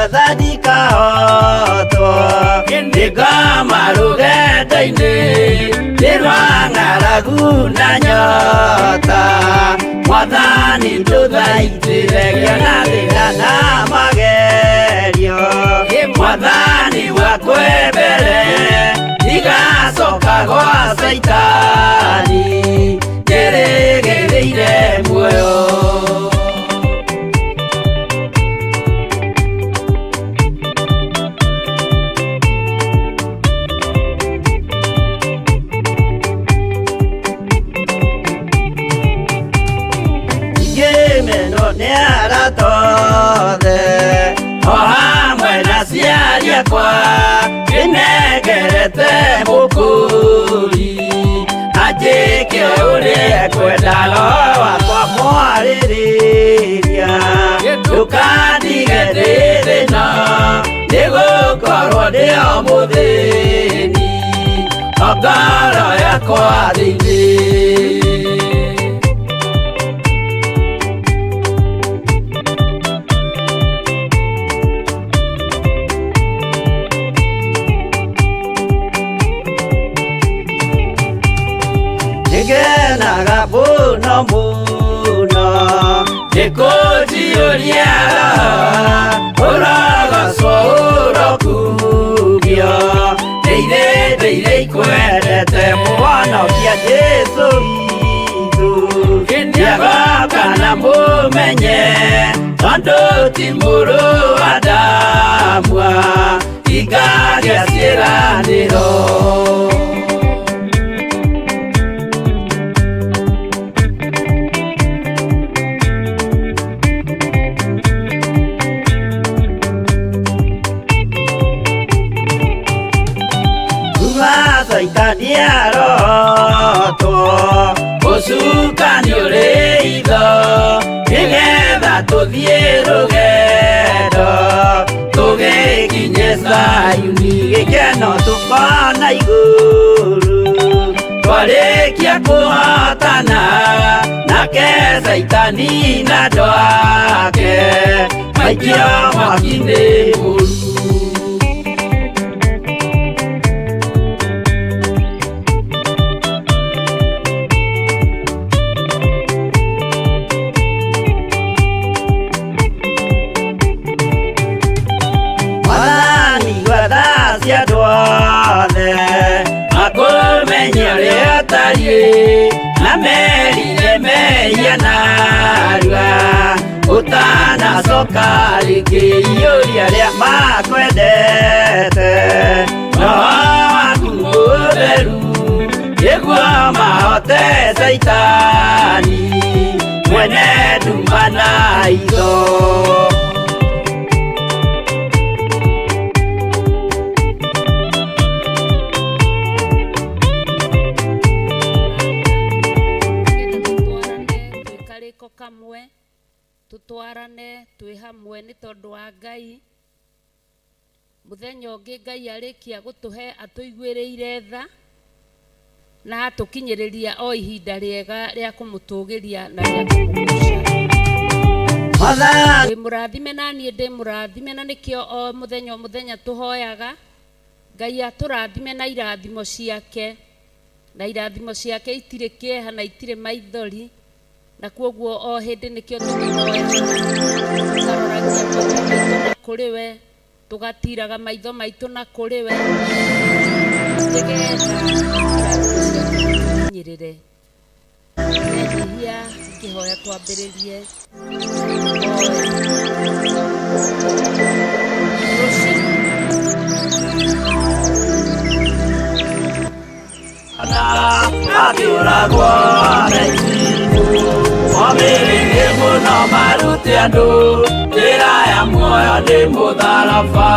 Gwetha ndikahotwo nĩngoma rũgendo-inĩ nĩ rwa ng'aragu na nyota Mwathani ndũthaitĩre ngĩona thĩna na magerio Mwathani wakwe mbere ndigacoka gwa Caitani njĩrĩgĩrĩire muoyo. Ingĩmenwo nĩ arata othe o hamwe na aciari akwa ndĩnengerete mũkũri anjĩke ũrĩa ekwenda roho wakwa mwarĩrĩria ndũkandige ndĩ thĩna nĩgũkorwo ndĩ o mũthĩni o ngoro yakwa thĩinĩ. Nĩngenaga mũno mũno nĩkũnjiyũria ũrogocwo ũrokugio ndĩire ndĩire ikwendete mũhonokia Jesũ witũ nĩagoka na mũmenye tondũ ti mũrũ wa Adamu ingagĩa ciĩranĩro. Kuma Caitani arotwo ũcukani ũrĩ itho nĩgetha tũthiĩ rũgendo tũgĩkinye Zayuni gĩkeno tũkona igũrũ twarĩkia kũhotana nake Caitani na andũ ake maikio mwaki-inĩ mũru. Mwathani gwetha cia andũ othe makũmenye ũrĩa ũtariĩ na merire mehia narua ũtanacoka rĩngĩ iyũria arĩa makwendete roho waku mũtheru nĩguo mahote Caitani mwene nduma na itho. Nĩgetha tũtwarane twĩ karĩko kamwe tũtwarane twĩ hamwe nĩ tondũ wa Ngai mũthenya ũngĩ Ngai arĩkia gũtũhe atũiguĩrĩire tha na atũkinyĩrĩria o ihinda rĩega rĩa kũmũtũgĩria na rĩa kũmũgoca. Mwathani Wĩ mũrathime na niĩ ndĩ mũrathime na nĩkĩo o mũthenya o mũthenya tũhoyaga Ngai atũrathime na irathimo ciake na irathimo ciake itirĩ kĩeha na itirĩ maithori na kwoguo o hĩndĩ nĩkĩo tũkĩhoyaga tũkaroragia mothiũ maitũ na kũrĩ we tũgatiraga maitho maitũ na kũrĩ we nĩgetha irathimo ciake itũkinyĩrĩre. Ndĩrenyihia ngĩhoya twambĩrĩrie rũciũ. Akĩũragwo na itimũ omĩrĩrie mũno marute andũ njĩra ya muoyo nĩ mũtharaba.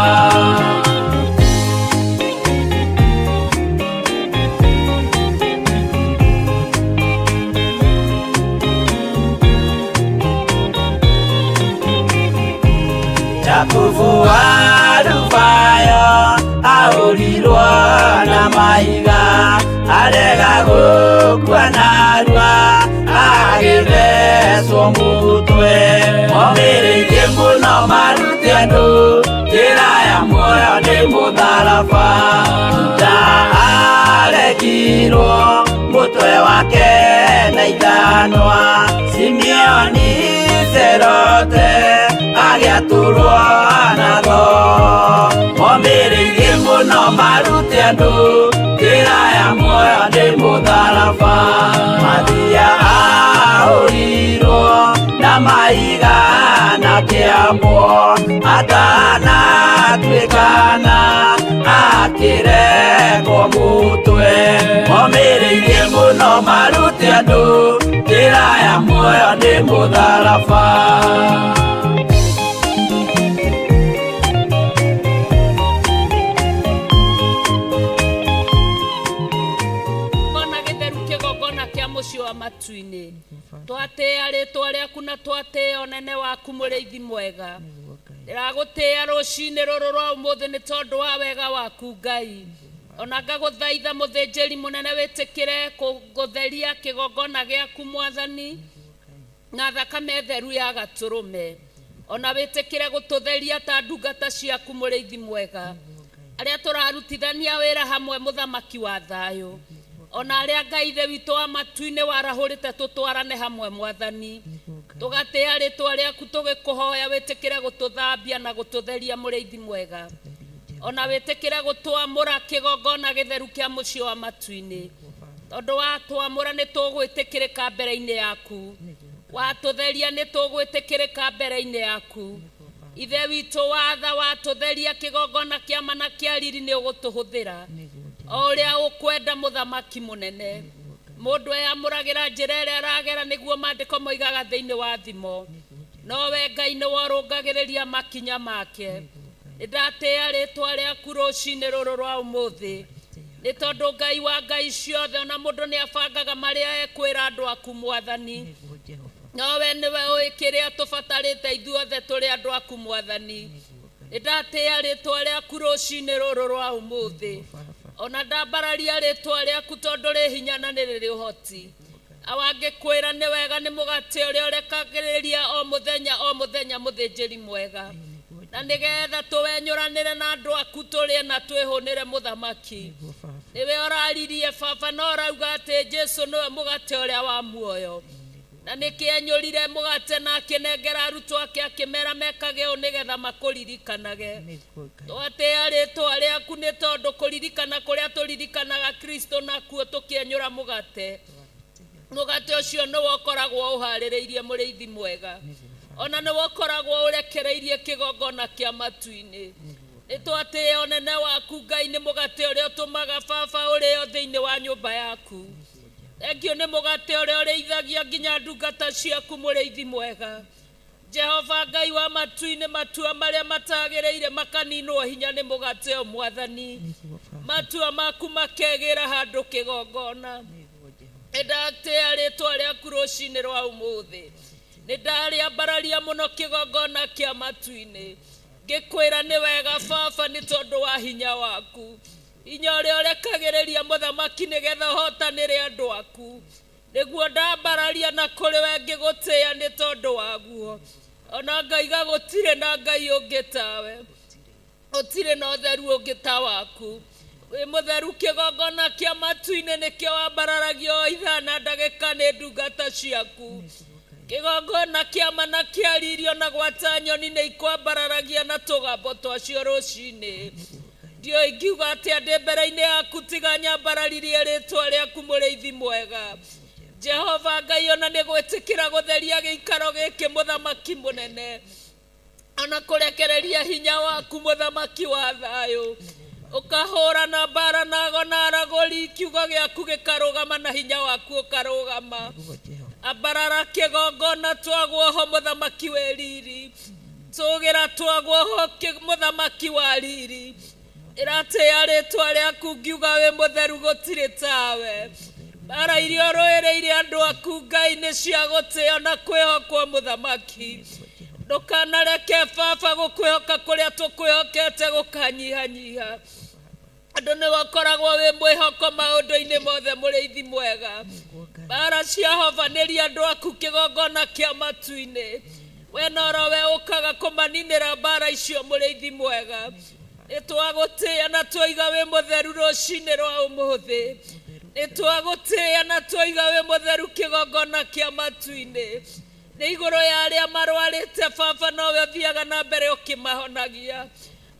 Jakubu wa Rubayo ahũrirwo na mahiga arega gũkua narua agĩthecwo. Agĩthecwo mũtwe. Momĩrĩirie mũno marute andũ njĩra ya muoyo nĩ mũtharaba. Juda aregirwo mũtwe wake na ithanwa. Simeoni Zerote agĩatũrwo na thoo. Momĩrĩirie mũno marute andũ njĩra ya muoyo nĩ mũtharaba. Mathia ahũrirwo na mahiga na kĩambwo atanatuĩkana akĩrekwo mũtwe. Momĩrĩirie mũno marute andũ njĩra ya muoyo nĩ mũtharaba. Kona gĩtheru kĩgongona kĩa mũciĩ wa matu-inĩ. Twatĩĩa rĩtwa rĩaku na twatĩĩa ũnene waku mũrĩithi mwega. Ndĩragũtĩĩa rũcinĩ rũrũ rwa ũmũthĩ nĩ tondũ wa wega waku Ngai. Ona ngagũthaitha mũthĩnjĩri mũnene wĩtĩkĩre gũtheria kĩgongona gĩaku Mwathani na thakame theru ya gatũrũme. Ona wĩtĩkĩre gũtũtheria ta ndungata ciaku mũrĩithi mwega. Arĩa tũrarutithania wĩra hamwe mũthamaki wa thayũ. Ona arĩa Ngai ithe witũ wa matu-inĩ warahũrĩte tũtwarane hamwe Mwathani. Tũgatĩĩa rĩtwa rĩaku tũgĩkũhoya wĩtĩkĩre gũtũthambia na gũtũtheria mũrĩithi mwega. Ona wĩtĩkĩre gũtwamũra kĩgongona gĩtheru kĩa mũciĩ wa matu-inĩ. Tondũ watwamũra nĩ tũgwĩtĩkĩrĩka mbere-inĩ yaku. Watũtheria nĩ tũgwĩtĩkĩrĩka mbere-inĩ yaku. Ithe witũ watha watũtheria kĩgongona kĩa ma na kĩa riri nĩ ũgũtũhũthĩra o ũrĩa ũkwenda mũthamaki mũnene. Mũndũ eyamũragĩra njĩra ĩrĩa aragera nĩguo maandĩko moigaga thĩinĩ wa thimo. No we Ngai nĩwe ũrũngagĩrĩria makinya make. Nĩ ndatĩĩa rĩtwa rĩaku rũcinĩ rũrũ rwa ũmũthĩ. Nĩ tondũ Ngai wa Ngai ciothe ona mũndũ nĩ abangaga marĩa ekwĩra andũ aku Mwathani. No we nĩwe ũĩ kĩrĩa tũbatarĩte ithuothe tũrĩ andũ aku Mwathani. Nĩ ndatĩĩa rĩtwa rĩaku rũcinĩ rũrũ rwa ũmũthĩ. Ona ndambararia rĩtwa rĩaku tondũ rĩ hinya na nĩ rĩrĩ ũhoti. Awangĩkwĩra nĩ wega nĩ mũgate ũrĩa ũrekagĩrĩria o mũthenya o mũthenya mũthĩnjĩri mwega. Na nĩgetha tũwenyũranĩre na andũ aku tũrĩe na twĩhũnĩre mũthamaki. Nĩwe ũraririe baba na ũrauga atĩ Jesu nĩwe mũgate ũrĩa wa muoyo. Na nĩkĩenyũrire mũgate na akĩnengera arutwo ake akĩmera mekage ũũ nĩgetha makũririkanage. Twatĩĩa rĩtwa rĩaku nĩ tondũ kũririkana kũrĩa tũririkanaga Kristo nakuo tũkĩenyũra mũgate. Mũgate ũcio nĩwe ũkoragwo ũharĩrĩirie mũrĩithi mwega. Ona nĩwe ũkoragwo ũrekereirie kĩgongona kĩa matu-inĩ. Nĩ twatĩĩa ũnene waku Ngai nĩ mũgate ũrĩa ũtũmaga baba ũrĩo thĩinĩ wa nyũmba yaku. Thengio nĩ mũgate ũrĩa ũrĩithagia nginya ndungata ciaku mũrĩithi mwega. Jehova Ngai wa matu-inĩ matua marĩa matagĩrĩire makaninwo hinya nĩ mũgate ũyũ Mwathani. Matua maku makegĩra handũ kĩgongona. Nĩ ndatĩĩa rĩtwa rĩaku rũcinĩ rwa ũmũthĩ. Nĩ ndarĩambararia mũno kĩgongona kĩa matu-inĩ. Ngĩkwĩra nĩ wega baba nĩ tondũ wa hinya waku. Hinya ũrĩa ũrekagĩrĩria mũthamaki nĩgetha ũhotanĩre andũ aku. Nĩguo ndambararia na kũrĩ we ngĩgũtĩĩa nĩ tondũ waguo. Ona ngaiga gũtirĩ na Ngai ũngĩ tawe. Gũtirĩ na ũtheru ũngĩ ta waku. Wĩ mũtheru kĩgongona kĩa matu-inĩ nĩkĩo wambararagio o ithaa na ndagĩka nĩ ndungata ciaku. Kĩgongona kĩa ma na kĩa riri ona gwata nyoni nĩ ikwambararagia na tũgambo twacio rũcinĩ. Ndiũĩ ingiuga atĩa ndĩ mbere-inĩ yaku tiga nyambararirie rĩtwa rĩaku mũrĩithi mwega. Jehova Ngai ona nĩ gwĩtĩkĩra gũtheria gĩikaro gĩkĩ mũthamaki mũnene. Ona kũrekereria hinya waku mũthamaki wa thayũ. Ũkahũrana mbara na ago na aragũri kiugo gĩaku gĩkarũgama na hinya waku ũkarũgama. Ambarara kĩgongona twagwo ho mũthamaki wĩ riri. Tũgĩra twagwo ho mũthamaki wa riri. Ndĩratĩĩa rĩtwa rĩaku ngiuga wĩ mũtheru gũtirĩ tawe. Mbara iria ũrũĩrĩire andũ aku Ngai nĩ cia gũtĩo na kwĩhokwo mũthamaki. Ndũkanareke baba gũkwĩhoka kũrĩa tũkwĩhokete gũkanyihanyiha. Andũ nĩwe ũkoragwo wĩ mwĩhoko maũndũ-inĩ mothe mũrĩithi mwega. Mbara ciahovanĩria andũ aku kĩgongona kĩa matu-inĩ. We norowe ũkaga kũmaninĩra mbara icio mũrĩithi mwega. Nĩ twagũtĩĩa na twaiga wĩ mũtheru rũcinĩ rwa ũmũthĩ. Nĩ twagũtĩĩa na twaiga wĩ mũtheru kĩgongona kĩa matu-inĩ. Nĩ igũrũ ya arĩa marwarĩte baba nowe ũthiaga na mbere ũkĩmahonagia.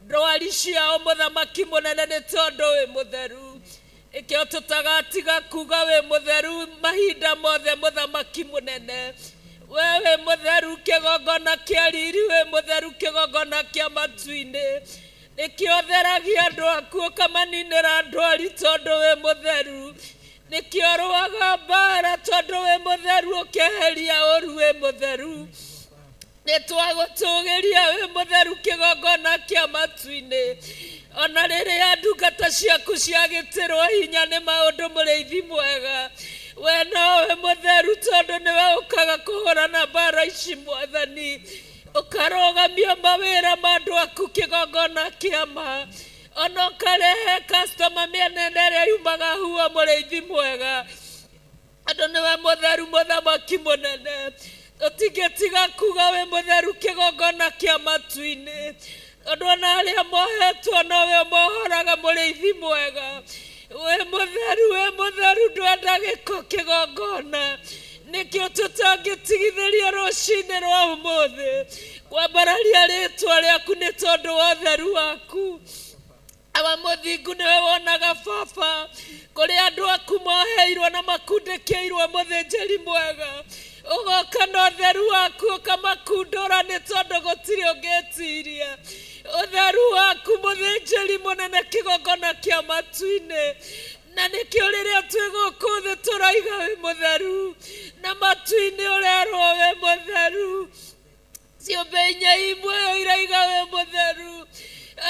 Ndwari ciao mũthamaki mũnene nĩ tondũ wĩ mũtheru. Nĩkĩo tũtagatiga kuga wĩ mũtheru mahinda mothe mũthamaki mũnene. We wĩ mũtheru kĩgongona kĩa riri, wĩ mũtheru kĩgongona kĩa matu-inĩ. Nĩkĩo ũtheragia andũ aku ũkamaninĩra ndwari tondũ wĩ mũtheru. Nĩkĩo ũrũaga mbara tondũ wĩ mũtheru ũkeheria ũru wĩ mũtheru. Nĩ twagũtũgĩria wĩ mũtheru kĩgongona kĩa matu-inĩ. Ona rĩrĩa ndungata ciaku ciagĩtĩrwo hinya nĩ maũndũ mũrĩithi mwega, we nowe mũtheru tondũ nĩwe ũkaga kũhũrana mbara ici mwathani. Ũkarũgamia mawĩra ma andũ aku kĩgongona kĩa ma. Ona ũkarehe customer mĩena ĩrĩa yumaga huo mũrĩithi mwega. Andũ nĩwe mũtheru mũthamaki mũnene. Tũtingĩtiga kuga wĩ mũtheru kĩgongona kĩa matu-inĩ. Tondũ ona arĩa mohetwo nowe ũmohoraga mũrĩithi mwega. Wĩ mũtheru, wĩ mũtheru ndwenda gĩko kĩgongona. Nĩkĩo tũtangĩtigithĩria rũcinĩ rwa ũmũthĩ kwambararia rĩtwa rĩaku nĩ tondũ wa ũtheru waku. Awa mũthingu nĩwe wonaga baba kũrĩ andũ aku moheirwo na makundĩkĩirwo mũthĩnjĩri mwega. Ũgoka na ũtheru waku ũkamakundũra nĩ tondũ gũtirĩ ũngĩtiria. Ũtheru waku mũthĩnjĩri mũnene kĩgongona kĩa matu-inĩ. Na nĩkĩo rĩrĩa twĩ gũkũ thĩ tũraiga wĩ mũtheru na matu-inĩ ũrerwo wĩ mũtheru. Ciũmbe inya imwe iraiga wĩ mũtheru.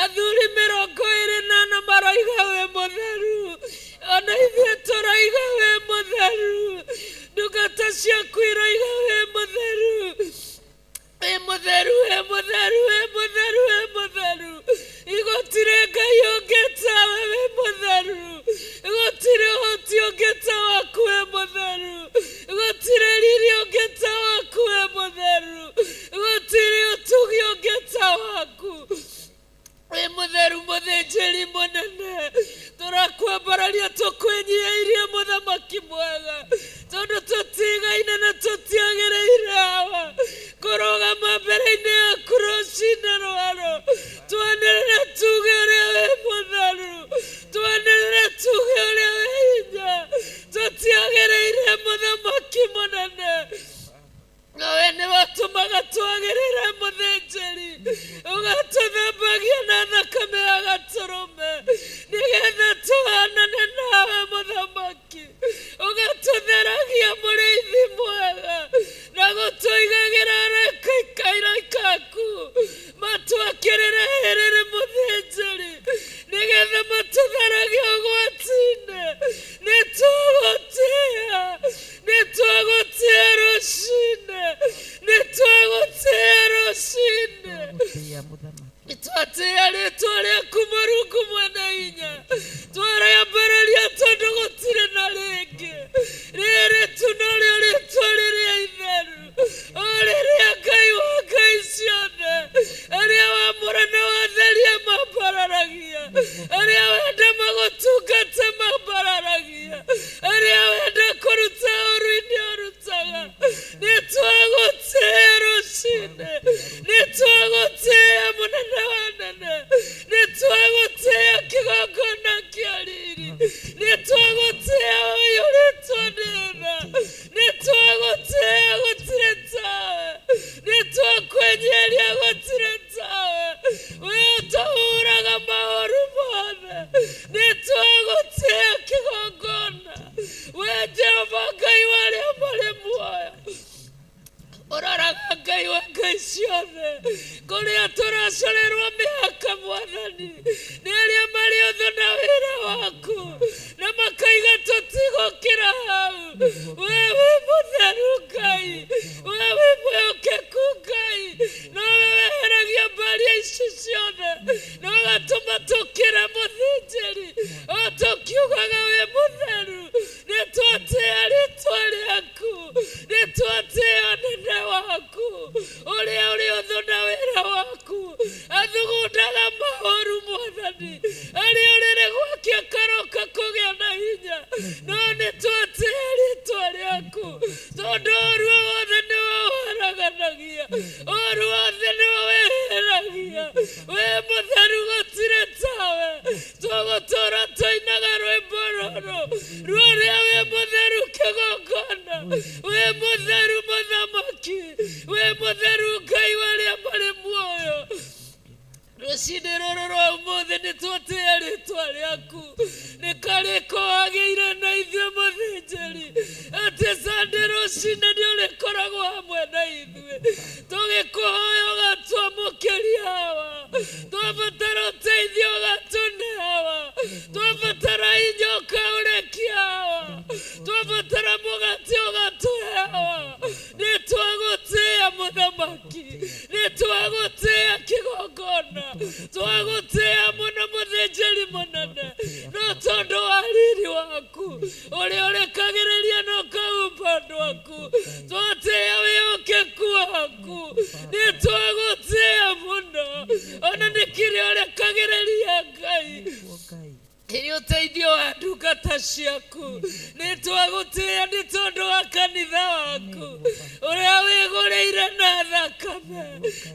Athuri mĩrongo ĩrĩ na ana maraiga wĩ mũtheru. Ona ithuĩ tũraiga wĩ mũtheru. Ndungata ciaku iraiga wĩ mũtheru. Wĩ mũtheru, wĩ mũtheru, wĩ mũtheru, wĩ mũtheru. Gũtirĩ Ngai ũngĩ tawe wĩ mũtheru. Gũtirĩ ũhoti ũngĩ ta waku wĩ mũtheru. Gũtirĩ riri ũngĩ ta waku wĩ mũtheru. Gũtirĩ ũtugi ũngĩ ta waku. Wĩ mũtheru mũthĩnjĩri mũnene. Tũrakwambararia tũkwĩnyiihĩirie mũthamaki mwega. Tondũ tũtigaine na tũtiagĩrĩire hawa kũrũgama mbere-inĩ yaku rũcinĩ rwaro. Twanĩrĩre tuge ũrĩa wĩ mũtheru. Twanĩrĩre tuge ũrĩa wĩ hinya. Tũtiagĩrĩire mũthamaki mũnene. Nawe nĩ watũmaga twagĩrĩre mũthĩnjĩri ũgatũthambagia na thakame ya gatũrũme nĩgetha tũhanane nawe mũthamaki. Ũgatũtheragia mũrĩithi mwega na gũtũigagĩra araika aku matwakĩrĩre hĩrĩrĩ mũthĩnjĩri nĩgetha matũtheragie ũgwati-inĩ. Nĩ twagũtĩĩa, nĩ twagũtĩĩa rũcinĩ, nĩ twagũtĩĩa rũcinĩ. Gũtĩĩa mũthamaki. Twatĩĩa rĩtwa rĩaku Mũrungu mwene hinya. Twarĩambĩrĩria tondũ gũtirĩ na rĩngĩ. Rĩrĩ tu norĩo rĩtwa rĩrĩa itheru. O rĩrĩa Ngai wa ngai ciothe. Arĩa wamũra na watheria mambararagia. Arĩa wenda magũtungate mambararagia. Arĩa wenda kũruta ũru-inĩ ũrutaga. Nĩ twagũtĩĩa rũcinĩ. Nĩ twagũtĩĩa mũnene wa nene. Nĩ twagũtĩĩa kĩgongona kĩa riri. Nĩ twagũtĩĩa ũiyũrĩtwo nĩ tha. Nĩ twagũtĩĩa gũtirĩ tawe. Nĩ twakwĩnyiihĩria gũtirĩ tawe. We ũtũhuraga maũru mothe. Nĩ twagũtĩĩa kĩgongona. We Jehova Ngai wa arĩa marĩ muoyo. Ũroraga Ngai wa ngai ciothe kũrĩa tũracorerwo mĩhaka mwathani nĩ arĩa marĩ ũthũ na wĩra waku na makaiga tũtigũkĩra hau. We wĩ mũtheru Ngai, we wĩ mwĩhokeku Ngai, nowe weheragia mbaria ici ciothe na ũgatũma tũkĩre mũthĩnjĩri o tũkiugaga wĩ mũtheru. Nĩ twatĩĩa rĩtwa rĩaku. No nĩ twatĩĩa rĩtwa rĩaku, tondũ ũũru o wothe nĩwe ũharaganagia, ũũru wothe nĩwe weheragia. Wĩ mũtheru gũtirĩ tawe. Tũgũtũũra tũinaga rwĩmbo rũrũ rũrĩa wĩ mũtheru kĩgongona, wĩ mũtheru mũthamaki, wĩ mũtheru Ngai wa arĩa marĩ muoyo. Rũcinĩ rũrũ rwa ũmũthĩ nĩ twatĩĩa rĩtwa rĩaku, nĩ karĩko wagĩire na ithuĩ mũthĩnjĩri, atĩ Sunday rũcinĩ nĩ ũrĩkoragwo hamwe na ithuĩ, tũgĩkũhoya ũgatwamũkĩria hawa, twabatara ũteithio ũgatũne hawa, twabatara hinya ũkaũrekia hawa, twabatara mũgate ũgatũhe hawa. Nĩ twagũtĩĩa mũthamaki, nĩ twagũtĩĩa kĩgongona, twagũtĩĩa mũno mũthĩnjĩri mũnene, no tondũ wa riri waku ũrĩa ũrekagĩrĩria na ũkaumba andũ aku, twatĩĩa wĩhokeku waku, nĩ twagũtĩĩa mũno, ona nĩ kĩrĩa ũrekagĩrĩria Ngai ĩrĩ ũteithio wa ndungata ciaku. Nĩ twagũtĩĩa nĩ tondũ wa kanitha waku ũrĩa wĩgũrĩire na thakame.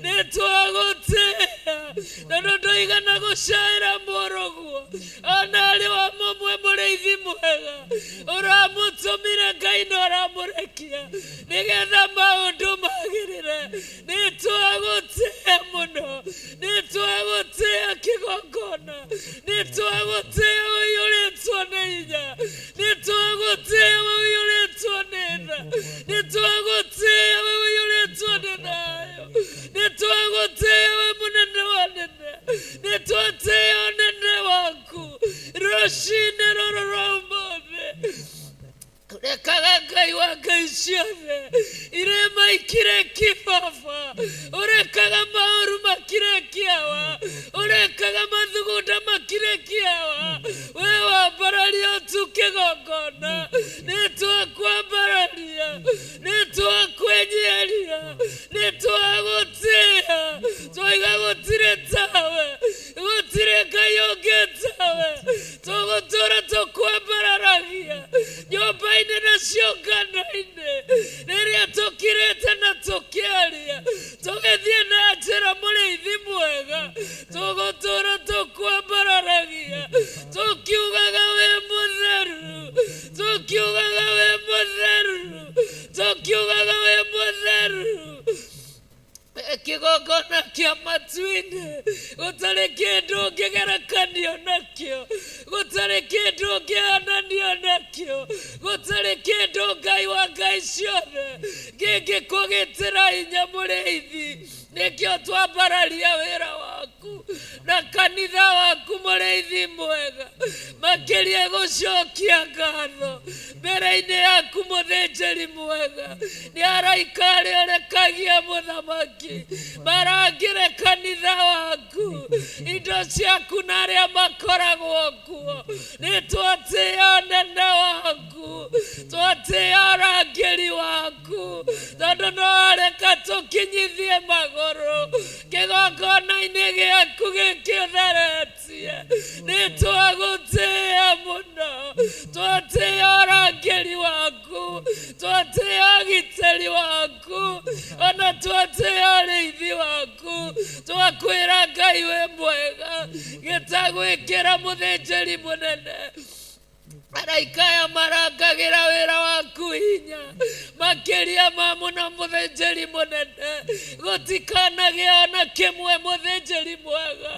Nĩ twagũtĩĩa tondũ ndũigana gũcaĩra mũrũguo ona arĩ wa mũmwe mũrĩithi mwega ũramũtũmire Ngai na ũramũrekia nĩgetha maũndũ magĩrĩre. Nĩ twagũtĩĩa mũno, nĩ twagũtĩĩa kĩgongona, nĩ twagũtĩĩa ũiyũrĩtwo nĩ hinya, nĩ twagũtĩĩa ũiyũrĩtwo nĩ tha, nĩ twagũtĩĩa ũiyũrĩtwo nĩ thayũ, nĩ twagũtĩĩa wĩ mũnene wa nene, nĩ twatĩĩa ũnene waku rũcinĩ rũrũ rwa ũmũthĩ. Ũrekaga Ngai wa ngai ciothe irĩma ikire kĩbaba, ũrekaga maũru makire kĩawa, ũrekaga mathugunda makire kĩawa. We wambararia ũtu kĩgongona, nĩ twakwambararia, nĩ twakwĩnyiheria, nĩ twagũtĩĩa, twaiga gũtirĩ tawe, gũtirĩ Ngai ũngĩ tawe. Tũgũtũũra tũkwambararagia nyũmba-inĩ na ciũngano-inĩ, rĩrĩa tũkirĩte na tũkĩaria, tũgĩthiĩ na njĩra mũrĩithi mwega, tũgũtũũra tũkwambararagia, tũkiugaga wĩ mũtheru, tũkiugaga wĩ mũtheru, tũkiugaga wĩ mũtheru. Kĩgongona kĩa matu-inĩ gũtarĩ kĩndũ ũngĩgerekanio nakĩo, gũtarĩ kĩndũ ũngĩhananio nakĩo, gũtarĩ kĩndũ Ngai wa ngai ciothe gĩngĩkũgitĩra hinya mũrĩithi. Nĩkĩo twambararia wĩra waku na kanitha waku mũrĩithi mwega, makĩria gũcokia ngatho mbere-inĩ yaku mũthĩnjĩri mwega. Nĩ araika arĩa ũrekagia mũthamaki marangĩre kanitha waku, indo ciaku na arĩa makoragwo kuo. Nĩ twatĩĩa ũnene waku, twatĩĩa ũrangĩri waku, tondũ no areka tũkinyithie magũrũ kĩgongona-inĩ gĩaku gĩkĩ ũtheretie. Nĩ twagũtĩĩa mũno, twatĩĩa ũrangĩri waku, twatĩĩa ũgitĩri waku, ona twatĩĩa ũrĩithi waku. Twakwĩra Ngai wĩ mwega, gĩtagwĩkĩra mũthĩnjĩri mũnene. Araika aya marangagĩra wĩra waku hinya makĩria ma mũno mũthĩnjĩri mũnene, gũtikanagĩa ona kĩmwe mũthĩnjĩri mwega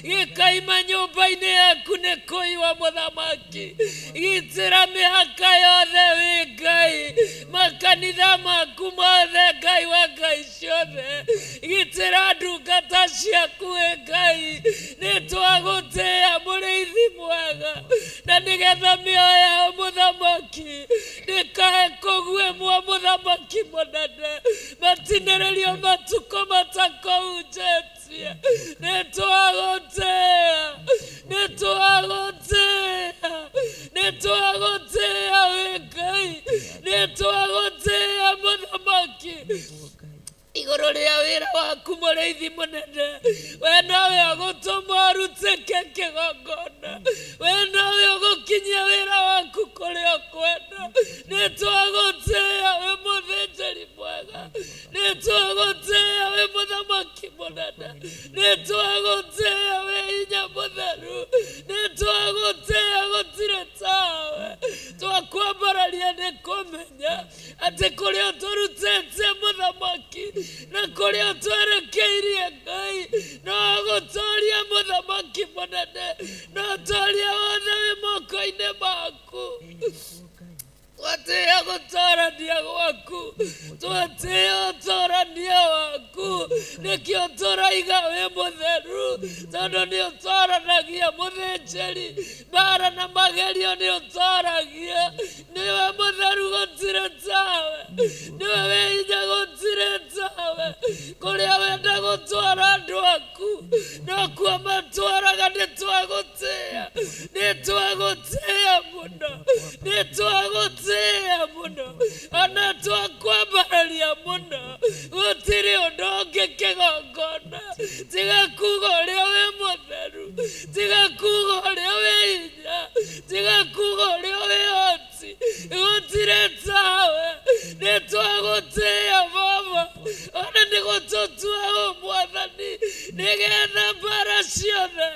gĩkaima nyũmba-inĩ yaku nĩ kũiywo mũthamaki. Gitĩra mĩhaka yothe wĩ Ngai, makanitha maku mothe Ngai wa ngai ciothe, gitĩra ndungata ciaku wĩ Ngai. Nĩ twagũtĩĩa mũrĩithi mwega, na nĩgetha mĩoyo yao mũthamaki ndĩkae kũguĩmwo mũthamaki mũnene, matinĩrĩrio matukũ matakũhunjĩtie. Nĩ twagũtĩĩa, nĩ twagũtĩĩa, nĩ twagũtĩĩa wĩ Ngai, nĩ twagũtĩĩa mũthamaki igũrũ rĩa wĩra waku mũrĩithi mũnene. We nowe ũgũtũma ũrutĩke kĩgongona, we nowe ũgũkinyia wĩra waku kũrĩa Nĩ twagũtĩĩa wĩ mũthĩnjĩri mwega, nĩ twagũtĩĩa wĩ mũthamaki mũnene, nĩ twagũtĩĩa wĩ hinya mũtheru, nĩ twagũtĩĩa gũtirĩ tawe. Twakwambararia nĩ kũmenya atĩ kũrĩa ũtũrutĩte mũthamaki na kũrĩa ũtwerekeirie Ngai no gũtoria mũthamaki mũnene, no ũtoria wothe wĩ moko-inĩ maku. Twatĩĩa gũtorania gwaku, twatĩĩa ũtorania waku, nĩkĩo tũraiga wĩ mũtheru, tondũ nĩ ũtoranagia mũthĩnjĩri mbara na magerio nĩ ũtoragia. Nĩwe mũtheru gũtirĩ tawe, nĩwe wĩ hinya gũtirĩ tawe. Kũrĩa wenda gũtwara andũ aku nokuo matwaraga. Nĩ twagũtĩĩa, nĩ twagũtĩĩa mũno, nĩ twagũtĩĩa mũno, ona twakwambararia mũno. Gũtirĩ ũndũ ũngĩ kĩgongona tiga kuga ũrĩa wĩ mũtheru, tiga kuga ũrĩa wĩ hinya, tiga kuga ũrĩa wĩ hoti, gũtirĩ tawe. Nĩ twagũtĩĩa Baba, ona nĩ gũtũtua ũ Mwathani, nĩgetha mbara ciothe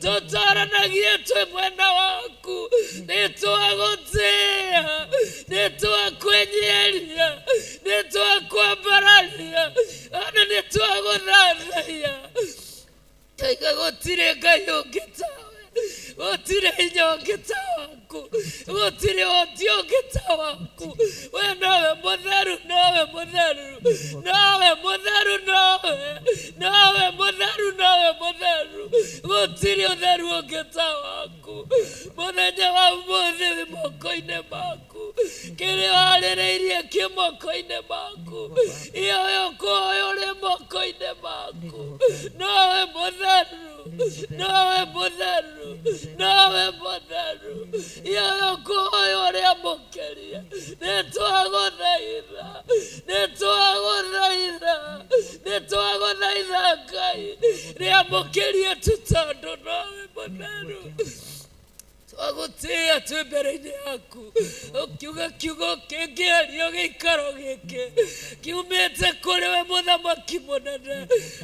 tũtwaranagie twĩ mwena waku. Nĩ twagũtĩĩa, nĩ twakwĩnyihĩria, nĩ twakwambararia, ona nĩ twagũthathaiya. Taiga gũtirĩ Ngai ũngĩ tawe, gũtirĩ hinya ũngĩ ta waku, gũtirĩ ũhoti ũngĩ ta waku. We nowe mũtheru, nowe mũtheru, nowe mũtheru, nowe, nowe mũtheru, nowe mũtheru. Gũtirĩ ũtheru ũngĩ ta waku. Mũthenya wa ũmũthĩ wĩ moko-inĩ maku, kĩrĩa warĩrĩirie kĩ moko-inĩ maku, ihoya ũkũhoya ũrĩ moko-inĩ maku. Nowe mũtheru, nowe mũtheru, nowe mũtheru. Ihoya ũkũhoya ũrĩa mũkĩrie. Nĩ twagũthaitha, nĩ twagũthaitha, nĩ twagũthaitha Ngai, rĩamũkĩrie tu tondũ nowe mũtheru. Twagũtĩĩa twĩ mbere-inĩ yaku, ũkiuga kiugo kĩngĩario gĩikaro gĩkĩ kiumĩte kũrĩ we mũthamaki mũnene.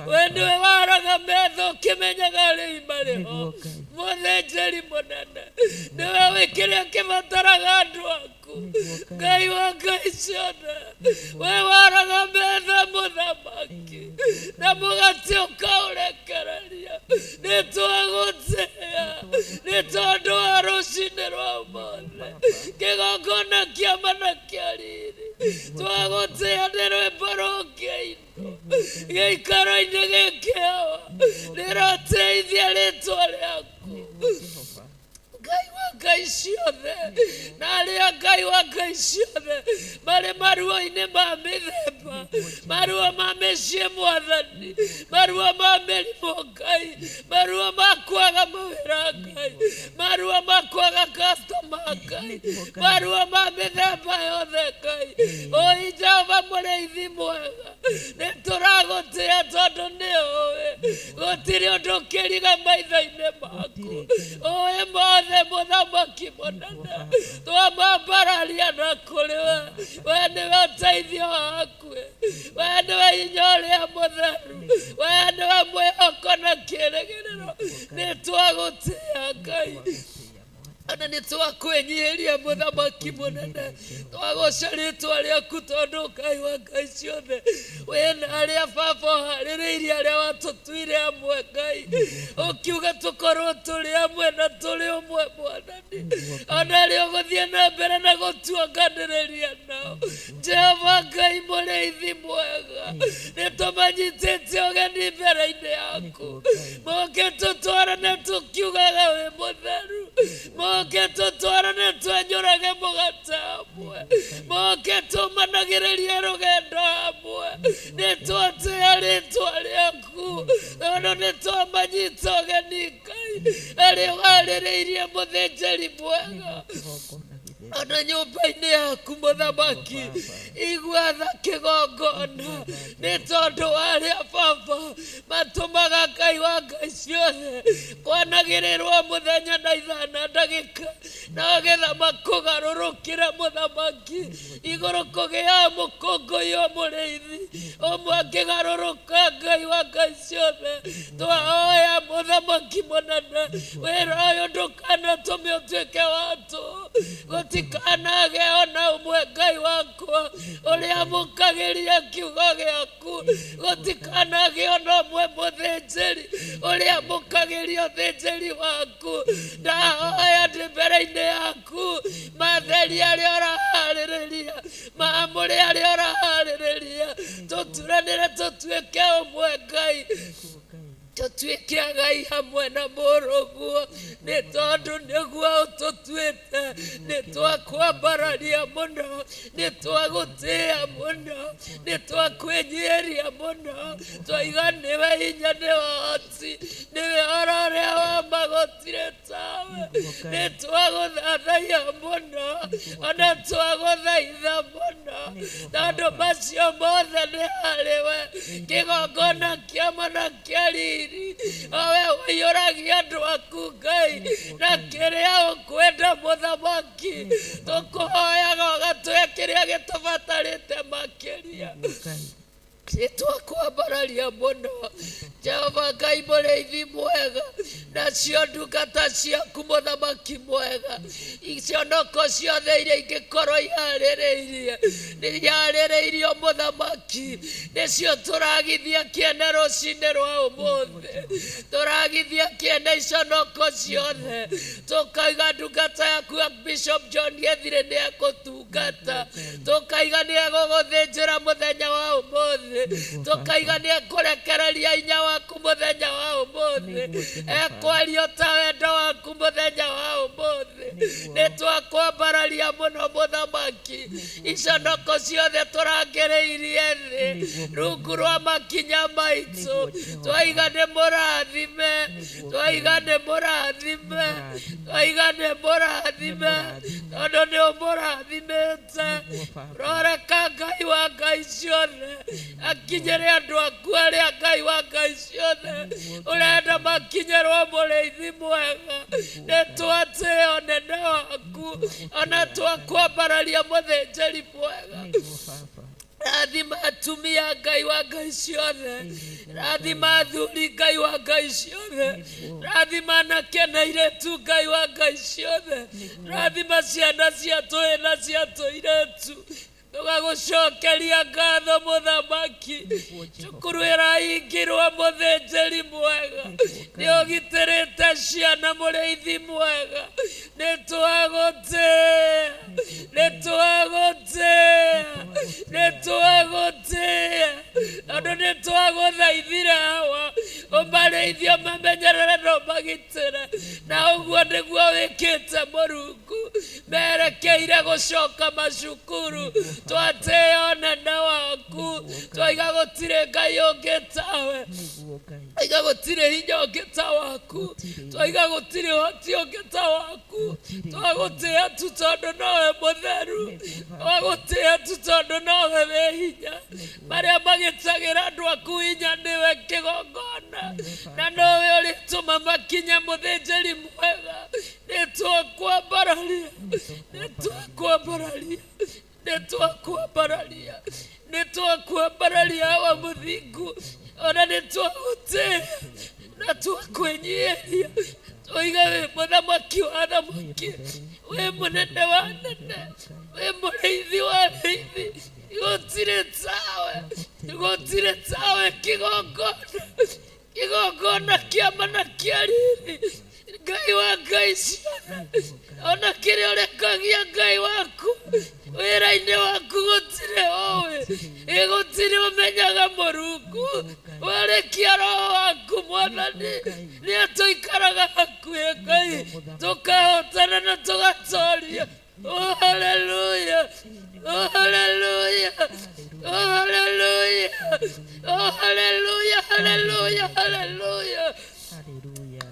We nĩwe waraga metho ũkĩmenyaga arĩi marĩ ho, mũthĩnjĩri mũnene, nĩwe wĩ kĩrĩa kĩbataraga andũ aku. Ngai wa ngai ciothe, we waraga metha mũthamaki na mũgate ũkaũrekereria. Nĩ twagũtĩĩa nĩ tondũ wa rũcinĩ rwa ũmũthĩ, kĩgongona kĩa mana kĩa riri. Twagũtĩĩa nĩ rwĩmbo rũngĩinwo gĩikaro-inĩ gĩkĩ hawa, rĩroteithia rĩtwa rĩaku, Ngai wa ngai ciothe. Na arĩa Ngai wa ngai ciothe marĩ maruo-inĩ ma mĩthemba, maruo ma mĩciĩ Mwathani, maruo ma mĩrimũ Ngai, maruo ma kwaga mawĩra Ngai, maruo ma kwaga customer Ngai, maruo ma mĩthemba yothe Ngai, oi Jehova mũrĩithi mwega, nĩ tũragũtĩĩa tondũ nĩ ũĩ gũtirĩ ũndũ ũkĩriga maitho-inĩ maku. Ũĩ mothe mũthamaki mũnene. Twamambararia na kũrĩ we, we nĩwe ũteithio wakuĩ, we nĩwe hinya ũrĩa mũtheru, we nĩwe mwĩhoko na kĩrĩgĩrĩro. Nĩ twagũtĩĩa Ngai, ona nĩ twakwĩnyihĩria mũthamaki mũnene. Twagoca rĩtwa rĩaku tondũ Ngai wa ngai ciothe wĩna arĩa baba ũharĩrĩirie, arĩa watũtuire amwe Ngai, ũkiuga tũkorwo tũrĩ amwe na tũrĩ ũmwe Mwathani, ona arĩa ũgũthiĩ na mbere na gũtuonganĩrĩria nao. Jehova Ngai mũrĩithi mwega, nĩ tũmanyitĩte ũgeni mbere-inĩ yaku, moke tũtwarane tũkiugaga wĩ mũtheru, moke tũtwarane twenyũrage mũgate hamwe, moke tũmanagĩrĩrie rũgendo hamwe. Nĩ twatĩĩa rĩtwa rĩaku tondũ nĩ twamanyita ũgeni Ngai, arĩa ũharĩrĩirie mũthĩnjĩri mwega. Ona nyũmba-inĩ yaku mũthamaki, igua tha kĩgongona, nĩ tondũ wa arĩa baba matũmaga Ngai wa ngai ciothe kwanagĩrĩrwo mũthenya na ithaa na ndagĩka, na getha makũgarũrũkĩre mũthamaki igũrũ kũgĩaga mũkũngũiyo mũrĩithi ũmwe angĩgarũrũka. Ngai wa ngai ciothe, twahoya mũthamaki mũnene, wĩra ũyũ ndũkanatũme ũtuĩke wa tũhũ, gũtikanage ona ũmwe Ngai wakwa ũrĩa amũkagĩria kiugo gĩaku, gũtikanage ona ũmwe mũthĩnjĩri ũrĩa amũkagĩria ũthĩnjĩri waku. Ndahoya ndĩ mbere-inĩ yaku, matheria arĩa ũraharĩrĩria, maamũre arĩa ũraharĩrĩria, tũturanĩre tũtuĩke ũmwe Ngai, tũtuĩke agai hamwe na mũrũguo, nĩ tondũ nĩguo ũtũtuĩte. Nĩ twakwambararia mũno, nĩ twagũtĩĩa mũno, nĩ twakwĩnyihĩria mũno, twaiga nĩwe hinya, nĩwe ũhoti, nĩwe oro ũrĩa wa magũtirĩ tawe. Nĩ twagũthathaiya mũno, ona twagũthaitha mũno, tondũ macio mothe nĩ harĩwe, kĩgongona kĩama na kĩa riri, owe ũiyũragia andũ aku Ngai na kĩrĩa ũkwenda. Mũthamaki, tũkũhoyaga ũgatũhe kĩrĩa gĩtũbatarĩte makĩria. Nĩ twakwambararia mũno, Jehova Ngai mũrĩithi mwega, nacio ndungata ciaku mũthamaki mwega, icionoko ciothe iria ingĩkorwo iharĩrĩirie nĩ iharĩrĩirio mũthamaki, nĩcio tũragithia kĩene rũcinĩ rwa ũmũthĩ. Tũragithia kĩene iconoko ciothe, tũkaiga ndungata yaku ya Bishop John Gĩthirĩ nĩ ekũtungata, tũkaiga nĩ egũgũthĩnjĩra mũthenya wa ũmũthĩ, tũkaiga nĩ ekũrekereria hinya waku mũthenya wa ũmũthĩ, ekwaria ta wendo waku mũthenya wa ũmũthĩ. Nĩ twakwambararia mũno mũthamaki, iconoko ciothe tũrangĩrĩirie thĩ rungu rwa makinya maitũ, twaiga nĩ mũrathime, twaiga nĩ mũrathime, twaiga nĩ mũrathime, tondũ nĩ ũmũrathimĩte. Roreka Ngai wa ngai ciothe akinyĩre andũ aku arĩa Ngai wa ngai ciothe ũrenda makinyĩrwo. Mũrĩithi mwega, nĩ twatĩĩa ũnene waku, ona twakwambararia mũthĩnjĩri mwega. Rathima atumia Ngai wa ngai ciothe, rathima athuri Ngai wa ngai ciothe, rathima anake na airĩtu Ngai wa ngai ciothe, rathima ciana cia tũhĩ na cia tũirĩtu. Tũgagũcokeria ngatho mũthamaki, cukuru ĩrahingirwo, mũthĩnjĩri mwega nĩ ũgitĩrĩte ciana. Mũrĩithi mwega, nĩ twagũtĩĩa, nĩ twagũtĩĩa, nĩ twagũtĩĩa, tondũ nĩ twagũthaithire hawa ũmarĩithie, ũmamenyerere na ũmagitĩre, na ũguo nĩguo wĩkĩte. Mũrungu, merekeire gũcoka macukuru, twatĩĩa ũnene waku, twaiga gũtirĩ Ngai ũngĩ tawe, twaiga gũtirĩ hinya ũngĩ ta waku, twaiga gũtirĩ ũhoti ũngĩ ta waku. Twagũtĩĩa tu tondũ nowe mũtheru, twagũtĩĩa tu tondũ nowe wĩ hinya. Marĩa magĩtagĩra andũ aku hinya nĩwe kĩgongona, na nowe ũrĩtũma makinye. Mũthĩnjĩri mwega, nĩ twakwambararia, nĩ twakwambararia, nĩ twakwambararia, nĩ twakwambararia wa mũthingu, ona nĩ twagũtĩĩa na twakwĩnyihĩria, twoiga wĩ mũthamaki wa athamaki, wĩ mũnene wa anene, wĩ mũrĩithi wa arĩithi. Gũtirĩ tawe, gũtirĩ tawe. Kĩgongona, kĩgongona kĩama na kĩa riri, Ngai wa ngai ciothe, ona kĩrĩa ũrekagia Ngai waku wĩra-inĩ waku gũtirĩ ũĩ, ĩ gũtirĩ ũmenyaga. Mũrungu, warekia roho waku mwathani, nĩ atũikaraga hakuhĩ Ngai, tũkahotana na tũgatoria. Oh, hallelujah. Oh, hallelujah. Oh, hallelujah. Oh, hallelujah. Hallelujah. Hallelujah. Hallelujah.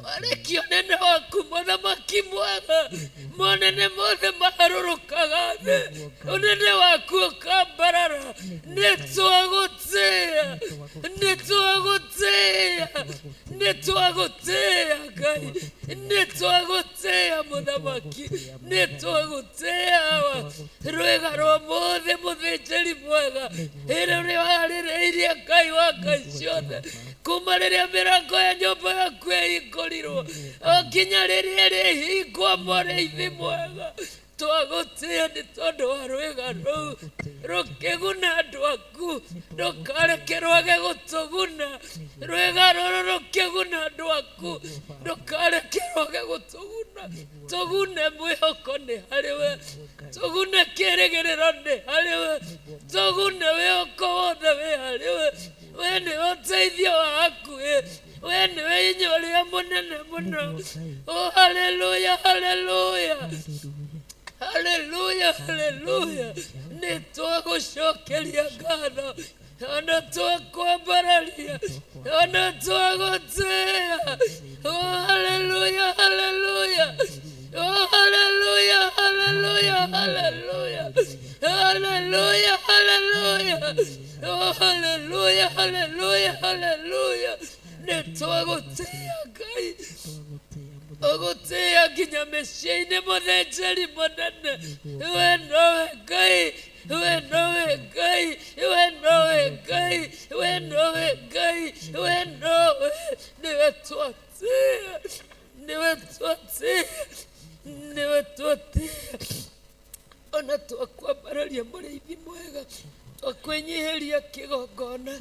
Warekia Gwĩtĩkia ũnene waku mũthamaki mwega, monene mothe maharũrũkaga thĩ, ũnene waku ũkambarara. Nĩ twagũtĩĩa, nĩ twagũtĩĩa, nĩ twagũtĩĩa Ngai, nĩ twagũtĩĩa mũthamaki, nĩ twagũtĩĩa Awa. Rwĩga rwa mũthĩ mũthĩnjĩri mwega, ĩrĩ ũrĩa warĩrĩirie Ngai wa ngai ciothe, kuma rĩrĩa mĩrango ya nyũmba yaku ĩhingũrirwo o nginya rĩrĩa ĩrĩhingwo, mũrĩithi mwega, twagũtĩĩa nĩ tondũ wa rwĩga rũu rũkĩguna andũ aku, ndũkareke rwage gũtũguna. Rwĩga rũrũ rũkĩguna andũ aku, ndũkareke rwage gũtũguna. Tũgune mwĩhoko nĩ harĩ we, tũgune kĩrĩgĩrĩro nĩ harĩ we, tũgune wĩhoko wothe wĩ harĩ we. We nĩwe ũteithio wa hakuhĩ, we nĩwe hinya ũrĩa mũnene mũno. Oh, haleluya, haleluya, haleluya, haleluya. Nĩ twagũcokeria ngatho, ona twakwambararia, ona twagũtĩĩa. Oh, haleluya, haleluya. Oh, haleluya, haleluya, haleluya, haleluya, haleluya. Oh, haleluya, haleluya, haleluya. Nĩ twagũtĩĩa Ngai, ũgũtĩĩa nginya mĩciĩ-inĩ, mũthĩnjĩri mũnene. We nowe Ngai, we nowe Ngai, we nowe Ngai, we nowe Ngai, we nowe. Nĩwe twatĩĩa, nĩwe twatĩĩa, nĩwe twatĩĩa. Ona twakwambararia mũrĩithi mwega, twakwĩnyihĩria kĩgongona,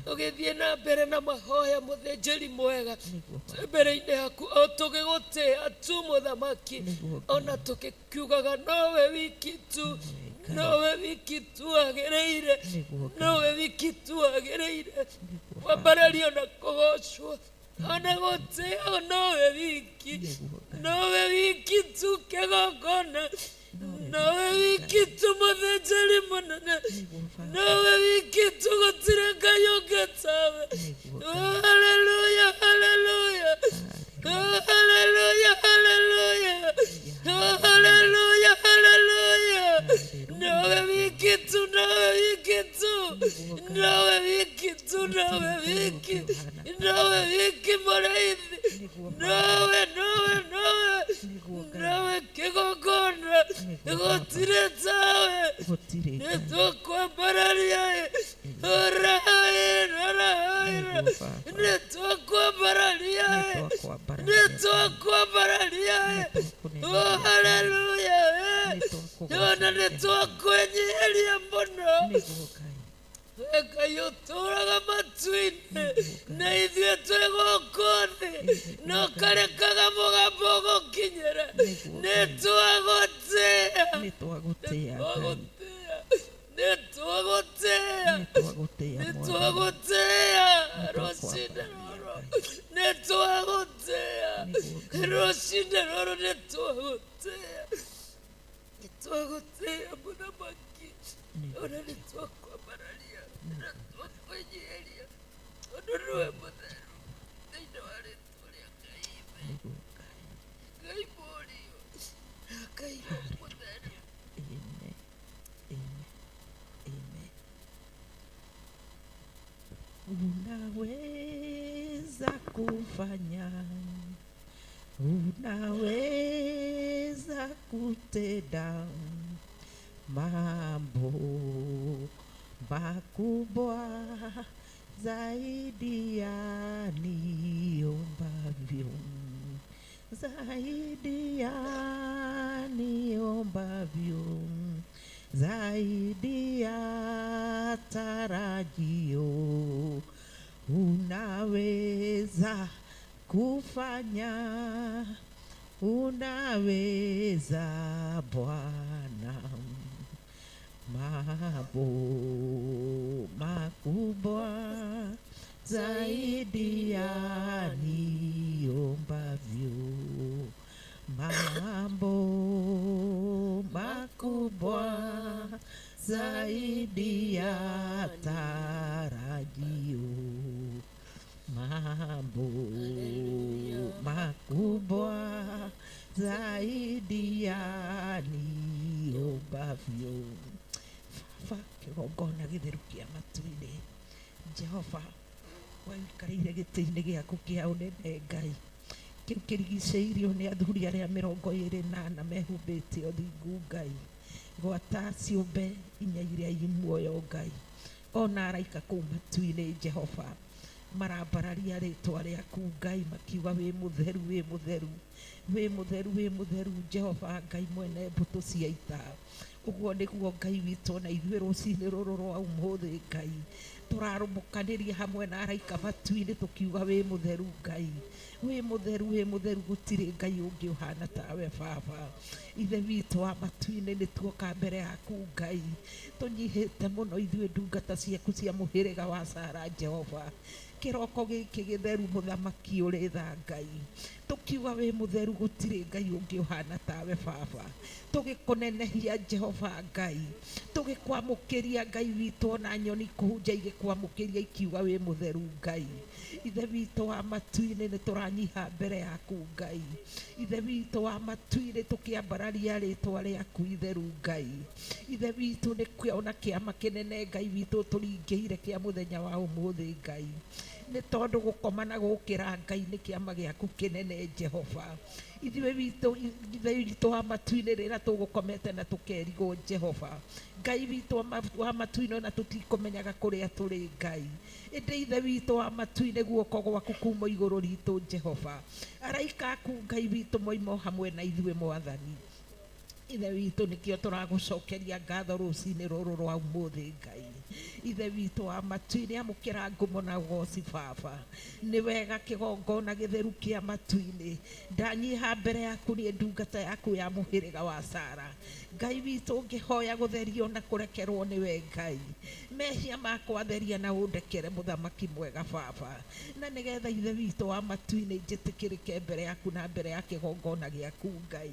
tũgĩthiĩ na mbere na mahoya, mũthĩnjĩri mwega, twĩ mbere-inĩ yaku o tũgĩgũtĩĩa tu mũthamaki, ona tũgĩkiugaga nowe wiki tu, nowe wiki tu wagĩrĩire, nowe wiki tu wagĩrĩire kwambarario na kũgocwo ona gũtĩo, nowe wiki, nowe wiki tu kĩgongona, nowe wiki tu mũthĩnjĩri mũnene, nowe wiki tu, gũtirĩ Ngai ũngĩ tawe. Oh, haleluya, haleluya. Oh, haleluya, haleluya. Oh, haleluya, haleluya. Nowe wiki tu, nowe wiki tu, nowe wiki tu, nowe wiki, nowe wiki mũrĩithi, nowe, nowe, nowe, nowe kĩgongona, gũtirĩ tawe. Nĩ tũkwambararia ũraira, raira, nĩ tũkwambararia, nĩ tũkwambararia. Oh, haleluya. Ona nĩ twakwĩnyihĩria mũno, Ngai ũtũraga matu-inĩ na ithuĩ twĩ gũkũ thĩ, no karekaga mũgambo ũgũkinyĩre. Nĩ twagũtĩĩa, nĩ twagũtĩĩa, nĩ twagũtĩĩa, nĩ twagũtĩĩa rũcinĩ rũrũ, nĩ twagũtĩĩa rũcinĩ rũrũ, nĩ twagũtĩĩa, nĩ twagũtĩĩa mũthamaki, ona nĩ twakwambararia na twakwĩnyihĩria tondũ nĩwe mũtheru, thĩinĩ wa rĩtwa rĩa Ngai Ithe, Ngai Mũriũ na Ngai Roho Mũtheru. Amen. Amen. Amen. Unaweza kufanya, unaweza kutenda mambo makubwa zaidi ya niombavyo, zaidi ya niombavyo, zaidi ya tarajio. Unaweza kufanya, unaweza Bwana, mambo makubwa zaidi ya niombavyo, mambo makubwa zaidi ya tarajio. Mambo makubwa zaidi ya niombavyo. Baba, kĩgongona gĩtheru kĩa matu-inĩ, Jehova, waikarĩire gĩtĩ-inĩ gĩaku kĩa ũnene Ngai, kĩu kĩrigicĩirio nĩ athuri arĩa 24 mehumbĩte ũthingu Ngai, gwata ciũmbe inya iria i muoyo Ngai, ona araika kũu matu-inĩ Jehova, marambararia rĩtwa rĩaku Ngai, makiuga wĩ mũtheru, wĩ mũtheru, wĩ mũtheru, wĩ mũtheru Jehova Ngai mwene mbũtũ cia ita. Ũguo nĩguo Ngai witũ na ithuĩ rũcinĩ rũrũ rwa ũmũthĩ Ngai, tũrarũmũkanĩria hamwe na araika matu-inĩ tũkiuga wĩ mũtheru Ngai, wĩ mũtheru, wĩ mũtheru, gũtirĩ Ngai ũngĩ ũhana tawe Baba. Ithe witũ wa matu-inĩ, nĩ tuoka mbere yaku Ngai, tũnyihĩte mũno ithuĩ ndungata ciaku cia mũhĩrĩga wa Sara Jehova, kĩroko gĩkĩ gĩtheru mũthamaki ũrĩ tha Ngai, tũkiuga wĩ mũtheru, gũtirĩ Ngai ũngĩ ũhana tawe Baba, tũgĩkũnenehia Jehova Ngai, tũgĩkwamũkĩria Ngai witũ, ona nyoni kũhunja igĩkwamũkĩria ikiuga wĩ mũtheru Ngai. Ithe witũ wa matu-inĩ, nĩ tũranyiha mbere yaku Ngai. Ithe witũ wa matu-inĩ, tũkĩambararia rĩtwa rĩaku itheru Ngai. Ithe witũ, nĩ kĩona kĩama kĩnene Ngai witũ tũringĩire kĩa mũthenya wa ũmũthĩ Ngai, nĩ tondũ gũkoma na gũkĩra Ngai nĩ kĩama gĩaku kĩnene Jehova. Ithuĩ witũ, Ithe witũ wa matu-inĩ, rĩrĩa tũgũkomete na tũkerigwo Jehova Ngai witũ wa matu-inĩ, ona tũtikũmenyaga kũrĩa tũrĩ Ngai, ĩndĩ Ithe witũ wa matu-inĩ, guoko gwaku kuma igũrũ ritũ Jehova, araika aku Ngai witũ moima o hamwe na ithuĩ Mwathani Ithe witũ, nĩkĩo tũragũcokeria ngatho rũcinĩ rũrũ rwa ũmũthĩ Ngai. Ithe witũ wa matu-inĩ, amũkĩra ngumo na ũgoci Baba. Nĩ wega kĩgongona gĩtheru kĩa matu-inĩ, ndanyiha mbere yaku niĩ ndungata yaku ya mũhĩrĩga wa Sara Ngai witũ, ngĩhoya gũtherio na kũrekerwo nĩwe Ngai. Mehia makwa theria na ũndekere mũthamaki mwega Baba, na nĩgetha Ithe witũ wa matu-inĩ njĩtĩkĩrĩke mbere yaku na mbere ya kĩgongona gĩaku Ngai.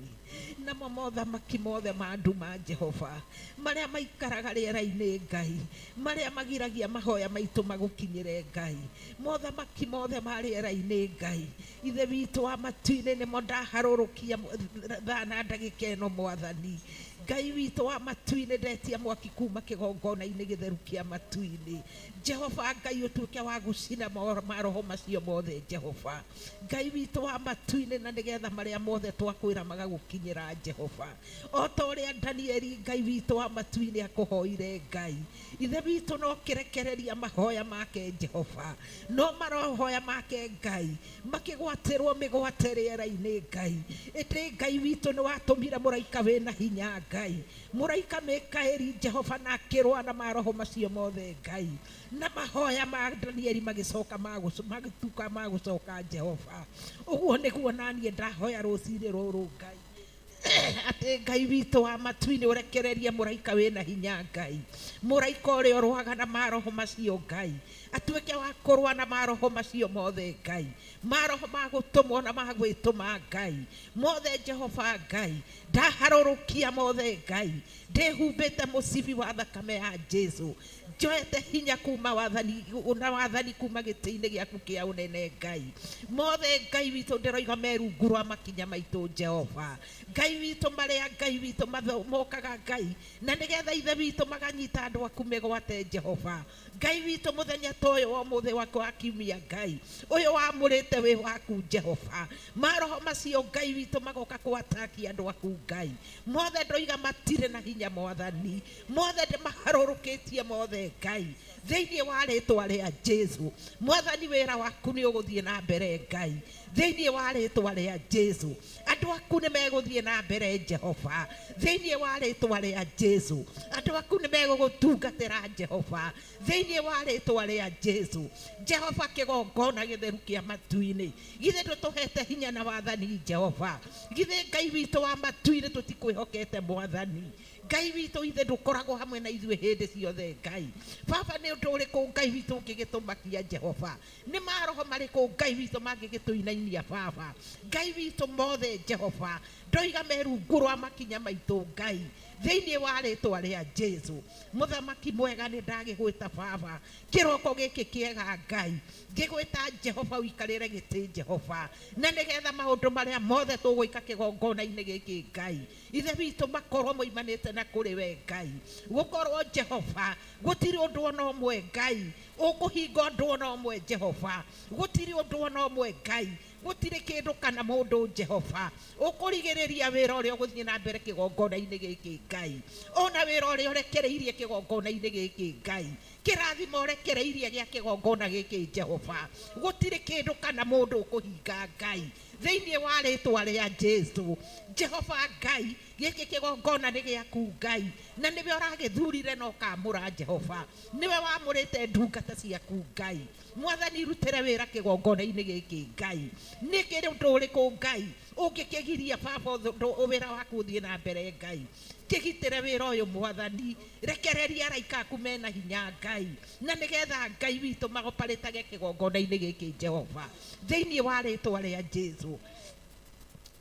Namo mothamaki mothe ma nduma Jehova, marĩa maikaraga rĩera-inĩ Ngai, marĩa magiragia mahoya maitũ magũkinyĩre Ngai, mothamaki mothe ma rĩera-inĩ Ngai, Ithe witũ wa matu-inĩ, nĩmo ndaharũrũkia thaa na ndagĩka ĩno Mwathani Ngai witũ wa matu-inĩ. Ndetia mwaki kuma kĩgongona-inĩ gĩtheru kĩa matu-inĩ Jehova Ngai, ũtuĩke wa gũcina maroho macio mothe Jehova Ngai witũ wa matu-inĩ, na nĩgetha marĩa mothe twakwĩra magagũkinyĩra Jehova, o ta ũrĩa Danieli Ngai witũ wa matu-inĩ akũhoire Ngai. Ithe witũ, no kĩrekereria mahoya make Jehova, no marohoya make Ngai makĩgwatĩrwo mĩgwate rĩera-inĩ Ngai, ĩndĩ Ngai witũ nĩ watũmire mũraika wĩna hinya Ngai, mũraika Mikaeli Jehova, na akĩrũa na maroho macio mothe Ngai, na mahoya ma Danieli magĩcoka magĩtuka magũcoka Jehova. Ũguo nĩguo naniĩ ndahoya rũcinĩ rũrũ Ngai, atĩ Ngai witũ wa matu-inĩ ũrekererie mũraika wĩna hinya Ngai, mũraika ũrĩa ũrũaga na maroho macio Ngai, atuĩke wa kũrũa na maroho macio mothe Ngai, maroho ma gũtũmwo na ma gwĩtũma Ngai mothe Jehova Ngai, ndaharũrũkia mothe Ngai, ndĩhumbĩte mũcibi wa thakame ya Jesu, njoete hinya kuma wathani na wathani kuma gĩtĩ-inĩ gĩaku kĩa ũnene Ngai. Mothe Ngai witũ ndĩroiga me rungu rwa makinya maitũ Jehova Ngai witũ, marĩa Ngai witũ mokaga Ngai, na nĩgetha Ithe witũ maganyita andũ aku mĩgwate Jehova Ngai witũ, mũthenya ta ũyũ wa ũmũthĩ waku wa kiumia Ngai, ũyũ wamũrĩte wĩ waku Jehova. Maroho macio Ngai witũ magoka kũataki andũ aku Ngai, mothe ndoiga matirĩ na hinya Mwathani, mothe ndĩmaharũrũkĩtie mothe Ngai, thĩinĩ wa rĩtwa rĩa Jesu. Mwathani, wĩra waku nĩ ũgũthiĩ na mbere Ngai, thĩinĩ wa rĩtwa rĩa Jesu. Andũ aku nĩ megũthiĩ na mbere Jehova, thĩinĩ wa rĩtwa rĩa Jesu. Andũ aku nĩ megũgũtungatĩra Jehova, thĩinĩ wa rĩtwa rĩa Jesu. Jehova, kĩgongona gĩtheru kĩa matu-inĩ, githĩ ndũtũhete hinya na wathani Jehova? Githĩ Ngai witũ wa matu-inĩ tũtikwĩhokete Mwathani Ngai witũ? Ithe ndũkoragwo hamwe na ithuĩ hĩndĩ ciothe Ngai Baba? Nĩ ũndũ ũrĩkũ Ngai witũ ũngĩgĩtũmakia Jehova? Nĩ maroho marĩkũ Ngai witũ mangĩgĩtũinainia Baba Ngai witũ? Mothe Jehova ndoiga me rungu rwa makinya maitũ Ngai. Thĩinĩ wa rĩtwa rĩa Jesu, mũthamaki mwega, nĩ ndagĩgwĩta baba kĩroko gĩkĩ kĩega Ngai, ngĩgwĩta Jehova ũikarĩre gĩtĩ Jehova, na nĩgetha maũndũ marĩa mothe tũgwĩka kĩgongona-inĩ gĩkĩ Ngai ithe witũ makorwo moimanĩte na kũrĩ we Ngai. Gũkorwo Jehova gũtirĩ ũndũ ona ũmwe Ngai ũkũhinga ũndũ ona ũmwe Jehova, gũtirĩ ũndũ ona ũmwe Ngai, gũtirĩ kĩndũ kana mũndũ Jehova ũkũrigĩrĩria wĩra ũrĩa ũgũthiĩ na mbere kĩgongona-inĩ gĩkĩ Ngai, ona wĩra ũrĩa ũrekereirie kĩgongona-inĩ gĩkĩ Ngai, kĩrathimo ũrekereirie gĩa kĩgongona gĩkĩ Jehova, gũtirĩ kĩndũ kana mũndũ ũkũhinga Ngai. Thĩinĩ wa rĩtwa rĩa Jesu, Jehova Ngai, gĩkĩ kĩgongona nĩ gĩaku Ngai, na nĩwe ũragĩthurire na ũkamũra Jehova, nĩwe wamũrĩte ndungata ciaku Ngai. Mwathani, rutĩre wĩra kĩgongona-inĩ gĩkĩ Ngai. Nĩ kĩrĩ ũndũ ũrĩkũ Ngai ũngĩkĩgiria baba wĩra waku ũthiĩ na mbere Ngai? Kĩgitĩre wĩra ũyũ Mwathani, rekereria araika aku mena hinya Ngai, na nĩgetha Ngai witũ magoparĩtage kĩgongona-inĩ gĩkĩ Jehova. Thĩinĩ wa rĩtwa rĩa Jesu,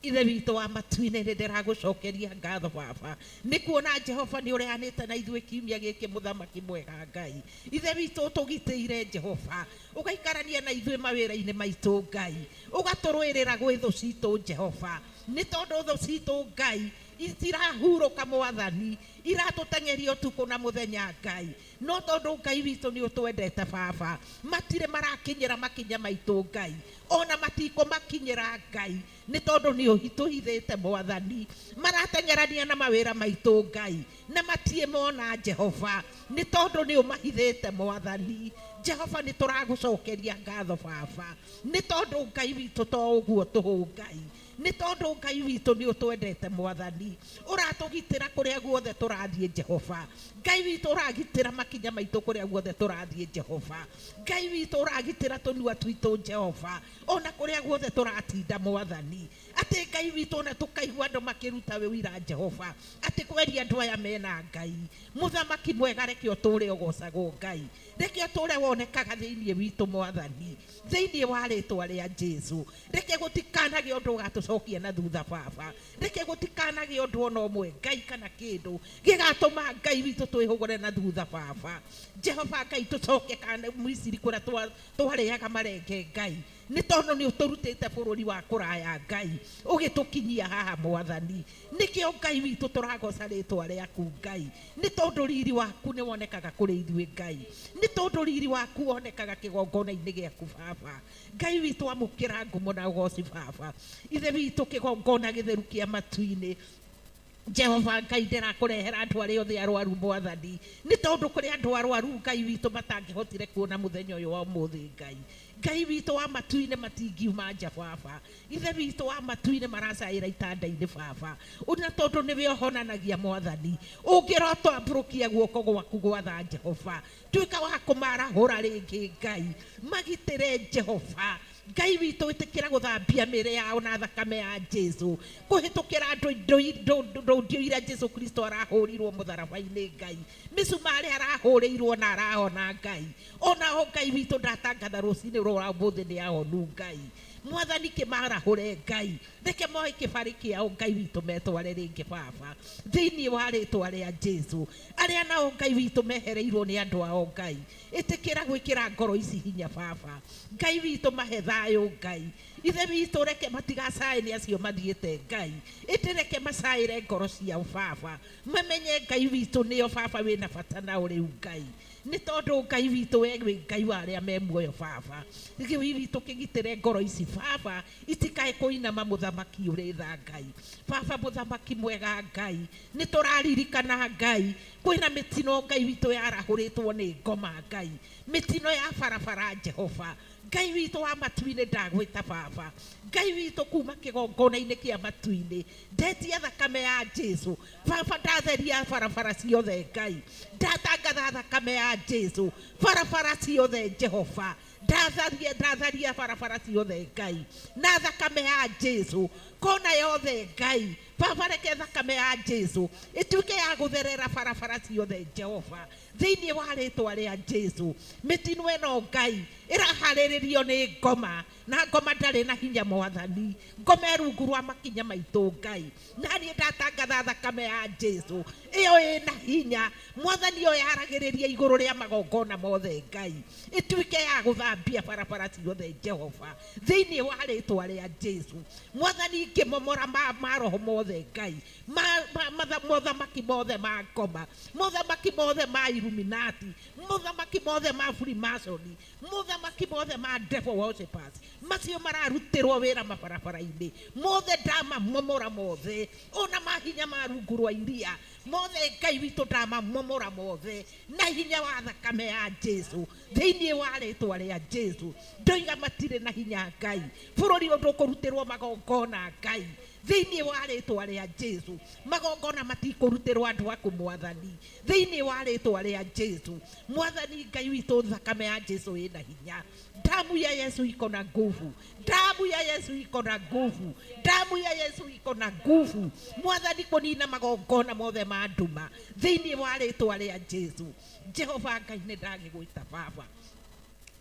ithe witũ wa matu-inĩ, nĩ ndĩragũcokeria ngatho baba nĩ kuona Jehova nĩ ũreanĩte na ithuĩ kiumia gĩkĩ. Mũthamaki mwega Ngai ithe witũ, ũtũgitĩire Jehova, ũgaikarania na ithuĩ mawĩra-inĩ maitũ Ngai, ũgatũrũĩrĩra gwĩ thũ citũ Jehova, nĩ tondũ thũ citũ Ngai itirahurũka Mwathani, iratũteng'eria ũtukũ na mũthenya Ngai, no tondũ Ngai witũ nĩ ũtwendete baba, matirĩ marakinyĩra makinya maitũ Ngai, ona matikũmakinyĩra Ngai, nĩ tondũ nĩ ũtũhithĩte Mwathani. Marateng'erania na mawĩra maitũ Ngai, na matiĩ mona Jehova, nĩ tondũ nĩ ũmahithĩte Mwathani. Jehova, nĩ tũragũcokeria ngatho baba, nĩ tondũ Ngai witũ to ũguo tũhũ Ngai, nĩ tondũ Ngai witũ nĩ ũtwendete Mwathani, ũratũgitĩra kũrĩa guothe tũrathiĩ Jehova. Ngai witũ, ũragitĩra makinya maitũ kũrĩa guothe tũrathiĩ Jehova. Ngai witũ, ũragitĩra tũnua twitũ Jehova, ona kũrĩa guothe tũratinda Mwathani, atĩ Ngai witũ ona tũkaigua andũ makĩruta wĩira Jehova atĩ kweria andũ aya mena Ngai. Mũthamaki mwega, reke ũtũũre ũgocagwo Ngai, reke ũtũũre wonekaga thĩinĩ witũ Mwathani. Thĩinĩ wa rĩtwa rĩa Jesu, reke gũtikanagĩe ũndũ ũgatũcokia na thutha baba, reke gũtikanagĩe ũndũ ona ũmwe Ngai kana kĩndũ gĩgatũma Ngai witũ twĩhũgũre na thutha baba. Jehova Ngai, tũcoke kana Misiri kũrĩa twarĩaga marenge Ngai, nĩ tondũ nĩ ũtũrutĩte bũrũri wa kũraya Ngai, ũgĩtũkinyia haha Mwathani. Nĩkĩo Ngai witũ tũragoca rĩtwa rĩaku Ngai, nĩ tondũ riri waku nĩ wonekaga kũrĩ ithuĩ Ngai, nĩ tondũ riri waku wonekaga kĩgongona-inĩ gĩaku baba. Ngai witũ, amũkĩra ngumo na ũgoci baba. Ithe witũ, kĩgongona gĩtheru kĩa matu-inĩ Jehova Ngai, ndĩrakũrehera andũ arĩa othe arwaru Mwathani, nĩ tondũ kũrĩ andũ arwaru Ngai witũ matangĩhotire kuona mũthenya ũyũ wa ũmũthĩ Ngai. Ngai witũ wa matu-inĩ, matingiuma nja baba. Ithe witũ wa matu-inĩ, maracaĩra itanda-inĩ baba, na tondũ nĩwe ũhonanagia Mwathani, ũngĩrotambũrũkia guoko gwaku gwatha Jehova, tuĩka wa kũmarahũra rĩngĩ Ngai, magitĩre Jehova. Ngai witũ, ĩtĩkĩra gũthambia mĩĩrĩ yao na thakame ya Jesu, kũhĩtũkĩra ndũndio iria Jesu Kristo arahũrirwo mũtharaba-inĩ Ngai, mĩcumarĩ arahũrĩirwo na arahona Ngai. Onao Ngai witũ, ndatangatha rũcinĩ rwa ũmũthĩ nĩ ahonu Ngai. Mwathani, kĩmarahũre Ngai, reke moe kĩbarĩ kĩao Ngai witũ, metware rĩngĩ baba. Thĩinĩ wa rĩtwa rĩa Jesu, arĩa nao Ngai witũ mehereirwo nĩ andũ ao Ngai, ĩtĩkĩra gwĩkĩra ngoro ici hinya baba. Ngai witũ, mahe thayũ Ngai. Ithe witũ, reke matigacaĩ nĩ acio mathiĩte Ngai, ĩndĩ reke macaĩre ngoro ciao baba, mamenye Ngai witũ nĩo baba wĩna bata nao rĩu Ngai, nĩ tondũ Ngai witũ we wĩ Ngai wa arĩa me muoyo baba. Ngai witũ, kĩgitĩre ngoro ici baba, itikae kũinama. Mũthamaki ũrĩ tha Ngai baba, mũthamaki mwega Ngai, nĩ tũraririkana Ngai kwĩna mĩtino Ngai witũ yarahũrĩtwo nĩ ngoma Ngai, mĩtino ya barabara Jehova. Ngai witũ wa matu-inĩ, ndagwĩta baba Ngai witũ kuma kĩgongona-inĩ kĩa matu-inĩ, ndetia thakame ya Jesu baba, ndatheria barabara ciothe Ngai, ndatangatha thakame ya Jesu barabara ciothe Jehova, ndatharia, ndatharia barabara ciothe Ngai na thakame ya Jesu, kona yothe Ngai. Baba, reke thakame ya Jesu ĩtuĩke ya gũtherera barabara ciothe Jehova, thĩinĩ wa rĩtwa rĩa Jesu. Mĩtino ĩno Ngai ĩraharĩrĩrio nĩ ngoma, na ngoma ndarĩ na hinya mwathani. Ngoma ĩ rungu rwa makinya maitũ Ngai, na niĩ ndatangatha thakame ya Jesu ĩyo ĩna hinya mwathani, ĩyo yaragĩrĩria igũrũ rĩa magongona mothe Ngai, ĩtuĩke ya gũthambia barabara ciothe Jehova, thĩinĩ wa rĩtwa rĩa Jesu. Mwathani, ngĩmomora maroho mothe Ngai, mothamaki mothe ma ngoma, mothamaki mothe ma Illuminati, mothamaki mothe ma Freemason, mothamaki mothe ma devil worshippers, macio mararutĩrwo wĩra mabarabara-inĩ mothe, ndamamomora mothe, ona mahinya ma rungu rwa iria mothe Ngai witũ, ndamamomora mothe na hinya wa thakame ya Jesu, thĩinĩ wa rĩtwa rĩa Jesu. Ndoiga matirĩ na hinya Ngai, bũrũri ũyũ ndũkũrutĩrwo magongona Ngai, thĩinĩ wa rĩtwa rĩa Jesu. Magongona matikũrutĩrwo andũ aku mwathani, thĩinĩ wa rĩtwa rĩa Jesu. Mwathani Ngai witũ, thakame ya Jesu ĩna hinya. Damu ya Yesu iko na nguvu, damu ya Yesu iko na nguvu, damu ya Yesu iko na nguvu mwathani, kũnina magongona mothe ma nduma, thĩinĩ wa rĩtwa rĩa Jesu. Jehova Ngai, nĩ ndagĩgwĩta Baba,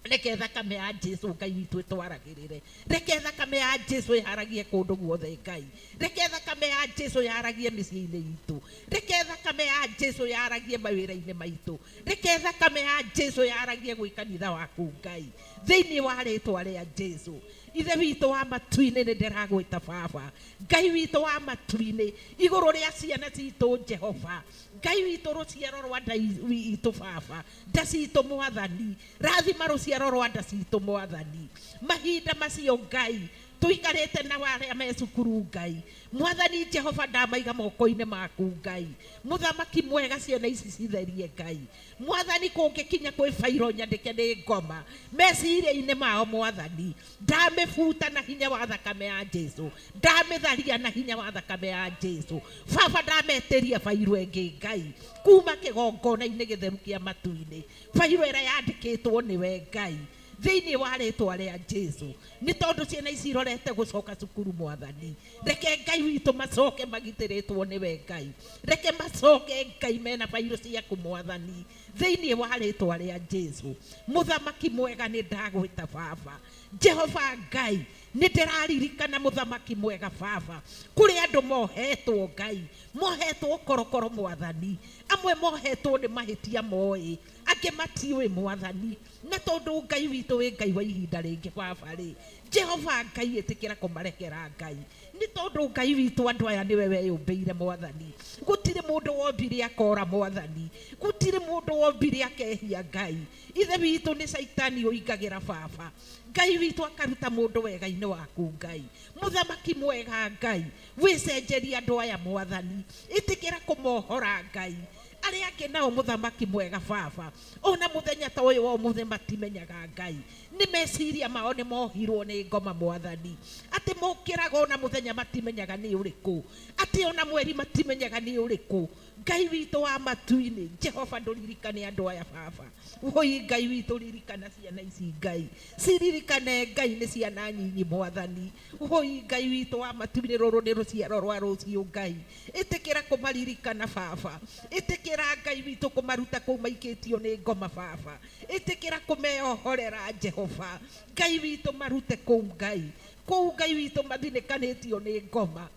reke thakame ya Jesu Ngai witũ ĩtwaragĩrĩre, reke thakame ya Jesu ĩharagie kũndũ guothe Ngai, reke thakame ya Jesu yaragie mĩciĩ-inĩ itũ, reke thakame ya Jesu yaragie mawĩra-inĩ maitũ, reke thakame ya Jesu yaragie gwĩ kanitha waku Ngai, thĩinĩ wa rĩtwa rĩa Jesu. Ithe witũ wa matu-inĩ, nĩ ndĩragwĩta Baba Ngai witũ wa matu-inĩ, igũrũ rĩa ciana citũ Jehova Ngai witũ, rũciaro rwa nda itũ Baba, nda citũ mwathani, rathima rũciaro rwa nda citũ mwathani. Mahinda macio Ngai tũikarĩte na arĩa me cukuru Ngai, mwathani Jehova, ndamaiga moko-inĩ maku Ngai. Mũthamaki mwega, ciana ici citherie Ngai mwathani, kũngĩkinya kwĩ bairo nyandĩke nĩ ngoma meciria-inĩ mao mwathani, ndamĩbuta na hinya wa thakame ya Jesu, ndamĩtharia na hinya wa thakame ya Jesu. Baba, ndametĩria bairo ĩngĩ Ngai kuma kĩgongona-inĩ gĩtheru kĩa matu-inĩ, bairo ĩrĩa yandĩkĩtwo nĩwe Ngai, thĩinĩ wa rĩtwa rĩa Jesu. Nĩ tondũ ciana ici irorete gũcoka cukuru mwathani, reke Ngai witũ macoke magitĩrĩtwo nĩwe Ngai, reke macoke Ngai mena bairo ciaku mwathani, thĩinĩ wa rĩtwa rĩa Jesu. Mũthamaki mwega, nĩ ndagwĩta Baba Jehova Ngai, nĩ ndĩraririkana mũthamaki mwega Baba, kũrĩ andũ mohetwo Ngai, mohetwo korokoro mwathani, amwe mohetwo nĩ mahĩtia moĩ, angĩ matiũĩ mwathani. Na tondũ Ngai witũ wĩ Ngai wa ihinda rĩngĩ Baba rĩ, Jehova Ngai, ĩtĩkĩra kũmarekera Ngai, nĩ tondũ Ngai witũ andũ aya nĩwe weyũmbĩire mwathani. Gũtirĩ mũndũ wombire akora mwathani, gũtirĩ mũndũ wombire akehia Ngai. Ithe witũ, nĩ caitani ũingagĩra Baba Ngai witũ akaruta mũndũ wega-inĩ waku Ngai. Mũthamaki mwega Ngai, wĩcenjerie andũ aya mwathani, ĩtĩkĩra kũmohora Ngai. Arĩa angĩ nao mũthamaki mwega Baba, ona mũthenya ta ũyũ wa ũmũthĩ matimenyaga Ngai, nĩ meciria mao nĩ mohirwo nĩ ngoma mwathani, atĩ mokĩraga ona mũthenya matimenyaga nĩ ũrĩkũ, atĩ ona mweri matimenyaga nĩ ũrĩkũ. Ngai witũ wa matu-inĩ, Jehova, ndũririkane andũ aya Baba. Woi Ngai witũ, ririkana ciana ici Ngai, ciririkane Ngai, nĩ ciana nyinyi mwathani. Woi Ngai witũ wa matu-inĩ, rũrũ nĩ rũciaro rwa rũciũ Ngai, ĩtĩkĩra kũmaririkana Baba, ĩtĩkĩra Ngai witũ kũmaruta kũu maikĩtio nĩ ngoma Baba, ĩtĩkĩra kũmeohorera Jehova Ngai witũ, marute kũu Ngai, kũu Ngai witũ mathinĩkanĩtio nĩ ngoma.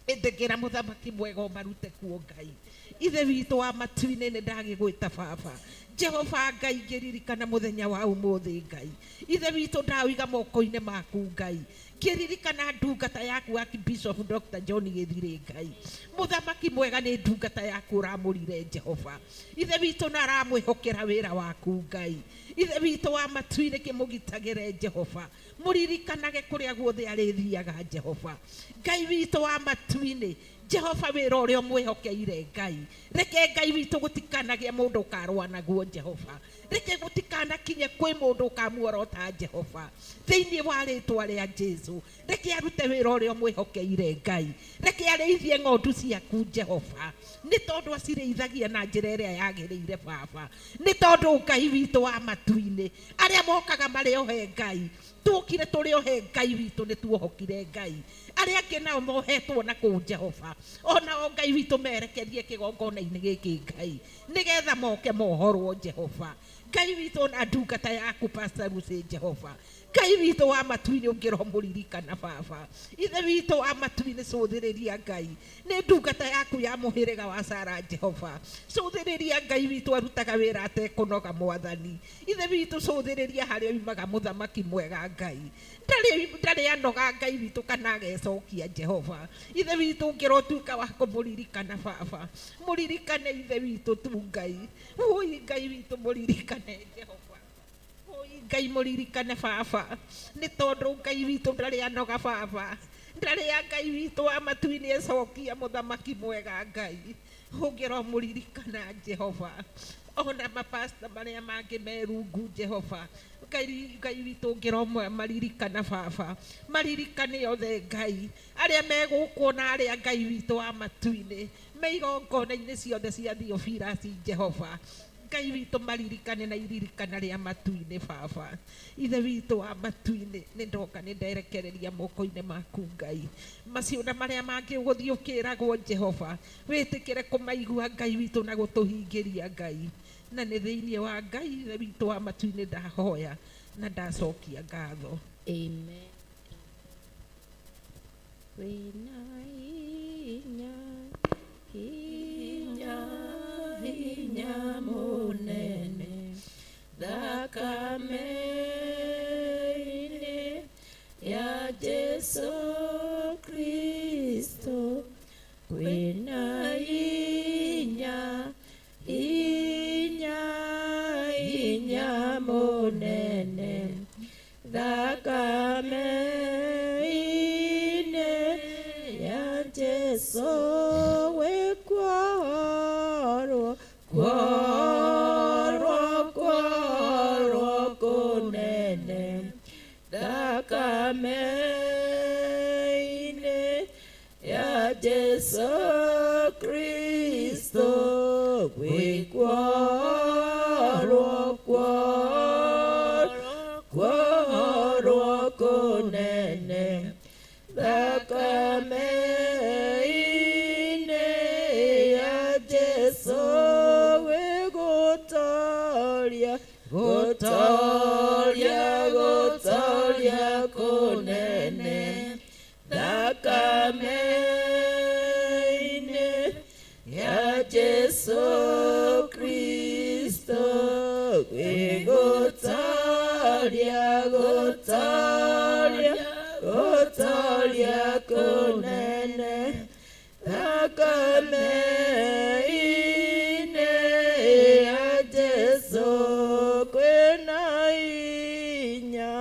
Ĩtĩkĩra mũthamaki mwega ũmarute kuo Ngai. Ithe witũ wa matu-inĩ, nĩ ndagĩgwĩta Baba Jehova Ngai, ngĩririkana mũthenya wa ũmũthĩ Ngai. Ithe witũ, ndaũiga moko-inĩ maku Ngai, ngĩririkana ndungata yaku Archbishop Dr. John Gĩthirĩ Ngai. Mũthamaki mwega, nĩ ndungata yaku ũramũrire Jehova Ithe witũ, na aramwĩhokera wĩra waku Ngai. Ithe witũ wa matu-inĩ, kĩmũgitagĩre Jehova, mũririkanage kũrĩa guothe arĩthiaga Jehova Ngai witũ wa matu-inĩ. Jehova, wĩra ũrĩa ũmwĩhokeire Ngai, reke Ngai witũ gũtikanagĩe mũndũ ũkarũa naguo Jehova, reke gũtikanakinye kwĩ mũndũ ũkamuorota Jehova, thĩinĩ wa rĩtwa rĩa Jesu. Reke arute wĩra ũrĩa ũmwĩhokeire Ngai, reke arĩithie ng'ondu ciaku Jehova, nĩ tondũ acirĩithagia na njĩra ĩrĩa yagĩrĩire Baba. Nĩ tondũ Ngai witũ wa matu-inĩ, arĩa mokaga marĩ ohe Ngai, tuokire tũrĩ ohe Ngai witũ, nĩ tuohokire Ngai. Arĩa angĩ nao mohetwo na kũu Jehova, onao Ngai witũ merekerie kĩgongona-inĩ gĩkĩ Ngai, nĩgetha moke mohorwo Jehova. Ngai witũ na ndungata yaku Pastor Lucy Jehova, Ngai witũ wa matu-inĩ ũngĩromũririkana baba. Ithe witũ wa matu-inĩ cũthĩrĩria Ngai, nĩ ndungata yaku ya mũhĩrĩga wa Sara Jehova. Cũthĩrĩria Ngai witũ arutaga wĩra atekũnoga Mwathani. Ithe witũ cũthĩrĩria harĩa oimaga mũthamaki mwega Ngai. Ndarĩ anoga Ngai witũ kana agecokia Jehova. Ithe witũ ũngĩrotuĩka wa kũmũririkana baba, mũririkane Ithe witũ tu Ngai. Ũi Ngai witũ mũririkane Jehova. Ũi Ngai mũririkane baba, nĩ tondũ Ngai witũ ndarĩ anoga baba. Ndarĩ a Ngai witũ wa matu-inĩ ecokia mũthamaki mwega Ngai. Ũngĩromũririkana Jehova. Ona mapasta marĩa mangĩ me rungu Jehova, Ngai Ngai witũ ũngĩromaririkana baba, maririkane othe Ngai, arĩa me gũkũ na arĩa Ngai witũ wa matu-inĩ, me igongona-inĩ ciothe cia Theophilus Jehova. Ngai witũ maririkane na iririkana rĩa matu-inĩ baba. Ithe witũ wa matu-inĩ nĩ ndoka nĩ nderekereria moko-inĩ maku Ngai. Macio na marĩa mangĩ ũgũthiĩ ũkĩragwo Jehova, wĩtĩkĩre kũmaigua Ngai witũ na gũtũhingĩria Ngai. Na nĩ thĩinĩ wa Ngai Ithe witũ wa matu-inĩ ndahoya na ndacokia ngatho. Amen. Wĩna hinya, hinya, hinya mũnene, thakame-inĩ ya Jesu Kristo. Kwĩna hinya, hinya, hinya mũnene, thakame-inĩ ya Jesu wĩkuohorwo, kuohorwo, kuohorwo kũnene, thakame-inĩ ya Jesu Kristo gwĩkuohorwo, kuohorwo, kuohorwo kũnene, thakame-inĩ ya Jesu gwĩgũtoria, gũtoria, gũtoria kũnene, thakame-inĩ ya Jesu Kristo gwĩgũtoria, gũtoria, gũtoria kũnene, thakame-inĩ ya Jesu kwĩna hinya,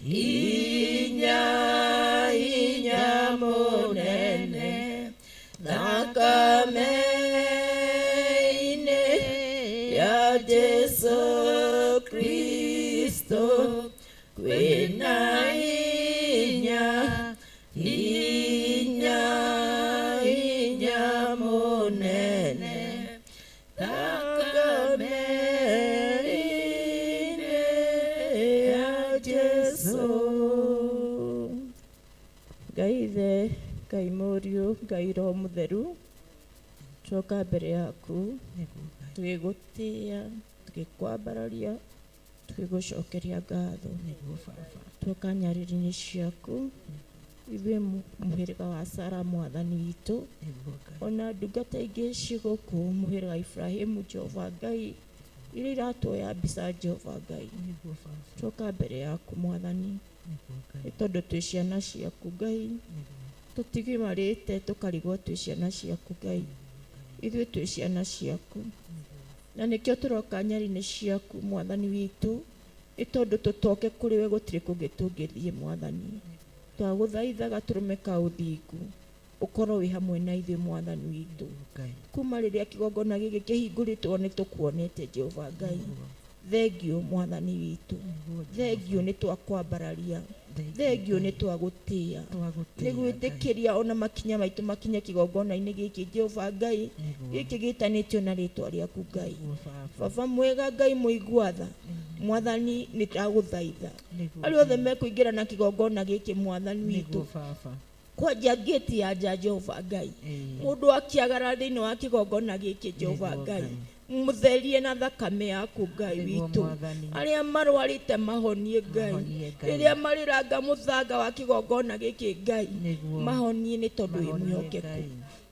hinya, hinya mũnene, thakame-inĩ ya Jesu Kristo kwĩna hinya, hinya, hinya mũnene, thakame-inĩ ya Jesu. Ngai Ithe, Ngai Mũriũ, Ngai Roho Mũtheru, twoka mbere yaku tũgĩgũtĩĩa, tũgĩkwambararia, tũgĩgũcokeria ngatho. Twoka nyarĩrĩ-inĩ ciaku ithuĩ mũhĩrĩga wa Sara mwathani witũ, ona ndungata ingĩ ciĩ gũkũ mũhĩrĩga wa Ibrahimu Jehova Ngai, iria iratuoya mbica Jehova Ngai. Twoka mbere yaku mwathani, nĩ tondũ twĩ ciana ciaku Ngai, tũtigimarĩte tũkarigwo twĩ ciana ciaku Ngai, ithuĩ twĩ ciana ciaku, na nĩkĩo tũroka nyarĩrĩ ciaku mwathani witũ, nĩ tondũ tũtoke kũrĩ we gũtirĩ kũngĩ tũngĩthiĩ mwathani. Twagũthaitha gatũrũme ka ũthingu ũkorwo wĩ hamwe na ithuĩ mwathani witũ. Kuma rĩrĩa kĩgongona gĩkĩ kĩhingũrĩtwo nĩ tũkuonete Jehova Ngai. Thengio mwathani witũ, thengio nĩ twakwambararia, thengio nĩ twagũtĩĩa, nĩ gwĩtĩkĩria ona makinya maitũ makinye kĩgongona-inĩ gĩkĩ Jehova Ngai, gĩkĩ gĩtanĩtio na rĩtwa rĩaku Ngai. Baba mwega Ngai mũigua tha, mwathani nĩ ndagũthaitha arĩa othe mekũingĩra na kĩgongona gĩkĩ mwathani witũ, Kwanja ngĩti ya nja Jehova Ngai, mũndũ akĩagara thĩinĩ wa kĩgongona gĩkĩ Jehova Nĩguo Ngai, Ngai. mũtherie na thakame yaku Ngai Nĩguo witũ. Mwathani. Arĩa marwarĩte mahonie Ngai. Mahonie Ngai. Rĩrĩa marĩranga mũthanga wa kĩgongona gĩkĩ Ngai, Nĩguo. mahonie nĩ tondũ wĩ Mahonie mwĩhokeku. Ngai.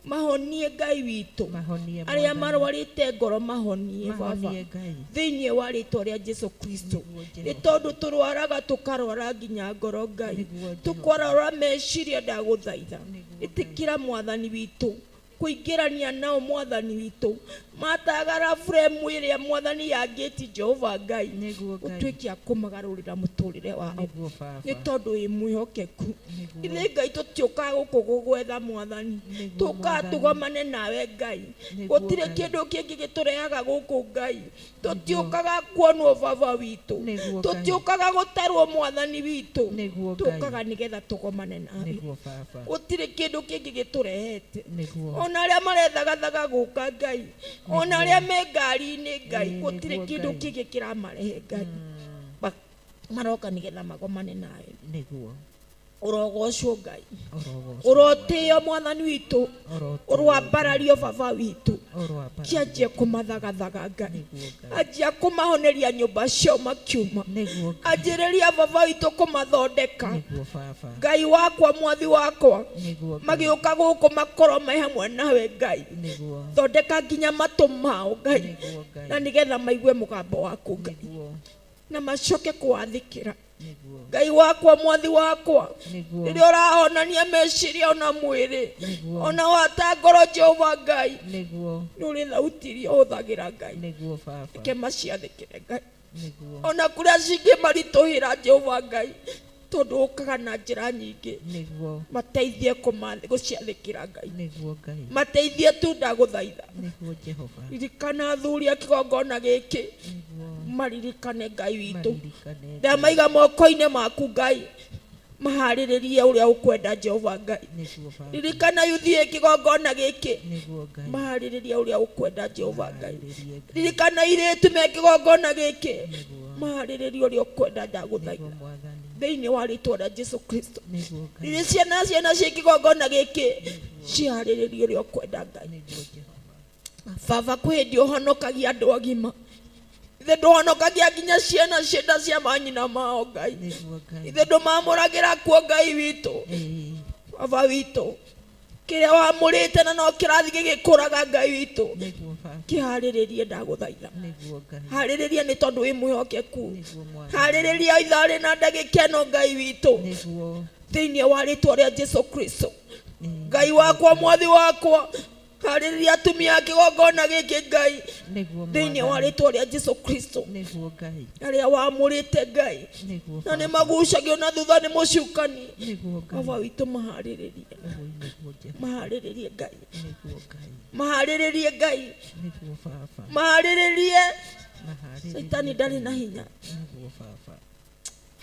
Mahonie Ngai witũ. Mahonie Arĩa Mwathani. marwarĩte ngoro mahonie Baba, Mahonie Ngai. thĩinĩ wa rĩtwa rĩa Jesu Kristo. Nĩguo Nĩ Jehova. tondũ tũrwaraga tũkarwara nginya ngoro Ngai, Nĩguo Jehova. tũkwarora meciria, ndagũthaitha Nĩguo Ngai. ĩtĩkĩra Mwathani witũ kũingĩrania nao Mwathani witũ, matagara buremu ĩrĩa Mwathani ya ngĩti Jehova Ngai, Nĩguo Ngai. ũtuĩke a kũmagarũrĩra mũtũrĩre wao, Nĩguo Baba. nĩ tondũ wĩ mwĩhokeku. Nĩguo. Ithuĩ Ngai tũtiũkaga gũkũ gũgwetha Mwathani, Nĩguo tũkaga Mwathani. tũgomane nawe Ngai. Nĩguo Gũtirĩ Ngai. kĩndũ kĩngĩ gĩtũrehaga gũkũ Ngai. Tũtiũkaga kuonwo Baba witũ, Nĩguo Ngai. tũtiũkaga gũtarwo Mwathani witũ, Nĩguo Ngai. tũkaga nĩgetha tũgomane nawe. Nĩguo Baba. Gũtirĩ kĩndũ kĩngĩ gĩtũrehete. Nĩguo. Ona arĩa marethagathaga gũka Ngai, ona arĩa me ngari-inĩ Ngai, Ĩĩ, gũtirĩ nĩguo kĩndũ Ngai. kĩngĩ kĩramarehe Ngai. Maroka nĩgetha magomane nawe. Nĩguo. Ũrogocwo Ngai, Ũrogocwo. ũrotĩo Mwathani witũ, Ũrotĩo. ũrwambarario Baba witũ. Ũrwambarario. Kĩanjie kũmathagathaga Ngai, Nĩguo Ngai. anjia kũmahoneria nyũmba ciao makiuma, Nĩguo Ngai. anjĩrĩria Baba witũ kũmathondeka. Nĩguo Baba. Ngai wakwa, Mwathi wakwa, Nĩguo Ngai. magĩũka gũkũ makorwo me hamwe nawe Ngai. Nĩguo. Thondeka nginya matũ mao Ngai, Nĩguo Ngai. na nĩgetha maigue mũgambo waku Ngai, Nĩguo. na macoke kũwathĩkĩra. Nĩguo. Ngai wakwa, Mwathi wakwa, Nĩguo. rĩrĩa ũrahonania meciria ona mwĩrĩ, Nĩguo. ona wata ngoro Jehova Ngai, Nĩguo. nĩ ũrĩ thauti iria ũhũthagĩra Ngai, Nĩguo Baba. reke maciathĩkĩre Ngai, Nĩguo. ona kũrĩa cingĩmaritũhĩra Jehova Ngai, tondũ ũkaga na njĩra nyingĩ. Nĩguo. Mateithie gũciathĩkĩra Ngai. Nĩguo Ngai. Mateithie tu, ndagũthaitha. Nĩguo Jehova. Ririkana athuri a kĩgongona gĩkĩ, Nĩguo. maririkane Ngai witũ. Maririkane. Ndamaiga moko-inĩ maku Ngai, maharĩrĩrie ũrĩa ũkwenda Jehova Ngai. Nĩguo Baba. Ririkana yuthi kĩgongona gĩkĩ, Nĩguo Ngai. maharĩrĩrie ũrĩa ũkwenda Jehova Ngai. Maharĩrĩrie Ngai. Ririkana irĩtu me kĩgongona gĩkĩ, Nĩguo. maharĩrĩrie ũrĩa ũkwenda, Nĩguo ndagũthaitha Mwathani. thĩinĩ wa rĩtwa rĩa Jesu Kristo. Nĩguo Ngai. Rĩrĩ ciana ciĩ kĩgongona gĩkĩ, ciharĩrĩrie ũrĩa ũkwenda Ngai. Nĩguo Jehova. Baba, kwĩ hĩndĩ ũhonokagia andũ agima, ithe ndũhonokagia nginya ciana cienda cia manyina mao Ngai. Nĩguo Ngai. Ithe ndũmamũragĩra kuo Ngai witũ. Ĩĩ. Baba witũ, kĩrĩa wamũrĩte na no kĩrathiĩ gĩgĩkũraga Ngai witũ, Nĩguo Baba. kĩharĩrĩrie, ndagũthaitha. Nĩguo Ngai. Harĩrĩria nĩ tondũ wĩ mwĩhokeku. Nĩguo Mwathani. Harĩrĩria ithaa rĩna ndagĩka ĩno Ngai witũ, Nĩguo. thĩinĩ wa rĩtwa rĩa Jesu Kristo. Ĩĩ. Ngai wakwa, Mwathi wakwa, harĩrĩria atumia a kĩgongona gĩkĩ Ngai, Nĩguo thĩinĩ wa Mwathani. rĩtwa rĩa Jesu Kristo. Nĩguo Ngai. Arĩa wamũrĩte Ngai, Nĩguo na nĩ Baba. magucagio na thutha nĩ mũcukani, Nĩguo Ngai. Baba witũ, maharĩrĩrie. Ũĩ nĩguo Jehova. Maharĩrĩrie Ngai. Nĩguo Ngai. Maharĩrĩrie Ngai. Nĩguo Baba. Maharĩrĩrie. Maharĩrĩrie Caitani ndarĩ na hinya. Nĩguo Baba.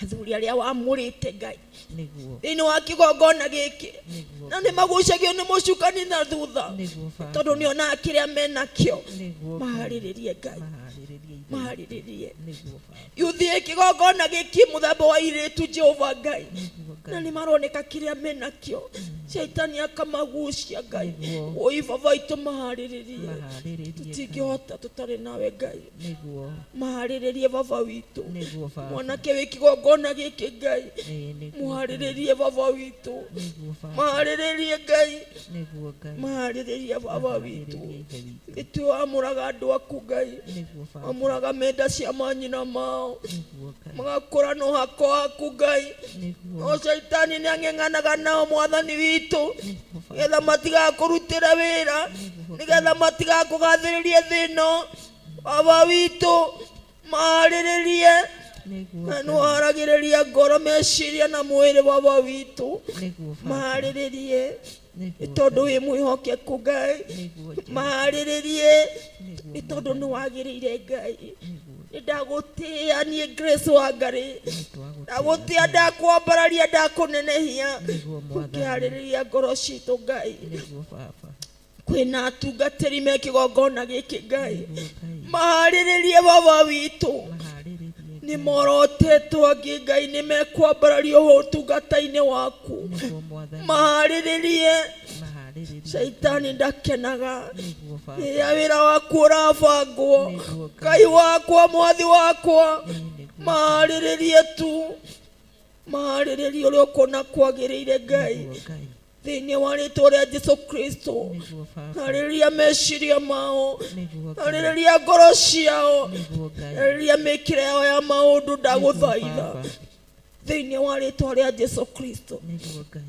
Athuri arĩa wamũrĩte Ngai, Nĩguo. thĩinĩ wa kĩgongona gĩkĩ, Nĩguo. na nĩ magucagio nĩ mũcukani na thutha, Nĩguo Baba. tondũ nĩonaga kĩrĩa menakĩo. Nĩguo Ngai. Maharĩrĩrie Ngai. Maharĩrĩrie ithe. Maharĩrĩrie. Nĩguo Baba. Yuthiĩ kĩgongona gĩkĩ mũthemba wa irĩtu Jehova Ngai, Nĩguo na Ngai. nĩ maroneka kĩrĩa menakĩo, caitani akamagucia Ngai. Nĩguo. Oi Baba witũ, maharĩrĩrie. Maharĩrĩrie Ngai. Tũtingĩhota tũtarĩ nawe Ngai. Nĩguo. Maharĩrĩrie Baba witũ. Nĩguo Baba. Mwanake wĩ kĩgongona gĩkĩ Ngai, Ĩĩ, nĩguo Ngai. muharĩrĩrie Baba witũ. Nĩguo Baba. Maharĩrĩrie Ngai. Nĩguo Ngai. Maharĩrĩrie Baba witũ. Maharĩrĩrie ithe witũ. Nĩtue wamũraga andũ aku Ngai, Nĩguo Baba. wamũraga menda cia manyina mao, Nĩguo Ngai. magakũra no hako waku Ngai. Nĩguo. No caitani nĩ ang'eng'anaga nao Mwathani witũ, Nĩguo Baba. nĩgetha matigakũrutĩre wĩra, Nĩguo nĩgetha matigakũgathĩrĩrie thĩno. Baba witũ, maharĩrĩrie. Nĩguo Na Ngai. nĩwaragĩrĩria ngoro, meciria na mwĩrĩ Baba witũ. Nĩguo Baba. Maharĩrĩrie nĩ Nĩguo tondũ Ngai. wĩ mwĩhokeku Ngai. Nĩguo Jehova. Maharĩrĩrie Nĩguo nĩ tondũ nĩ wagĩrĩire Ngai. Nĩguo. Nĩ ndagũtĩĩa niĩ Grace Wangari, Nĩtwagũtĩĩa ndagũtĩĩa, Ngai. ndakwambararia, ndakũnenehia. Nĩguo Mwathani. Ũkĩharĩrĩria ngoro citũ Ngai. Nĩguo Baba. Kwĩna atungatĩri me kĩgongona gĩkĩ Ngai, Nĩguo Ngai. maharĩrĩrie Baba witũ. Maharĩrĩrie. Nĩ morotetwo angĩ Ngai nĩ mekwambarario ũtungata-inĩ waku. Nĩguo Mwathani. Maharĩrĩrie. Maharĩrĩrie. Shaitani ndakenaga Nĩguo Baba. rĩrĩa wĩra waku ũrabangwo. Nĩguo Ngai. Ngai wakwa, mwathi wakwa, Ĩĩ, nĩguo. maharĩrĩrie tu, maharĩrĩrie ũrĩa ũkuona kwagĩrĩire Ngai. Nĩguo Ngai. Thĩinĩ wa rĩtwa rĩa Jesu Kristo, Nĩguo Baba. harĩrĩria meciria mao, Nĩguo Ngai. harĩrĩria ngoro ciao, Nĩguo Ngai. harĩrĩria mĩkĩre yao ya maũndũ, Nĩguo ndagũthaitha Baba. thĩinĩ wa rĩtwa rĩa Jesu Kristo. Nĩguo Ngai.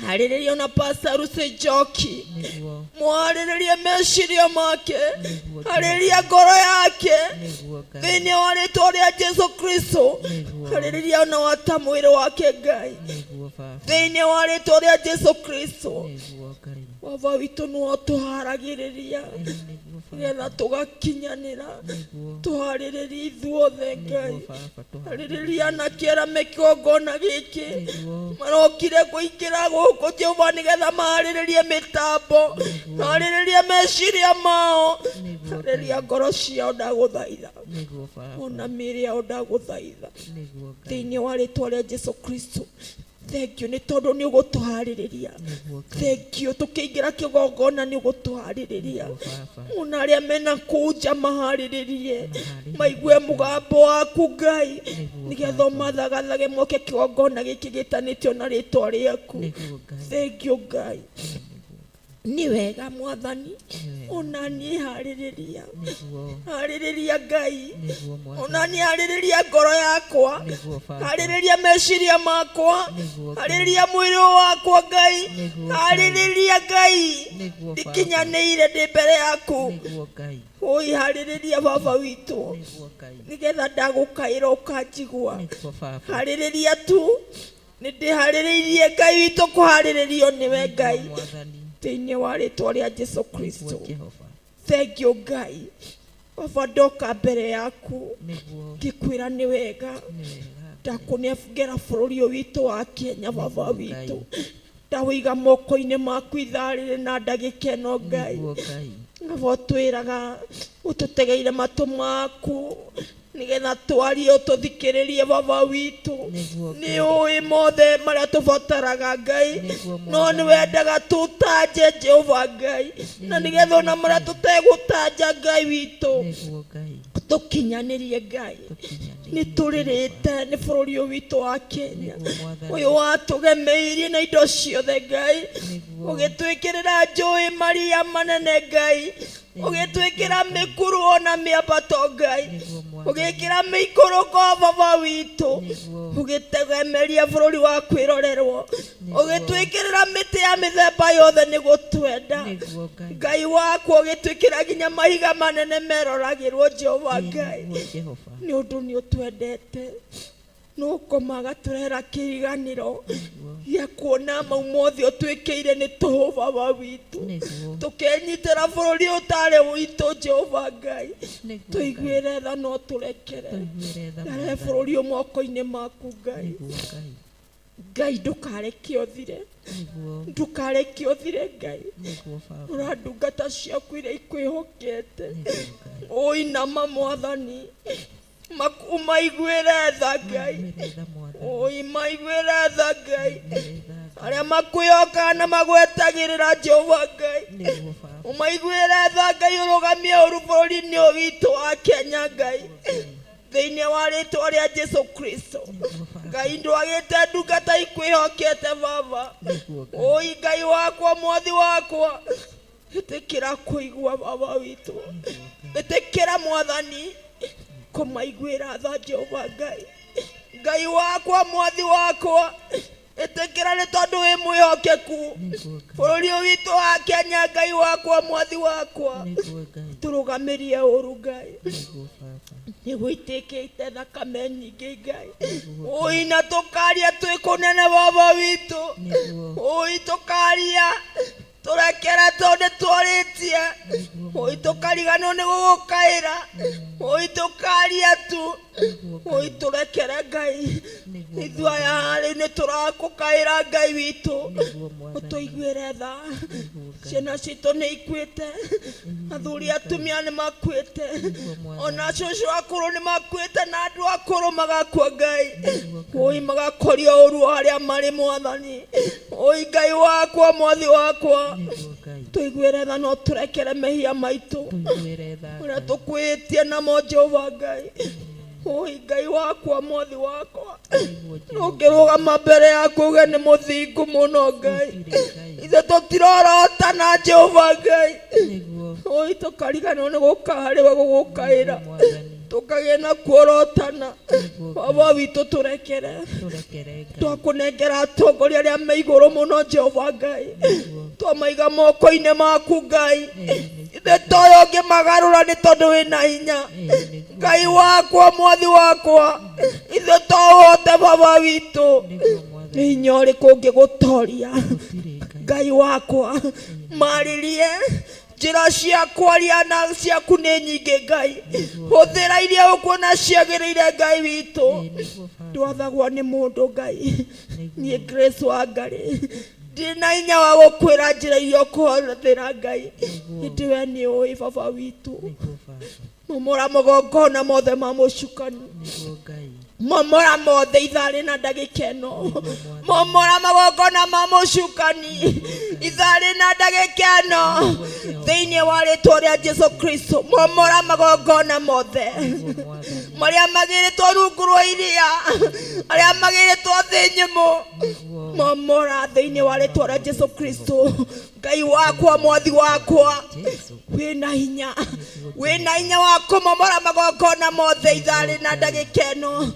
Harĩrĩria ona Pastor Lucy Njoki, Nĩguo. mwarĩrĩrie meciria make, Nĩguo Ngai. harĩrĩria ngoro yake Nĩguo Ngai. thĩinĩ wa rĩtwa rĩa Jesu Kristo. Nĩguo. Harĩrĩria ona wata mwĩrĩ wake Ngai, Nĩguo Baba. thĩinĩ wa rĩtwa rĩa Jesu Kristo. Nĩguo Ngai. Baba witũ nĩwe ũtũharagĩrĩria Ĩĩ, nĩguo Baba. nĩgetha tũgakinyanĩra. Nĩguo. Tũharĩrĩrie ithuothe Ngai. Nĩguo Baba tũharĩrĩrie. Harĩrĩria anake arĩa me kĩgongona gĩkĩ Nĩguo. marokire kũingĩra gũkũ Jehova nĩgetha maharĩrĩrie mĩtambo, harĩrĩrie meciria mao, Nĩguo harĩrĩria Ngai. ngoro ciao ndagũthaitha, Nĩguo Baba. ona mĩĩrĩ yao ndagũthaitha Nĩguo Ngai. thĩinĩ wa rĩtwa rĩa Jesu Kristo. Thank you nĩ tondũ nĩ ũgũtũharĩrĩria. Nĩguo Ngai. Thank you tũkĩingĩra kĩgongona nĩ ũgũtũharĩrĩria. Nĩguo Baba. Ona arĩa mena kũu nja maharĩrĩrie, Maharĩrĩrie. maigue mũgambo waku Ngai, Nĩguo nĩgetha Baba. ũmathagathage moke kĩgongona gĩkĩ gĩtanĩtio na rĩtwa rĩaku. Nĩguo Ngai. Thank you Ngai, nĩ wega Mwathani. Nĩ wega. Ona niĩ harĩrĩria, Nĩguo. harĩrĩria Ngai. Nĩguo Mwathani. Ona niĩ harĩrĩria ngoro yakwa, Nĩguo Baba. harĩrĩria meciria makwa, Nĩguo Ngai. harĩrĩria mwĩrĩ wakwa Ngai, Nĩguo Ngai. harĩrĩria Ngai, Nĩguo Baba. ndikinyanĩire ndĩ mbere yaku. Nĩguo Ngai. Oi harĩrĩria Baba witũ, Nĩguo Ngai. nĩgetha ndagũkaĩra ũkanjigua. Nĩguo Baba. Harĩrĩria tu, nĩ ndĩharĩrĩirie Ngai witũ kũharĩrĩrio nĩwe Ngai, Nĩguo Mwathani. thĩinĩ wa rĩtwa rĩa Jesu Nĩguo Kristo. Jehova. Thank you Ngai. Baba, ndoka mbere yaku Nĩguo. ngĩkwĩra nĩ wega. Nĩ wega. Ndakũnengera bũrũri ũyũ witũ wa Kenya, Baba Nĩguo witũ, Ngai. ndawĩiga moko-inĩ maku ithaa rĩrĩ na ndagĩka ĩno Ngai. Nĩguo Ngai. Baba, ũtwĩraga ũtũtegeire matũ maku nĩgetha twarie ũtũthikĩrĩrie Baba witũ. Nĩguo Nĩ Ngai. ũĩ mothe marĩa tũbataraga Ngai, Nĩguo no nĩ Mwathani. wendaga tũtanje Jehova Ngai, na Nĩguo nĩgetha ona marĩa Ngai. tũtegũtanja Ngai witũ Nĩguo Ngai. tũkinyanĩrie Ngai. Tũkinyanĩrie Nĩ tũrĩrĩte nĩ bũrũri ũyũ witũ wa Kenya, Nĩguo Mwathani. ũyũ watũgemeirie na indo ciothe Ngai, Nĩguo. ũgĩtwĩkĩrĩra njũĩ maria manene Ngai, ũgĩtwĩkĩra mĩkuru ona mĩambato Ngai, Nĩguo Mwathani. ũgĩkĩra mĩikũrũko Baba witũ, Nĩguo. ũgĩtegemeria bũrũri wa kwĩrorerwo, Nĩguo. ũgĩtwĩkĩrĩra mĩtĩ ya mĩthemba yothe nĩ gũtwenda. Nĩguo Ngai. Ngai wakwa, ũgĩtwĩkĩra nginya mahiga manene meroragĩrwo Jehova Ngai, Nĩguo Jehova. nĩ ũndũ nĩ ũtwendete no komaga tũrera kĩriganĩro Nĩguo. gĩa kuona mau mothe ũtwĩkĩire nĩ tũhũ Baba witũ. Nĩguo. Tũkenyitĩra bũrũri ũtarĩ witũ Jehova Ngai, Nĩguo Ngai. tũiguĩre tha no tũrekere. Tũiguĩre tha Ndarehe Mwathani. bũrũri ũyũ moko-inĩ maku Ngai. Nĩguo Ngai. Ngai ndũkareke ũthire, Nĩguo. ndũkareke ũthire Ngai. Nĩguo Baba. Ũra ndungata ciaku iria ikwĩhokete, Nĩguo Ngai. ũinama Mwathani, ũmaiguĩre tha Ngai, Maiguĩre tha Mwathani. oi maiguĩre tha Ngai, Maiguĩre tha Ngai. arĩa makwĩhokaga na magwetagĩrĩra Jehova Ngai, Nĩguo Baba. ũmaiguĩre tha Ngai, ũrũgamie ũru bũrũri-inĩ ũyũ witũ wa Kenya Ngai, thĩinĩ wa rĩtwa rĩa Jesu Kristo. Nĩguo Baba. Ngai ndwagĩte ndungata ikwĩhokete Baba. Nĩguo Ngai. Oi Ngai wakwa, mwathi wakwa, ĩtĩkĩra kũigua Baba witũ, ĩtĩkĩra Mwathani kũmaiguĩra tha Jehova Ngai. Ngai wakwa, mwathi wakwa, ĩtĩkĩra nĩ tondũ wĩ mwĩhokeku. Nĩguo Ngai. Bũrũri ũyũ witũ wa Kenya Ngai wakwa, mwathi wakwa, Nĩguo Ngai. tũrũgamĩrie ũru Ngai, Nĩguo Baba. nĩ gũitĩkĩte thakame nyingĩ Ngai. Oi na tũkaria twĩ kũnene Baba witũ, Nĩguo. oi tũkaria tũrekere tondũ nĩ twarĩtie. Nĩguo Oi tũkariganwo nĩ gũgũkaĩra. Oi tũkaria tu. Oi tũrekere Ngai. Ithuĩ aya rĩu nĩ tũrakũkaĩra Ngai witũ. Ũtũiguĩre tha. Ciana citũ nĩ ikuĩte. Athuri atumia nĩ makuĩte. Ona cũcũ akũrũ nĩ makuĩte na andũ akũrũ magakua Ngai. Oi magakorio ũru o harĩa marĩ Mwathani. Oi Ngai wakwa mwathi wakwa. Tũiguĩre tha no tũrekere mehia maitũ. Ũrĩa tũkwĩhĩtie namo Jehova Ngai. Oi Ngai wakwa mwathi wakwa. Ũngĩrũgama mbere yaku uge nĩ mũthingu mũno Ngai. Ithuĩ tũtirorotana Jehova Ngai. Oi tũkariganĩrwo nĩ gũka harĩ we gũgũkaĩra. Tũkagĩa na kuorotana. Baba witũ tũrekere. Twakũnengera atongoria arĩa me igũrũ mũno Jehova Ngai. Twamaiga moko-inĩ maku Ngai. Ithuĩ toĩ ũngĩmagarũra nĩ tondũ wĩna hinya. Ngai wakwa mwathi wakwa. Ithuĩ to ũhote baba witũ. Nĩ hinya ũrĩkũ ũngĩgũtoria. Ngai wakwa marĩrie njĩra cia kwaria na ciaku nĩ nyingĩ Ngai. Hũthĩra iria ũkuona ciagĩrĩire Ngai witũ. Ndwathagwo nĩ mũndũ Ngai. Niĩ Grace Wangari ndirĩ na hinya wa gũkwĩra njĩra iria ũkũhũthĩra Ngai. Ĩndĩ we nĩ ũĩ baba witũ. Momora magongona mothe ma mũcukani. Momora mothe ithaa rĩna ndagĩka ĩno. Momora magongona ma mũcukani ithaa rĩna ndagĩka ĩno. Thĩinĩ wa rĩtwa rĩa Jesu Kristo. Momora magongona mothe. Marĩa magĩrĩtwo rungu rwa iria. Arĩa magĩrĩtwo thĩ nyũmũ. Momora thĩinĩ wa rĩtwa rĩa Jesu Kristo. Ngai wakwa mwathi wakwa wĩna hinya wĩna hinya wa kũmomora magongona mothe ithaa rĩna ndagĩka ĩno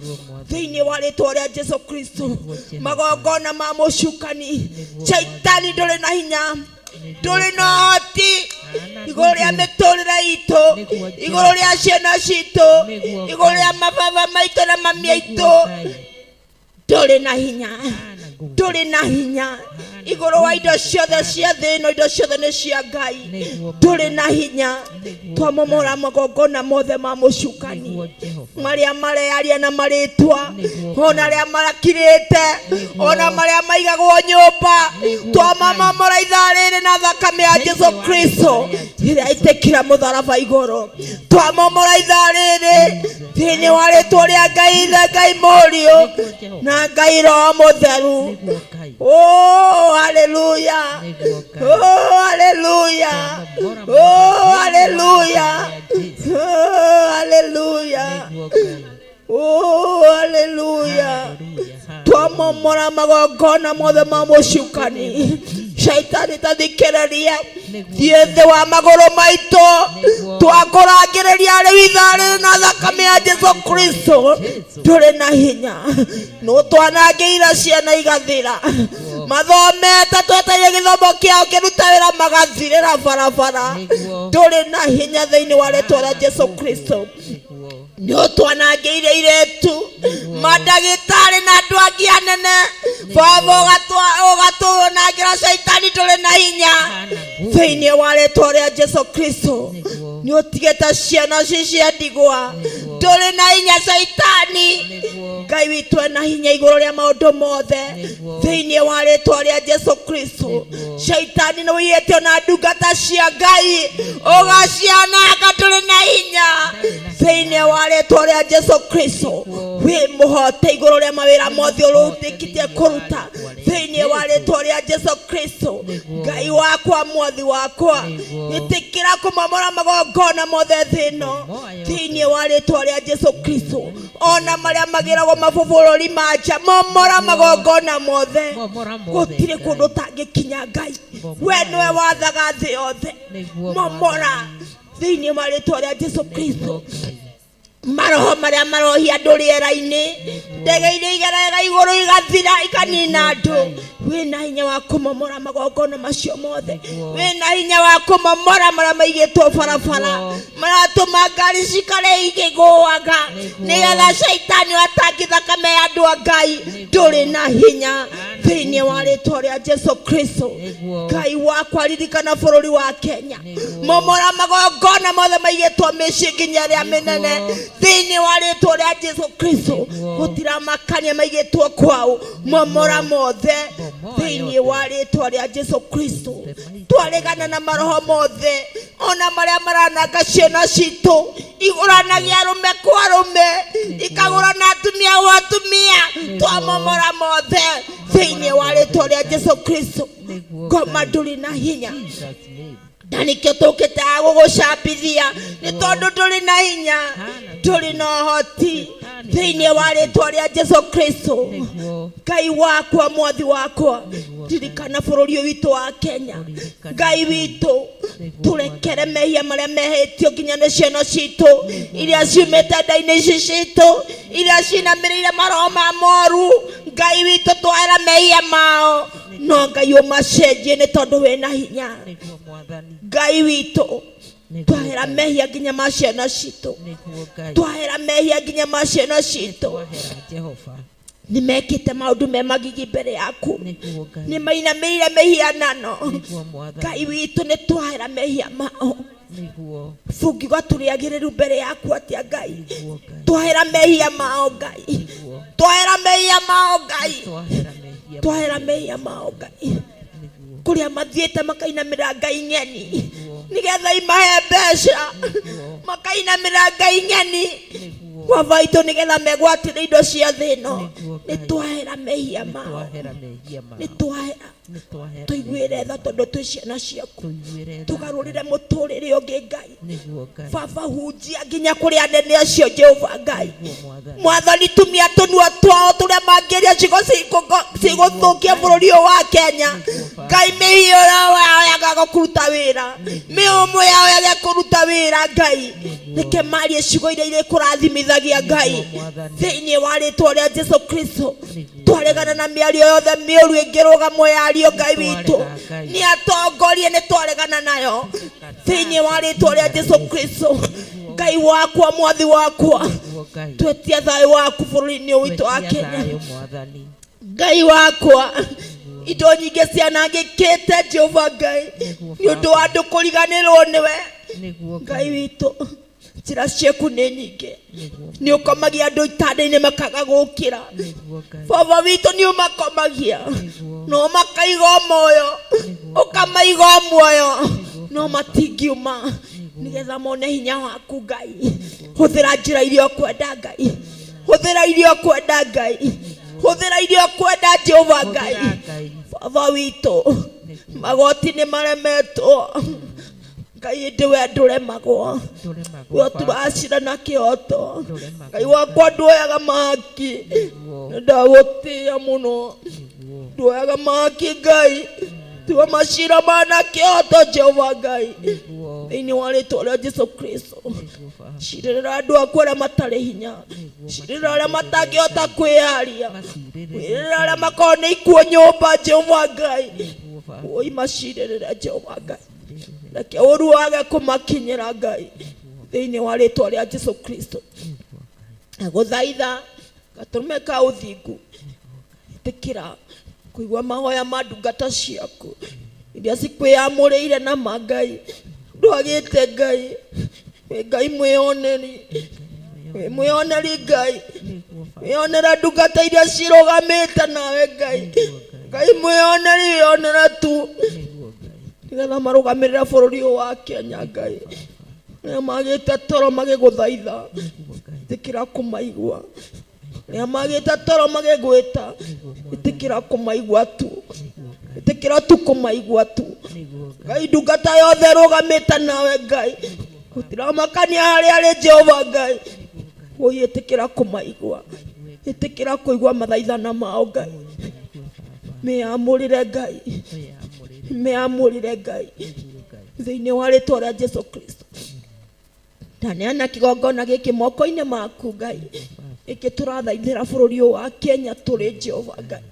thĩinĩ wa rĩtwa rĩa Jesu Kristo. Magongona ma mũcukani Shaitani ndũrĩ na hinya ndũrĩ na ũhoti igũrũ rĩa mĩtũrĩre itũ igũrũ rĩa ciana citũ igũrũ rĩa mababa maitũ na mami aitũ ndũrĩ na hinya ndũrĩ na hinya igũrũ wa indo ciothe cia thĩ ĩno indo ciothe nĩ cia Ngai ndũrĩ na hinya twamomora magongona mothe ma mũcukani marĩa marearia na marĩtwa ona arĩa marakirĩte ona marĩa maigagwo nyũmba twamamomora ithaa rĩrĩ na thakame ya Jesu Kristo ĩrĩa ĩtĩkĩra mũtharaba igũrũ twamomora ithaa rĩrĩ thĩinĩ wa rĩtwa rĩa Ngai Ithe Ngai Mũriũ na Ngai Roho Mũtheru. Oh, haleluya. Oh, haleluya. Oh, haleluya. Oh, haleluya. Oh, haleluya. Twamomora magongona mothe ma mũcukani. Shaitani tathikĩrĩria. Thiĩ thĩ wa magũrũ maitũ. Twakũrangĩrĩria rĩu ithaa rĩrĩ na thakame ya Jesu Kristo. Ndũrĩ na hinya. No twanangĩire ciana igathira. Mathomete twetereire gĩthomo kĩao kĩruta wĩra magathirĩra barabara. Ndũrĩ na hinya thĩinĩ wa rĩtwa rĩa Jesu Kristo. Nĩ ũtwanangĩire irĩtu mandagĩtarĩ na andũ angĩ anene. Baba ũgatũnangĩra Shaitani ndũrĩ na hinya thĩinĩ wa rĩtwa rĩa Jesu Kristo. Nĩ ũtigĩte ciana ci cia ndigwa ndũrĩ na hinya Shaitani. Ngai witũ ena hinya igũrũ rĩa maũndũ mothe thĩinĩ wa rĩtwa rĩa Jesu Kristo. Shaitani nĩ ũiyĩte ona ndungata cia Ngai ũgaciananga ndũrĩ na hinya thĩinĩ wa rĩtwa rĩa Jesu Kristo. Wĩ mũhote igũrũ rĩa mawĩra mothe ũrũtĩkĩtie kũruta thĩinĩ wa rĩtwa rĩa Jesu Kristo. Ngai wakwa mwathi wakwa ĩtĩkĩra kũmomora magongona mothe thĩ ĩno thĩinĩ wa rĩtwa rĩa Jesu Kristo. Ona marĩa magĩragwo mabũrũri ma nja momora magongona mothe. Gũtirĩ kũndũ ũtangĩkinya Ngai. We nĩwe wathaga thĩ yothe. Momora thĩinĩ wa rĩtwa rĩa Jesu Kristo. Maroho marĩa marohia andũ rĩera-inĩ, ndege iria igeragĩra igũrũ igathira ikanina andũ. Wĩna hinya wa kũmomora magongona macio mothe. Wĩna hinya wa kũmomora marĩa maigĩtwo barabara maratũma ngari cikare ikĩgũaga nĩgetha Shaitani atangi thakame ya andũ a Ngai. Ndũrĩ na hinya. Thĩinĩ wa rĩtwa rĩa Jesu Kristo. Nĩguo. Ngai wakwa, ririkana bũrũri wa Kenya. Nĩguo. Momora magongona mothe maigĩtwo mĩciĩ nginya ĩrĩa mĩnene. Nĩguo. Thĩinĩ wa rĩtwa rĩa Jesu Kristo. Nĩguo. Gũtiramakania maigĩtwo kwao, momora mothe. Bomoa Thĩinĩ yothe. wa rĩtwa rĩa Jesu Kristo. The mighty Twaregana na maroho mothe ona marĩa marananga ciana citũ, igũranagia arũme kwa arũme, ikagũrana atumia gwa atumia. Twamomora mothe thĩinĩ wa rĩtwa rĩa Jesu Kristo. Nĩguo, Ngoma Ngai. ndũrĩ na hinya. Jesus name. Na nĩkĩo tũkĩte gũgũcambithia, nĩ tondũ ndũrĩ na hinya, ndũrĩ na ũhoti, thĩinĩ wa rĩtwa rĩa Jesu Kristo. Nĩguo. Ngai wakwa, mwathi wakwa, ririkana bũrũri ũyũ witũ wa Kenya. Ngai witũ, tũrekere mehia marĩa mehĩtio nginya nĩ ciana citũ iria ciumĩte nda-inĩ ici citũ, iria cinamĩrĩire maroho ma moru. Ngai witũ, twahera mehia mao, no Ngai ũmacenjie, nĩ tondũ wĩna hinya. Nĩguo, Mwathani. Ngai witũ, Nĩguo, twahera Ngai. mehia nginya ma ciana citũ. Nĩguo, Ngai. Twahera mehia nginya ma ciana citũ. Twahera, Jehova. Nĩ mekĩte maũndũ me magigi mbere yaku. Nĩguo, Ngai. Nĩ mainamĩrĩire mĩhianano. Nĩguo, Mwathani. Ngai witũ, nĩ twahera mehia mao. Nĩguo. Bungiuga tũrĩ agĩrĩru mbere yaku atĩa, Ngai? Nĩguo, Ngai. Twahera mehia mao, Ngai. Nĩguo. Twahera mehia mao, Ngai. Twahera mehia. Twahera mehia mao, Ngai. Nĩguo. Kũrĩa mathiĩte makainamĩra ngai ng'eni nĩgetha imahe mbeca, makainamĩra ngai ng'eni. Nĩguo. Baba witũ, nĩgetha megwatĩre indo cia thĩ ĩno. Nĩguo, Nĩ Ngai. twahera mehia mao. Twahera mehia mao. Nĩ twahera. Nĩ twahera. Tũiguĩre tha, tondũ twĩ ciana ciaku. Tũiguĩre tha. Tũgarũrĩre mũtũrĩre ũngĩ, Ngai. Nĩguo, Ngai. Baba, hunjia nginya kũrĩ anene acio, Jehova Ngai. Nĩguo, Mwathani. Mwathani, tumia tũnua twao tũrĩa mangĩria ciugo cigũthũkia bũrũri ũyũ wa Kenya. Ngai, mĩhiũro yao yagaga kũruta wĩra, mĩhũmũ yao yaga kũruta wĩra. Ngai, reke marie ciugo iria irĩkũrathimithagia, Ngai, Mwathani. thĩinĩ wa rĩtwa rĩa Jesu Kristo. Twaregana na mĩario yothe mĩũru ĩngĩrũgamo yario, Ngai witũ, Nĩtwarega, Ngai. nĩ atongorie. Nĩ twaregana nayo thĩinĩ wa rĩtwa rĩa Jesu Kristo. Ngai wakwa, mwathi wakwa, Nĩguo, Ngai. twetia thayũ waku bũrũri-inĩ ũyũ witũ wa Twetia Kenya. thayũ, Mwathani. Ngai wakwa, indo nyingĩ cianangĩkĩte, Jehova Ngai, Nĩguo, nĩ ũndũ wa andũ kũriganĩrwo nĩwe. Nĩguo, Ngai witũ, njĩra ciaku nĩ nyingĩ. Nĩguo. Nĩ ũkomagia andũ itanda-inĩ makaga gũkĩra. Nĩguo, Ngai. Baba witũ, nĩ ũmakomagia, Nĩguo. no makaiga o muoyo, ũkamaiga o muoyo, no matingiuma nĩgetha mone hinya waku. Ngai, hũthĩra njĩra iria ũkwenda. Ngai, hũthĩra iria ũkwenda. Ngai, hũthĩra iria ũkwenda, Jehova Ngai. Hũthĩra, Ngai. Baba witũ, magoti nĩ maremetwo, Ngai, ĩndĩ we ndũremagwo. Ndũremagwo, We Baba. ũturacira na kĩhoto. Ndũremagwo. Ngai wakwa, nduoyaga mahaki. Nĩguo. Nĩndagũtĩĩa mũno. Nĩguo. Nduoyaga mahaki, Ngai, tiwa macira mana kĩhoto, Jehova Ngai. Nĩguo. Thĩinĩ wa rĩtwa rĩa Jesu Kristo. Nĩguo, Baba. Cirĩrĩra andũ aku arĩa matarĩ hinya, cirĩrĩra arĩa matangĩhota kwĩyaria. Macirĩrĩre. Cirĩrĩra arĩa makorwo nĩ ikuũ nyũmba, Jehova Ngai. Nĩguo, Baba. Oi, macirĩrĩre, Jehova Ngai, reke ũru wage kũmakinyĩra, Ngai, thĩinĩ wa rĩtwa rĩa Jesu Kristo. Gũthaitha gatũrũme ka ũthingu, ĩtĩkĩra kũigua mahoya ma ndungata ciaku iria cikwĩyamũrĩire na ma. Ngai, ndwagĩte. Ngai, wĩ Ngai mwĩoneri, wĩ mwĩoneri, Ngai. Nĩguo, Baba. Wĩonera ndungata iria cirũgamĩte nawe, Ngai. Ngai mwĩoneri, wĩonera tu. Nĩguo, Ngai. Nĩgetha marũgamĩrĩre bũrũri ũyũ wa Kenya. Ngai, arĩa magĩte toro magĩgũthaitha, Nĩguo, Ngai. ĩtĩkĩra kũmaigua. Arĩa magĩte toro magĩgwĩta, ĩtĩkĩra kũmaigua tu, ĩtĩkĩra tu kũmaigua tu. Nĩguo, Ngai. Ngai, ndungata yothe ĩrũgamĩte nawe, Ngai, gũtiramakania harĩa arĩ, Jehova Ngai, woi, ĩtĩkĩra kũmaigua, ĩtĩkĩra kũigua mathaithana mao. Ngai, mĩamũrĩre. Ngai, Wĩyamũrĩre. Mĩamũrĩre, Ngai, Nĩguo, Ngai. Thĩinĩ wa rĩtwa rĩa Jesu Kristo, ndaneana kĩgongona gĩkĩ moko-inĩ maku, Ngai, gĩkĩ tũrathaithĩra bũrũri ũyũ wa Kenya tũrĩ, Jehova Ngai,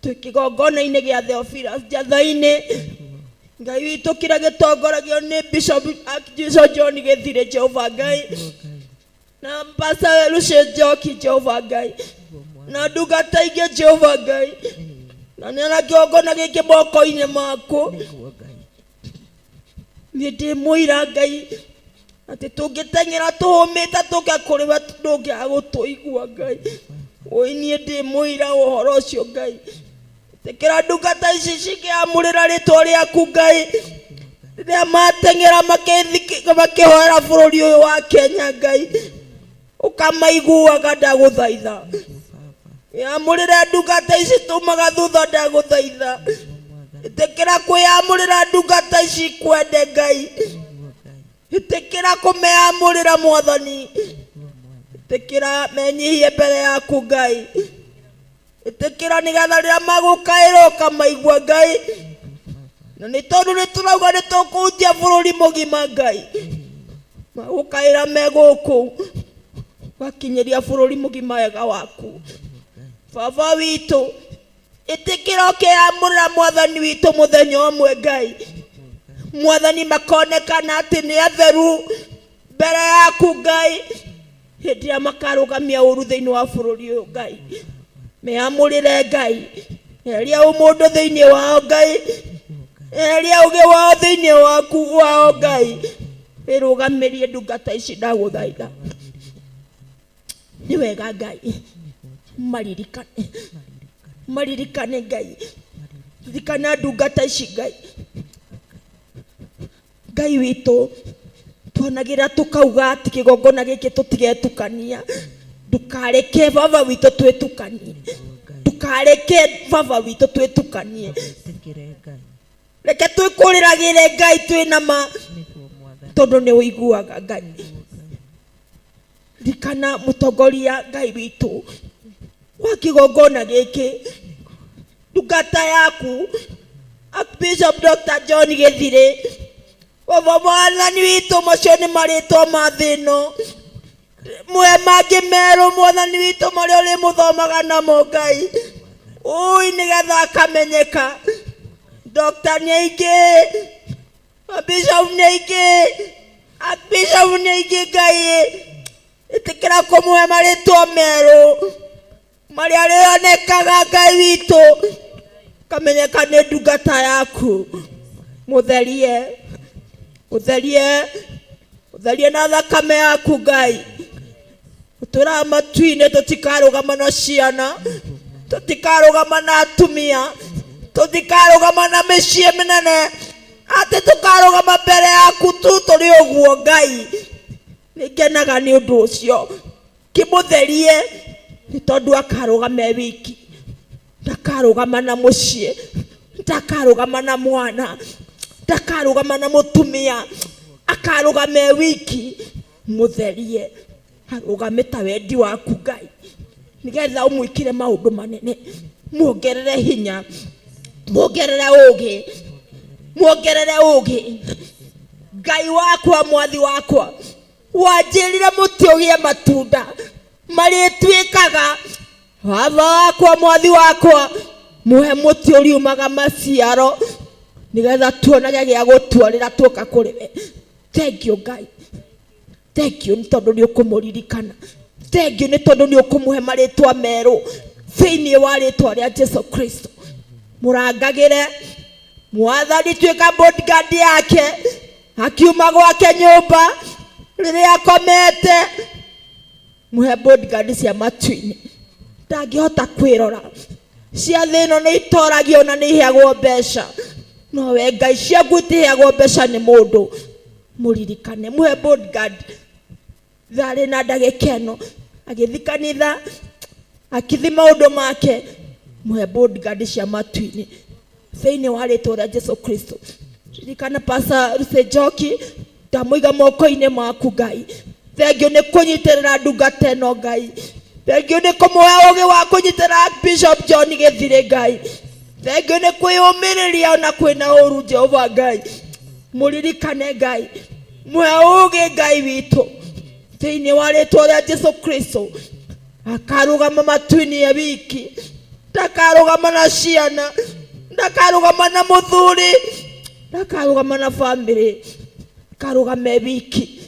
twĩ kĩgongona-inĩ gĩa Theophilus Njatha-inĩ, Ngai witũ, kĩrĩa gĩtongoragio nĩ Bishop Archbishop John Gĩthirĩ, Jehova Ngai, na Pastor Lucy Njoki, Jehova Ngai, na ndungata ingĩ, Jehova Ngai. Na nĩ kĩgongona gĩkĩ moko-inĩ maku. Nĩguo Ngai. Niĩ ndĩ mũira Ngai atĩ tũngĩteng'era tũhũmĩte tũke kũrĩ we ndũngĩaga gũtũigua Ngai. Ũi niĩ ndĩ mũira wa ũhoro ũcio Ngai. Ĩtĩkĩra ndungata ici cikĩamũrĩra rĩtwa rĩaku Ngai. Rĩrĩa mateng'era makĩhoera bũrũri ũyũ wa Kenya Ngai, ũkamaiguaga ndagũthaitha. Yamũrĩra ndungata ici tumaga thutha ndagũthaitha. Ĩtĩkĩra kwĩyamũrĩra ndungata ici kwende Ngai. Ĩtĩkĩra kũmeyamũrĩra Mwathani. Ĩtĩkĩra menyihie mbere yaku Ngai. Ĩtĩkĩra nĩgetha rĩrĩa magũkaĩra ũkamaigua Ngai. Na nĩ tondũ nĩ tũrauga nĩ tũkũhutia bũrũri mũgima Ngai. Magũkaĩra me gũkũ ũgakinyĩria bũrũri mũgima wega waku. Baba witũ, ĩtĩkĩra ũkĩyamũrĩra Mwathani witũ mũthenya ũmwe Ngai. Mwathani makonekana atĩ nĩ atheru mbere yaku Ngai, hĩndĩ ĩrĩa makarũgamia ũru thĩinĩ wa bũrũri ũyũ Ngai. Meyamũrĩre Ngai, eheria ũmũndũ thĩinĩ wao Ngai, eheria ũgĩ wao thĩinĩ waku wao Ngai. Wĩrũgamĩrie ndungata ici ndagũthaitha. Nĩ wega Ngai, maririkane, maririkane Ngai, ririkana ndungata ici Ngai. Ngai witũ, tuonagĩra tũkauga atĩ kĩgongona gĩkĩ tũtigetukania. Ndũkareke baba witũ twĩtukanie, ndũkareke baba witũ twĩtukanie. Ĩtĩkĩre Ngai. Reke twĩkũrĩragĩre Ngai twĩna ma, Nĩguo Mwathani. tondũ nĩ ũiguaga Ngai. Ririkana mũtongoria Ngai witũ wa kĩgongona gĩkĩ, ndungata yaku Archbishop Dr. John Gĩthirĩ. Baba Mwathani witũ, macio nĩ marĩtwa ma thĩ ĩno, mwe mangĩ merũ Mwathani witũ marĩa ũrĩmũthomaga namo Ngai, ũi nĩgetha akamenyeka. Dr. nĩ aingĩ, Bishop nĩ aingĩ, Archbishop nĩ aingĩ Ngai, ĩtĩkĩra kũmũhe marĩtwa merũ marĩa rĩonekaga Ngai witũ, kamenyeka nĩ ndungata yaku. Mũtherie, mũtherie, mũtherie na thakame yaku Ngai. Tũraga matu-inĩ tũtikarũgama na ciana, tũtikarũgama na atumia, tũtikarũgama na mĩciĩ mĩnene, atĩ tũkarũgama mbere yaku tu tũrĩ ũguo Ngai. Nĩ ngenaga nĩ ũndũ ũcio. Kĩmũtherie nĩ tondũ akarũgama e wiki, ndakarũgama na mũciĩ, ndakarũgama na mwana, ndakarũgama na mũtumia, akarũgama e wiki. Mũtherie arũgame ta wendi waku Ngai, nĩgetha ũmwĩkĩre maũndũ manene, muongerere hinya, muongerere ũgĩ, muongerere ũgĩ. Ngai wakwa, Mwathi wakwa, wanjĩrire mũtĩ ũgĩe matunda marĩtuĩkaga. Baba wakwa, Mwathi wakwa, mũhe mũtĩ ũriumaga maciaro nĩgetha tuonage gĩa gũtuarĩra tuoka kũrĩ we. Thank you Ngai, thank you nĩ tondũ nĩ ũkũmũririkana. Thank you nĩ tondũ nĩ ũkũmũhe marĩtwa merũ thĩinĩ wa rĩtwa rĩa Jesu Kristo. Mũrangagĩre Mwathani, tuĩka bodyguard yake akiuma gwake nyũmba rĩrĩa akomete, mũhe bodyguard cia matu-inĩ. Ndangĩhota kwĩrora, cia thĩ ĩno nĩ itoragio na nĩ iheagwo mbeca, no we Ngai ciaku itiheagwo mbeca nĩ mũndũ. Mũririkane, mũhe bodyguard tharĩ na ndagĩka ĩno agĩthi kanitha akithi maũndũ make, mũhe bodyguard cia matu-inĩ thĩinĩ wa rĩtwa rĩa Jesu Kristo. Ririkana Pastor Lucy Njoki, ndamũiga moko-inĩ maku Ngai. Thengiũ nĩ kũnyitĩrĩra ndungata ĩno Ngai, thengiũ nĩ kũmũhe ũgĩ wa kũnyitĩrĩra Bishop John Gĩthirĩ Ngai, thengiũ nĩ kwĩyũmĩrĩria ona kwĩna ũru Jehova Ngai. Mũririkane Ngai, mũhe ũgĩ Ngai witũ thĩinĩ wa rĩtwa rĩa Jesu Kristo. Akarũgama matu-inĩ e wiki, ndakarũgama na ciana, ndakarũgama na mũthuri, ndakarũgama na bamĩrĩ, akarũgama e wiki,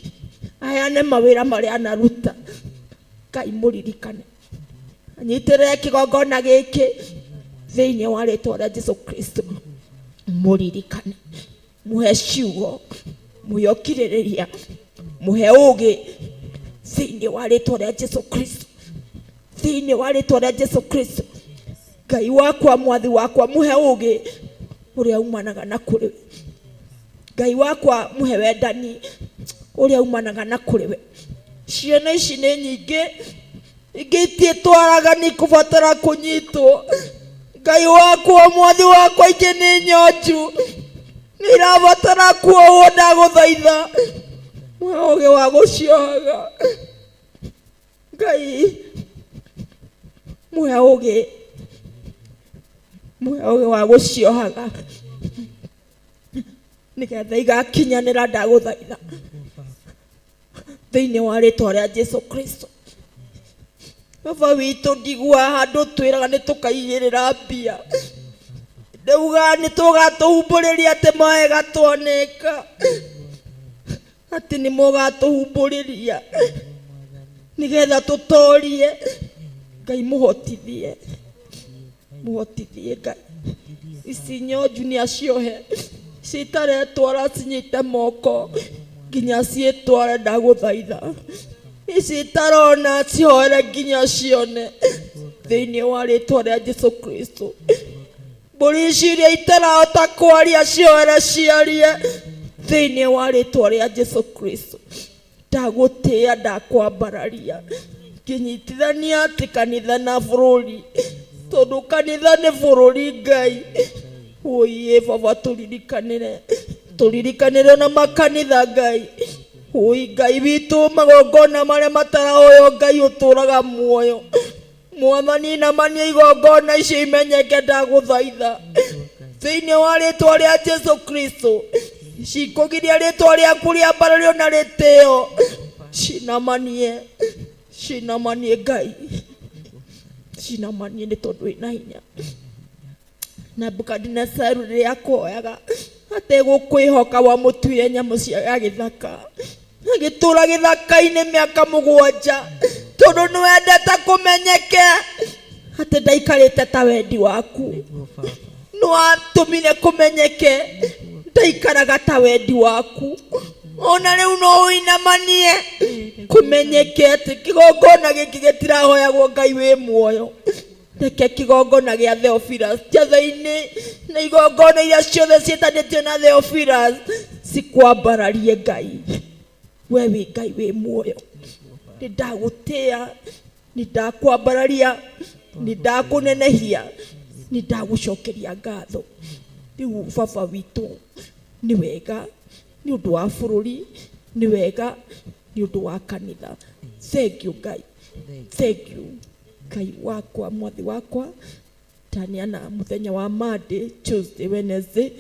aheane mawĩra marĩa anaruta. Ngai mũririkane, anyitĩrĩre kĩgongona gĩkĩ. Thĩinĩ wa rĩtwa rĩa Jesu Kristo, mũririkane, mũhe ciugo, mũhe ũkirĩrĩria, mũhe ũũgĩ thĩinĩ wa rĩtwa rĩa Jesu Kristo, thĩinĩ wa rĩtwa rĩa Jesu Kristo. Ngai wakwa, mwathi wakwa, mũhe ũũgĩ ũrĩa umanaga na kũrĩ we. Ngai wakwa, mũhe wendani ũrĩa umanaga na kũrĩ we. Ciana ici nĩ nyingĩ, ingĩ itiĩtwaraga, nĩ ikũbatara kũnyitwo. Ngai wakwa, mwathi wakwa, ingĩ nĩ nyonju, nĩ irabatara kuohwo. Ndagũthaitha mũhe ũũgĩ wa gũciohaga. Ngai, mũhe ũũgĩ, mũhe ũũgĩ wa gũciohaga nĩgetha igakinyanĩra. Ndagũthaitha thĩinĩ wa rĩtwa rĩa Jesu Kristo. Baba witũ, ndigua handũ twĩraga nĩ tũkaigĩrĩra mbia, ndauga nĩ tũgatũhumbũrĩria atĩ maega twaneka, atĩ nĩ mũgatũhumbũrĩria nĩgetha tũtorie. Ngai, mũhotithie, mũhotithie Ngai. Ici nyonju nĩ aciohe, citaretwara cinyite moko nginya ciĩtware. Ndagũthaitha, ici itarona cihoere nginya cione thĩinĩ wa rĩtwa rĩa Jesu Kristo. Mbũri ici iria itarahota kwaria, cioere ciarie thĩinĩ wa rĩtwa rĩa Jesu Kristo. Ndagũtĩĩa, ndakwambararia, ngĩnyitithania atĩ kanitha na bũrũri, tondũ kanitha nĩ bũrũri. Ngai ũiĩ, Baba, tũririkanĩre, tũririkanĩre na makanitha. Ngai ũi, Ngai witũ, magongona marĩa matarahoywo, Ngai ũtũraga muoyo, Mwathani, namania igongona icio imenyeke. Ndagũthaitha thĩinĩ wa rĩtwa rĩa Jesu Kristo, cikũgiria rĩtwa rĩaku rĩambarario na rĩtĩo, cinamanie, cinamanie Ngai, cinamanie, nĩ tondũ wĩna hinya. Nebukadinezaru rĩrĩa akũhoyaga ategũkwĩhoka, wamũtuire nyamũ cia ya gĩthaka, agĩtũra gĩthaka-inĩ mĩaka 7, tondũ nĩwendete kũmenyeke atĩ ndaikarĩte ta wendi waku. Nĩwatũmire kũmenyeke ndaikaraga ta wendi waku. Ona rĩu no ũinamanie kũmenyeke atĩ kĩgongona gĩkĩ gĩtirahoyagwo Ngai wĩ muoyo. Reke kĩgongona gĩa Theophilus Njathai-inĩ na igongona iria ciothe ciĩtanĩtio na Theophilus cikwambararie. Ngai, we wĩ Ngai wĩ muoyo, nĩ ndagũtĩĩa, nĩ ndakwambararia, nĩ ndakũnenehia, nĩ ndagũcokeria ngatho. Rĩu Baba witũ, nĩ wega nĩ ũndũ wa bũrũri, nĩ wega nĩ ũndũ wa kanitha. Thank you Ngai, thank you Ngai wakwa, mwathi wakwa. Taniana mũthenya wa Monday, Tuesday, Wednesday,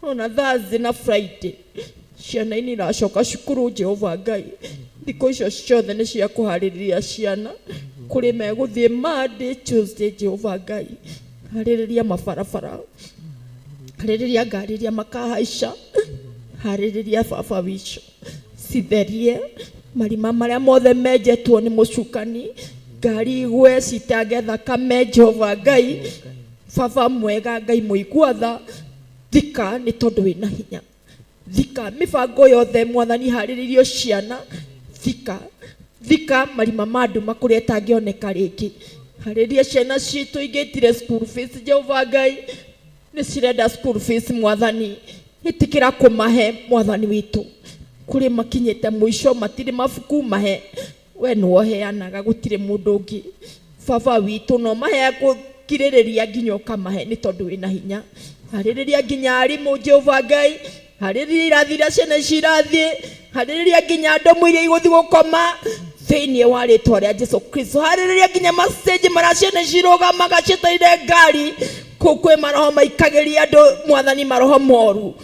ona Thursday na Friday, ciana inĩ iracoka cukuru. Jehova Ngai, thikũ icio ciothe nĩ cia kũharĩrĩria ciana kũrĩ megũthiĩ Monday, Tuesday. Jehova Ngai, harĩrĩria mabarabara, harĩrĩria ngari iria makahaica, harĩrĩria Baba witũ, citherie marima marĩa mothe menjetwo nĩ mũcukani, ngari igwe citange thakame. Jehova Ngai, Baba mwega, Ngai mũigua tha, thika nĩ tondũ wĩna hinya. Thika mĩbango yothe Mwathani harĩrĩirio ciana, thika, thika marima ma nduma kũrĩa ĩtangĩoneka rĩngĩ. Harĩria ciana citũ ingĩ itirĩ school fees. Jehova Ngai, nĩ cirenda school fees. Mwathani, ĩtĩkĩra kũmahe. Mwathani witũ, kũrĩ makinyĩte mũico, matirĩ mabuku, mahe. We nĩwe ũheanaga, gũtirĩ mũndũ ũngĩ. Baba witũ, no mahe gũkirĩrĩria nginya ũkamahe, nĩ tondũ wĩna hinya. Harĩrĩria nginya arimũ. Jehova Ngai, harĩrĩria irathi iria ciana ici irathiĩ, harĩrĩria nginya ndomu iria igũthiĩ gũkoma thĩinĩ wa rĩtwa rĩa Jesu Kristo. Harĩrĩria nginya macenji marĩa ciana ici irũgamaga cietereire ngari, kũu kwĩ maroho maikagĩria andũ. Mwathani, maroho moru,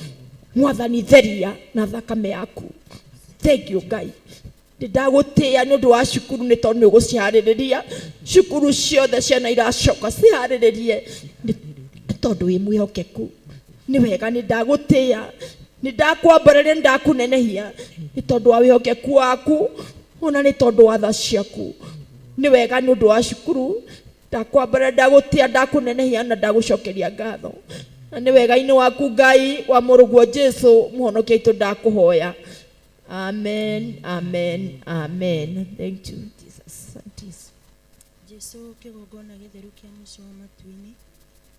Mwathani, theria na thakame yaku. Thank you Ngai, ndagũtĩĩa nĩ ũndũ wa cukuru, nĩ tondũ nĩ ũgũciharĩrĩria cukuru ciothe ciana iracoka, ciharĩrĩrie nĩ tondũ wĩ mwĩhokeku. Nĩ wega, nĩ ndagũtĩĩa, nĩ ndakwambararia, nĩ ndakũnenehia nĩ tondũ wa wĩhokeku waku, ona nĩ tondũ wa tha ciaku. Nĩ wega nĩ ũndũ wa cukuru. Ndakwambara, ndagũtĩa, ndakũnenehia na ndagũcokeria ngatho, na nĩ wega-inĩ waku Ngai wa mũrũguo Jesu mũhonokia witũ ndakũhoya. Amen, amen, amen. Thank you, Jesus. Asante. Jesu, kĩgongona gĩtheru kĩa mũciĩ wa matu-inĩ,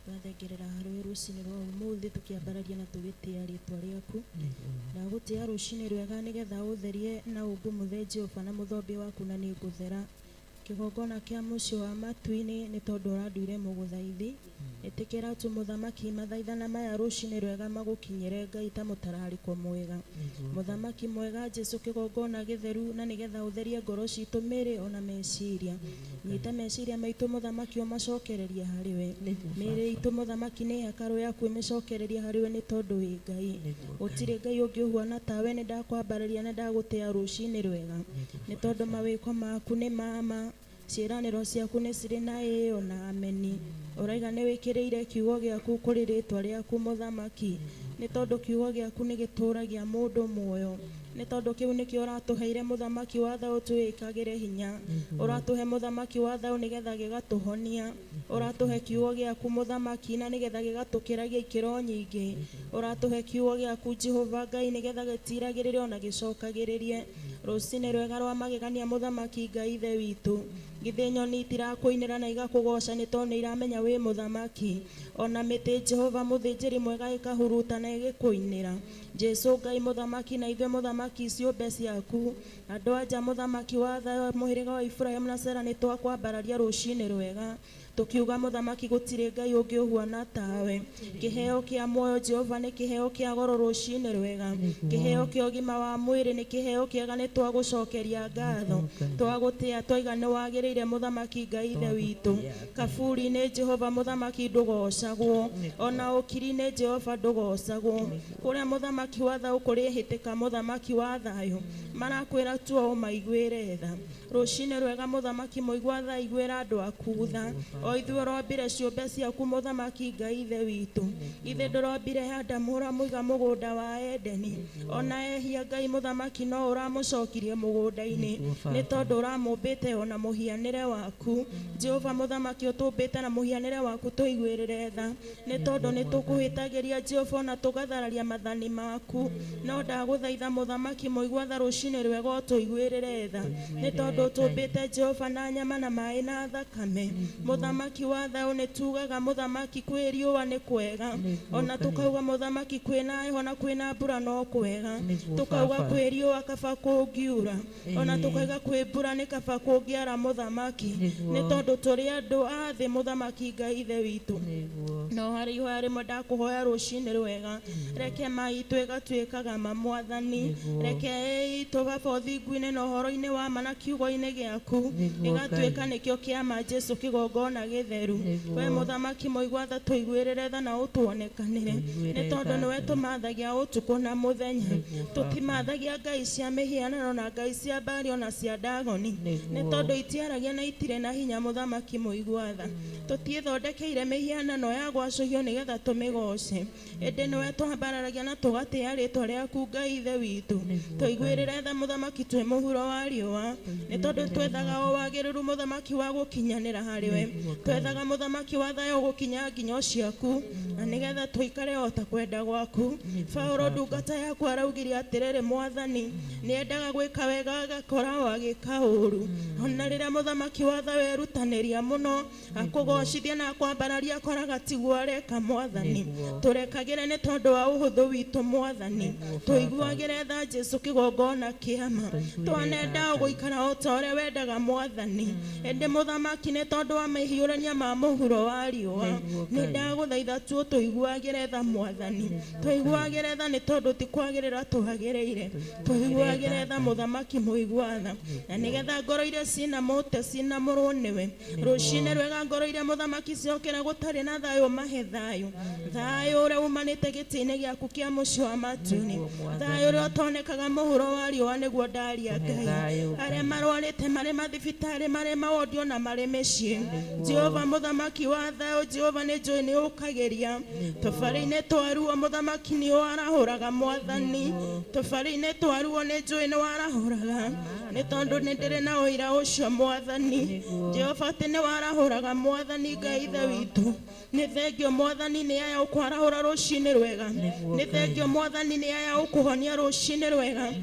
twathengerera harĩ rũcinĩ rwa ũmũthĩ tũkĩambararia na tũgĩtĩa rĩtwa rĩaku. Ndagũtĩa rũcinĩ rwega nĩgetha ũtherie na ũngumuthe Jehova na mũthombi waku, na nĩ ngũthera. Kĩgongona kĩa mũciĩ wa matu-inĩ, nĩ tondũ ũranduire mũgũthaithi, ĩtĩkĩra tu mũthamaki mathaithana maya rũcinĩ rwega magũkinyĩre Ngai ta mũtararĩko mwega. Mũthamaki mwega Jesu, kĩgongona gĩtheru, na nĩgetha ũtherie ngoro citũ, mĩĩrĩ ona meciria. Nyita meciria maitũ mũthamaki, ũmacokererie harĩ we. Mĩĩrĩ itũ mũthamaki nĩ hekarũ yaku, ĩmĩcokererie harĩ we, nĩ tondũ wĩ Ngai, gũtirĩ Ngai ũngĩ ũhuana tawe. Nĩ ndakwambararia na ndagũtĩa rũcinĩ rwega, nĩ tondũ mawĩko maku nĩ mama, ciĩranĩro ciaku nĩ cirĩ na ĩĩ ona ameni. Ũraiga nĩ wĩkĩrĩire kiugo gĩaku kũrĩ rĩtwa rĩaku mũthamaki, nĩ tondũ kiugo gĩaku nĩ gĩtũragia mũndũ muoyo, nĩ tondũ kĩu nĩkĩo ũratũheire mũthamaki wa thayũ twĩkagĩre hinya. Ũratũhe mũthamaki wa thayũ nĩgetha gĩgatũhonia. Ũratũhe kiugo gĩaku mũthamaki na nĩgetha gĩgatũkĩragia ikĩro nyingĩ. Ũratũhe kiugo gĩaku Jehova Ngai nĩgetha gĩtiragĩrĩre ona gĩcokagĩrĩrie. Rũcinĩ rwega rwa magegania mũthamaki Ngai ithe witũ, githĩ nyoni itirakũinĩra na igakũgoca, nĩ tondũ nĩ iramenya wĩ mũthamaki? Ona mĩtĩ Jehova mũthĩnjĩri mwega ĩkahuruta na ĩgĩkũinĩra. Jesu Ngai mũthamaki, na ithuĩ mũthamaki ciũmbe ciaku, andũ anja mũthamaki wa thayũ, mũhĩrĩga wa Iburahĩmu na Sara, nĩ twakwambararia rũcinĩ rwega tũkiuga mũthamaki gũtirĩ Ngai ũngĩ ũhuana tawe. Kĩheo kĩa muoyo Jehova nĩ kĩheo kĩa goro rũcinĩ rwega. Kĩheo kĩa ũgima wa mwĩrĩ nĩ kĩheo kĩega, nĩ twagũcokeria ngatho, twagũtĩa, twaiga nĩ wagĩrĩire mũthamaki Ngai ithe witũ. Kaburi-inĩ Jehova mũthamaki ndũgocagwo, ona ũkiri-inĩ Jehova ndũgocagwo. Kũrĩa mũthamaki wa thayũ kũrĩ hĩtĩka, mũthamaki wa thayũ marakwĩra tu o ũmaiguĩre tha. Rũcinĩ rwega mũthamaki mũigua tha, iguĩra andũ aku tha, o ithuĩ ũrombire ciũmbe ciaku mũthamaki Ngai ithe witũ. Ithe ndũrombire Adamu ũramũiga mũgũnda wa Edeni, ona ehia Ngai mũthamaki no ũramũcokirie mũgũnda-inĩ, nĩ tondũ ũramũmbĩte ona mũhianĩre waku. Jehova mũthamaki, ũtũmbĩte na mũhianĩre waku, tũiguĩrĩre tha, nĩ tondũ nĩ tũkũhĩtagĩria Jehova ona tũgathararia mathani maku. No ndagũthaitha mũthamaki mũigua tha, rũcinĩ rwega ũtũiguĩrĩre tha, nĩ tondũ ũtũmbĩte Jehova na nyama na maĩ na thakame. Mũthamaki wa thayũ, nĩ tugaga mũthamaki kwĩ riũa nĩ kwega, ona tũkauga mũthamaki kwĩna heho na kwĩna mbura no kwega, tũkauga kwĩ riũa kaba kũngiura, ona tũkauga kwĩ mbura nĩ kaba kũngĩara mũthamaki, nĩ tondũ tũrĩ andũ a thĩ mũthamaki Ngai ithe witũ. No harĩ ihoya rĩmwe ndakũhoya rũcinĩ rwega, reke ma itũ ĩgatuĩkaga ma mwathani, reke ĩ itũ baba ũthingu-inĩ na ũhoro-inĩ wa ma na kiugo-inĩ gĩaku ĩgatuĩka nĩkĩo kĩama. Jesu, kĩgongona gĩtheru, we mũthamaki mũigua tha, tũiguĩrĩre tha na ũtuonekanĩre, nĩ tondũ nĩwe tũmathagia ũtukũ na mũthenya. Tũtimathagia ngai cia mĩhianano na ngai cia mbari ona cia ndagoni, nĩ tondũ itiaragia na itirĩ na hinya. Mũthamaki mũigua tha, tũtiĩthondekeire mĩhianano ya gwacũhio nĩgetha tũmĩgoce, ĩndĩ nĩwe twambararagia na tũgatĩa rĩtwa rĩaku Ngai ithe witũ. Tũiguĩrĩre tha mũthamaki twĩ mũhuro wa riũa, nĩ tondũ twethaga o wagĩrĩru mũthamaki wa gũkinyanĩra harĩ we. Twethaga mũthamaki wa thayũ gũkinya nginyo ciaku, na nĩgetha tũikare o ta kwenda gwaku. Paulo ndungata yaku araugire atĩrĩrĩ, mwathani, nĩendaga gwĩka wega agakora o agĩka ũru. Ona rĩrĩa mũthamaki wa thayũ erutanĩria mũno akũgocithia na akwambararia, akoraga tiguo areka. Mwathani, tũrekagĩre nĩ tondũ wa ũhũthũ witũ. Mwathani, tũiguagĩre tha. Jesu, kĩgongona kĩama, twanenda o gũikara o ta ũrĩa wendaga mwathani, ĩndĩ mũthamaki nĩ tondũ wa mĩhiũrania ma mũhuro wa riũa, nĩ ndagũthaitha tu tũiguagĩre tha. Mwathani, tũiguagĩre tha, nĩ tondũ ti kwagĩrĩra twagĩrĩire. Tũiguagĩre tha mũthamaki mũigua tha, na nĩgetha ngoro iria cina mũte cinamũrwo nĩwe. Rũcinĩ rwega, ngoro iria mũthamaki ciokĩra gũtarĩ na thayũ, mahe thayũ, thayũ ũrĩa umanĩte gĩtĩ-inĩ gĩaku kĩa mũciĩ wa matu-inĩ, thayũ ũrĩa ũtonekaga mũhuro wa riũa. Nĩguo ndaria Ngai, arĩa marwarĩte marĩ mathibitarĩ, marĩ mawondi ona marĩ mĩciĩ, Jehova mũthamaki wa thayũ, Jehova nĩ njũĩ nĩ ũkagĩria tũbarĩ-inĩ twa ruo. Mũthamaki, nĩ warahũraga. Mwathani, tũbarĩ-inĩ twa ruo nĩ njũĩ nĩ warahũraga. Nĩ tondũ nĩ ndĩrĩ na ũira ũcio mwathani. Jehova atĩ nĩ warahũraga mwathani Ngai ithe witũ. Nĩ thengio mwathani nĩ aya ũkwarahũra rũcinĩ rwega. Nĩ thengio mwathani nĩ aya ũkũhonia rũcinĩ rwega.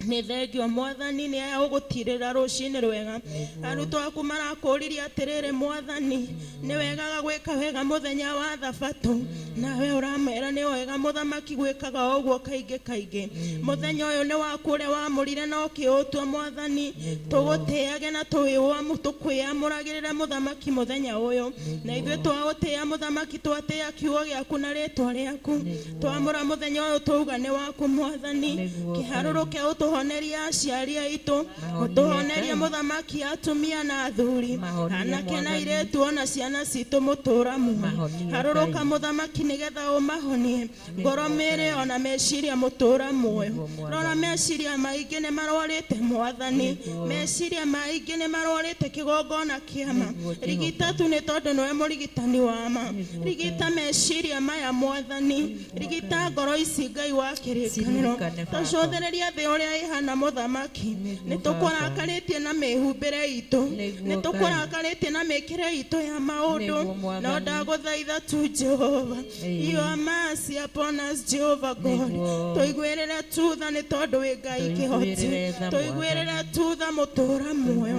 Nĩ thengio mwathani nĩ aya ũgũtirĩra rũcinĩ rwega. Arutwo aku marakũririe atĩrĩrĩ mwathani, nĩ wegaga gwĩka wega mũthenya wa thabatũ, nawe ũramera nĩ wega mũthamaki gwĩkaga ũguo kaingĩ kaingĩ. Mũthenya ũyũ nĩ waku ũrĩa wamũrire na ũkĩũtua mwathani, tũgũtĩage na tũkwĩamũragĩrĩre mũthamaki mũthenya ũyũ. Na ithuĩ twaũtĩĩa mũthamaki, twatĩĩa kiugo gĩaku na rĩtwa rĩaku. Twamũra mũthenya ũyũ twauga nĩ waku mwathani. Kĩharũrũke ũtũhonerie aciari aitũ, ũtũhonerie mũthamaki atumia na athuri, anake na airĩtu ona ciana citũ mũtũra muoyo. Harũrũka mũthamaki nĩgetha ũmahonie ngoro, mĩĩrĩ ona meciria mũtũra muoyo. Rora meciria maingĩ nĩ marwarĩte mwathani, meciria maingĩ nĩ marwarĩte kĩgongona kĩama. Rigita tu nĩ tondũ nĩwe mũrigitani wa ma. Rigita meciria maya mwathani, rigita ngoro ici Ngai wa kĩrĩkanĩro. Tũcũthĩrĩria thĩ ũrĩa ĩhana mũthamaki. Nĩ tũkũrakarĩtie na mĩhumbĩre itũ, nĩ tũkũrakarĩtie na mĩkĩre itũ ya maũndũ, no ndagũthaitha tu Jehova, your mercy upon us Jehovah God. Tũiguĩrĩre tu tha nĩ tondũ wĩ Ngai kĩhoti. Tũiguĩrĩre tu tha mũtũra muoyo.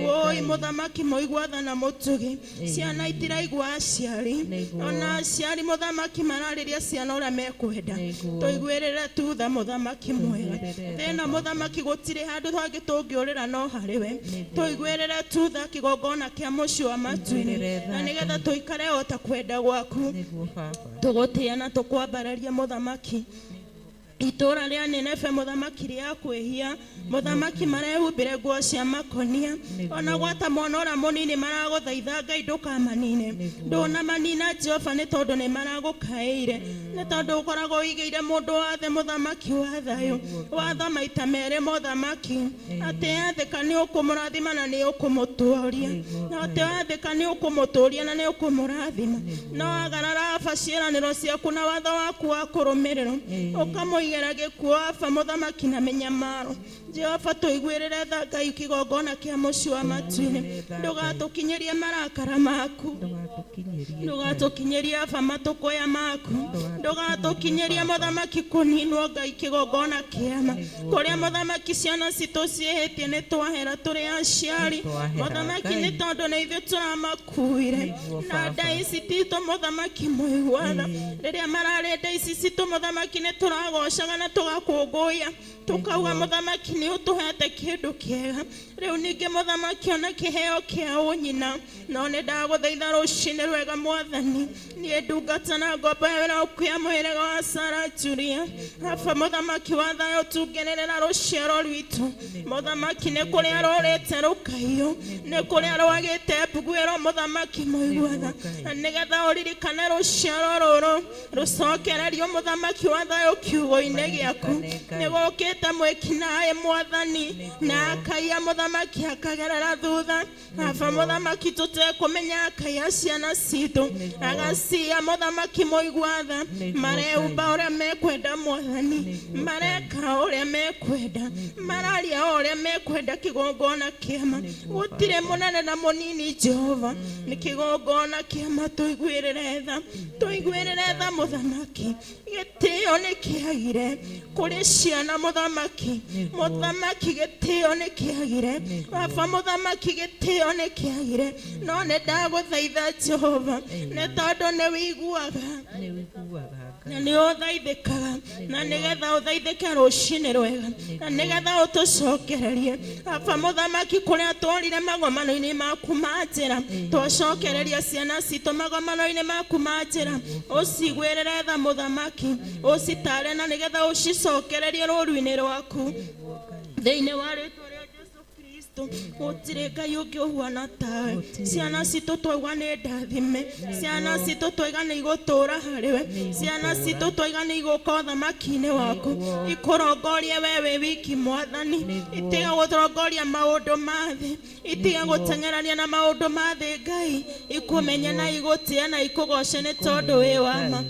Woi mũthamaki mũigua tha na mũtugi. Ciana itiraigua aciari, ona aciari mũthamaki mararĩria ciana ũrĩa mekwenda. Tũiguĩrĩre tu tha mũthamaki mwega. Thĩna mũthamaki gũtirĩ handũ hangĩ tũngĩũrĩra no harĩ we. Tũiguĩrĩre tu tha kĩgongona kĩa mũciĩ wa matu-inĩ, na nĩgetha tũikare o ta kwenda gwaku. Tũgũtĩĩa na tũkwambararia mũthamaki. Itũra rĩa Nineve mũthamaki rĩa kwĩhia, mũthamaki marehumbĩre nguo cia makonia, ona gwata mwana ũrĩa mũnini maragũthaitha Ngai ndũkamanine. Ndũnamanina Jehova nĩ tondũ nĩ maragũkaĩire, nĩ tondũ ũkoragwo ũigĩire mũndũ wathe mũthamaki wa thayũ watho maita merĩ mũthamaki, atĩ athĩka nĩ ũkũmũrathima na nĩ ũkũmũtũria, na atĩ athĩka nĩ ũkũmũtũria na nĩ ũkũmũrathima. No agarara aba ciĩranĩro ciaku na watho waku wa kũrũmĩrĩrwo, ũkamũigĩra gĩkuũ aba mũthamaki na mĩnyamaro. Jehova tũiguĩrĩre tha Ngai kĩgongona kĩa mũciĩ wa matu-inĩ. Ndũgatũkinyĩrie marakara maku, ndũgatũkinyĩrie aba matũkũya maku, ndũgatũkinyĩrie mũthamaki kũninwo Ngai kĩgongona kĩama. Kũrĩa mũthamaki ciana citũ ciĩhĩtie nĩ twahera tũrĩ aciari mũthamaki, nĩ tondũ nĩ ithuĩ tũramakuire na nda ici titũ mũthamaki mũiguana. Rĩrĩa mararĩ nda ici citũ mũthamaki nĩ tũragocaga na tũgakũngũiya, tukauga mũthamaki nĩ ũtũhete kĩndũ kĩega. Rĩu ningĩ mũthamaki ona kĩheo kĩa ũnyina, no nĩ ndagũthaitha rũcinĩ rwega mwathani, niĩ ndungata na ngombo ya wĩra waku ya mũhĩrĩga wa Sara Julia, aba mũthamaki wa thayũ tungĩrĩrĩra rũciaro rwitũ mũthamaki. Nĩ kũrĩa rũrĩte rũkaiyũ, nĩ kũrĩa rwagĩte mbuguĩro mũthamaki mũiguatha, na nĩgetha ũririkane rũciaro rũrũ rũcokererio mũthamaki wa thayũ kiugo-inĩ gĩaku. Nĩ gũkĩte mwĩkinaĩ mwathani na akaiya mũthamaki akagerera thutha aba mũthamaki tũtekũmenya, akaiya ciana citũ agaciya mũthamaki mũiguatha. Mareumba ũrĩa mekwenda mwathani, mareka ũrĩa mekwenda, mararia o ũrĩa mekwenda. Kĩgongona kĩama gũtirĩ mũnene na mũnini Jehova, nĩ kĩgongona kĩama. Tũiguĩrĩre tha, tũiguĩrĩre tha mũthamaki. Gĩtĩo nĩ kĩagire kũrĩ ciana mũthamaki, mũthamaki gĩtĩo nĩ kĩagire baba, mũthamaki gĩtĩo nĩ kĩagire. No nĩ ndagũthaitha Jehova, nĩ tondũ nĩ wĩiguaga na nĩ ũthaithĩkaga, na nĩgetha ũthaithĩke rũcinĩ rwega, na nĩgetha ũtũcokererie aba mũthamaki kũrĩa tworire magomano-inĩ maku ma njĩra. Twacokereria ciana citũ magomano-inĩ maku ma njĩra, ũciguĩrĩre tha mũthamaki, ũcitare na nĩgetha ũcicokererie rũru-inĩ rwaku thĩinĩ wa rĩtwa rĩa Jesu Kristo. Gũtirĩ Ngai ũngĩ ũhuana tawe. Ciana citũ twauga nĩ ndathime, ciana citũ twaiga nĩ igũtũũra harĩwe, ciana citũ twaiga nĩ igũka ũthamaki-inĩ waku, ikũrongorie we wĩ wiki mwathani, itiga gũrongoria maũndũ ma thĩ, itiga gũteng'erania na maũndũ ma thĩ Ngai, ikũmenye na igũtĩe na ikũgoce nĩ tondũ wĩ wa ma.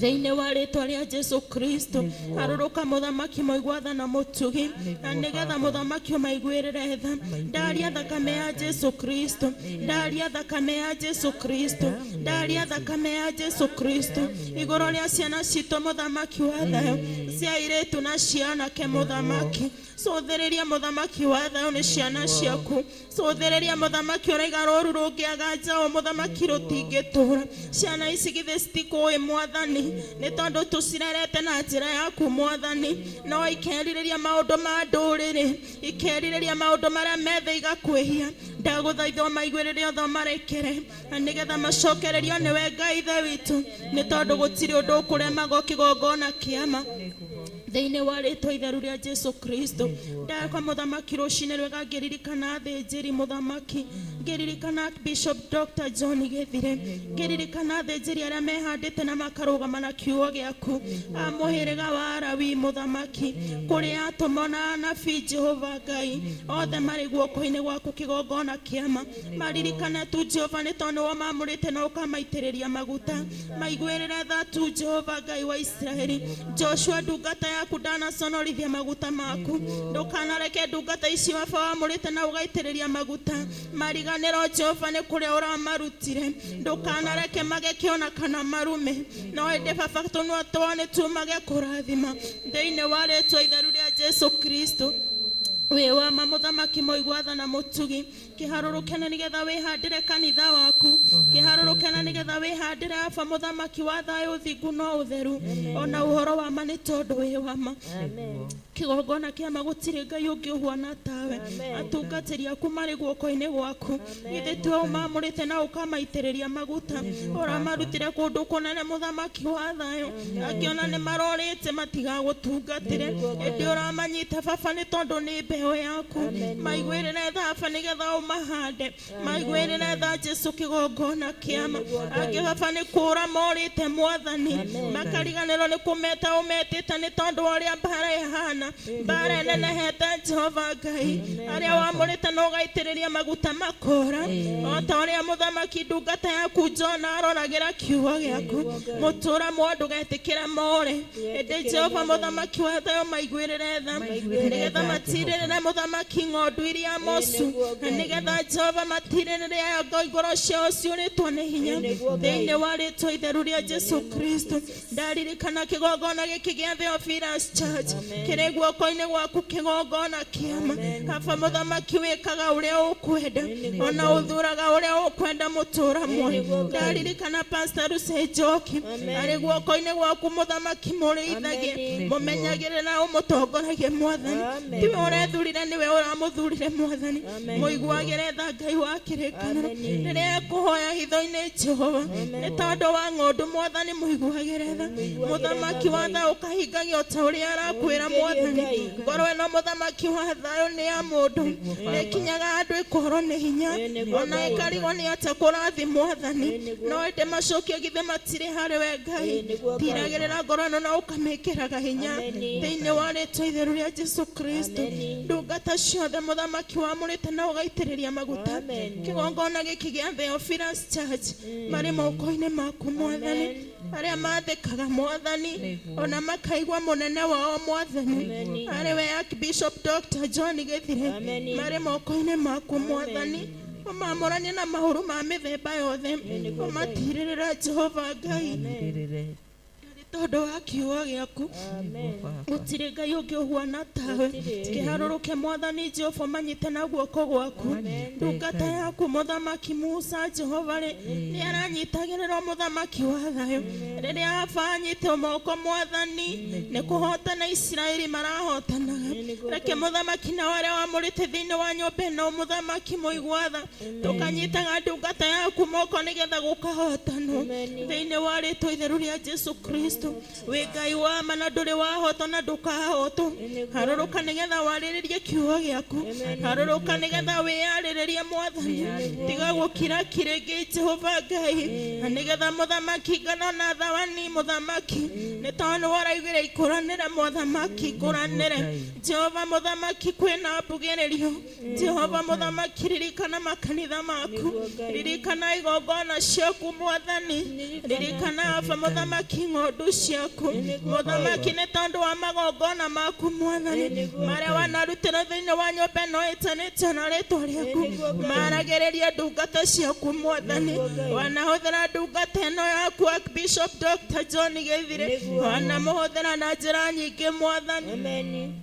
Thĩinĩ wa rĩtwa rĩa Jesu Kristo, harũrũka mũthamaki mũigua tha na mũtugi, na nĩgetha mũthamaki ũmaiguĩrĩre tha. Ndaria thakame ya Jesu Kristo, ndaria thakame ya Jesu Kristo, ndaria thakame ya Jesu Kristo igũrũ rĩa ciana citũ, mũthamaki wa thayũ, cia airĩtu na cia anake. Mũthamaki, cũthĩrĩria, mũthamaki wa thayũ, nĩ ciana ciaku. Cũthĩrĩria, mũthamaki, ũraiga rũru rũngĩaga njaũ, mũthamaki, rũtingĩtũra. Ciana ici githĩ citikũĩ mwathani? Nĩ tondũ tũcirerete na njĩra yaku, mwathani, no ikerirĩria maũndũ ma ndũrĩrĩ, ikerirĩria maũndũ marĩa methe, igakwĩhia. Ndagũthaitha ũmaiguĩrĩre othe, ũmarekere, na nĩgetha macokererio nĩwe Ngai Ithe witũ, nĩ tondũ gũtirĩ ũndũ ũkũremagwo kĩgongona kĩama. Thĩinĩ wa rĩtwa itheru rĩa Jesu Kristo, ndakwa mũthamaki, rũcinĩ rwega ngĩririkana athĩnjĩri, mũthamaki, ngĩririkana Bishop Dr John Gĩthire, ngĩririkana athĩnjĩri arĩa mehandĩte na makarũgama na kiugo gĩaku, a mũhĩrĩga wa Arawi, mũthamaki, kũrĩ atũmwo na anabii, Jehova Ngai, othe marĩ guoko-inĩ gwaku kĩgongona kĩama. Maririkane tu, Jehova, nĩ tondũ nĩwe mamũrĩte na ũkamaitĩrĩria maguta. Maiguĩrĩre tha tu, Jehova Ngai wa Isiraeli. Joshua ndungata yaku ndanaconorithia maguta maku. Ndũkanareke ndungata ici baba wamũrĩte na ũgaitĩrĩria maguta mariganĩro, Jehova, nĩ kũrĩa ũramarutire. Ndũkanareke mage kĩona kana marume, no ĩndĩ baba, tũnua twao nĩ tumage kũrathima. Thĩinĩ wa rĩtwa itheru rĩa Jesu Kristo, wĩ wama, mũthamaki mũigua tha na mũtugi, kĩharũrũke na nĩgetha wĩhandĩre kanitha waku. Kĩharũrũke na nĩgetha wĩhandĩre aba, mũthamaki wa thayũ, ũthingu no ũtheru, ona ũhoro wa ma, nĩ tondũ wĩ wama. Kĩgongona kĩama, gũtirĩ Ngai ũngĩ ũhuana tawe. Atungatĩri aku marĩ guoko-inĩ gwaku. Githĩ tiwe ũmamũrĩte na ũkamaitĩrĩria maguta? Ũramarutire kũndũ kũnene, mũthamaki wa thayũ. Angĩona nĩ marorĩte matigagũtungatĩre, ĩndĩ ũramanyita, baba, nĩ tondũ nĩ mbeũ yaku. Maiguĩrĩre tha, baba, nĩgetha ũmahande. Maiguĩrĩre tha, Jesu, kĩgongona kĩama. Angĩ, baba, nĩ kũũra morĩte, mwathani, makariganĩrwo nĩ kũmeta ũmetĩte, nĩ tondũ wa ũrĩa mbara ĩhana, mbara ĩnenehete. Jehova Ngai, arĩa wamũrĩte na ũgaitĩrĩria maguta makora, o ta ũrĩa mũthamaki ndungata yaku Jona aroragĩra kiugo gĩaku. Mũtũra mwo ndũgetĩkĩre more, ĩndĩ Jehova mũthamaki wa thayũ, maiguĩrĩre tha, nĩgetha matirĩrĩre, mũthamaki, ng'ondu iria mocu, na nĩgetha, Jehova, matirĩrĩre aya ngoro ciao ciũrĩtwo nĩ hinya. Thĩinĩ wa rĩtwa itheru rĩa Jesu Kristo, ndaririkana kĩgongona gĩkĩ gĩa Theophilus Church kĩrĩ guoko-inĩ gwaku kĩgongona kĩama. Baba mũthamaki, wĩkaga ũrĩa ũkwenda, ona ũthuraga ũrĩa ũkwenda, mũtũra muoyo. Ndaririkana Pastor Lucy Njoki arĩ guoko-inĩ gwaku, mũthamaki, mũrĩithagie, mũmenyagĩrĩra, ũmũtongoragie, mwathani. Tiwe ũrethurire, nĩwe ũramũthurire, mwathani. Mũiguagĩre tha, Ngai wa kĩrĩkanĩro, rĩrĩa ekũhoya hitho-inĩ, Jehova, nĩ tondũ wa ng'ondu. Mwathani, mũiguagĩre tha, mũthamaki wa tha, ũkahingagia o ta ũrĩa arakwĩra, mwathani. Ngoro ĩno, mũthamaki wa thayũ, nĩ ya mũndũ, nĩ ĩkinyaga andũ ĩkorwo nĩ hinya, ona ĩkarigwo nĩ atĩa kũrathi, mwathani, no ĩndĩ macokio githĩ matirĩ harĩ we, Ngai? Tiragĩrĩra ngoro ĩno na ũkamĩkĩraga hinya. Thĩinĩ wa rĩtwa itheru rĩa Jesu Kristo, ndungata ciothe, mũthamaki, wamũrĩte na ũgaitĩrĩria maguta kĩgongona gĩkĩ gĩa Theophilus Church marĩ moko-inĩ maku, mwathani. Arĩa mathĩkaga, mwathani, ona makaigua mũnene wao, mwathani, arĩ we Archbishop Dr John Gĩthire, marĩ moko-inĩ maku, mwathani. Ũmamũranie na mahũru ma mĩthemba yothe, ũmatirĩrĩre, Jehova Ngai, nĩ tondũ wa kiugo gĩaku. Gũtirĩ Ngai ũngĩ ũhuana tawe. Kĩharũrũke, mwathani Jehova, manyite na guoko gwaku. Ndungata yaku, mũthamaki Musa, Jehova rĩ, nĩ aranyitagĩrĩrwo, mũthamaki wa thayũ. Rĩrĩa aba anyite moko, mwathani, nĩ kũhotana Isiraeli marahotanaga. Reke mũthamaki na arĩa wamũrĩte thĩinĩ wa nyũmba ĩno, mũthamaki mũigua tha, tũkanyitaga ndungata yaku moko nĩgetha gũkahotanwo. Thĩinĩ wa rĩtwa itheru rĩa Jesu Kristo, wĩ Ngai wa ma na ndũrĩ wahotwo na ndũkahotwo. Harũrũka nĩgetha warĩrĩrie kiugo gĩaku. Harũrũka nĩgetha wĩyarĩrĩrie, mwathani. Tiga gũkira kirĩngĩ, Jehova Ngai, na nĩgetha mũthamaki ngano na thawani, mũthamaki, nĩ tondũ nĩ waraugire ikũranĩre, mũthamaki, ikũranĩre, Jehova. Jehova mũthamaki kwĩna mbugĩrĩrio. Jehova mũthamaki ririkana makanitha maku, ririkana igongona ciaku mwathani, ririkana aba mũthamaki ng'ondu ciaku mũthamaki, nĩ tondũ wa magongona maku mwathani marĩa wanarutĩra thĩinĩ wa nyũmba ĩno ĩtanĩtio na rĩtwa rĩaku, maragĩrĩria ndungata ciaku mwathani, wanahũthĩra ndungata ĩno yaku Archbishop Dr. John Gĩthire, wanamũhũthĩra na njĩra nyingĩ mwathani.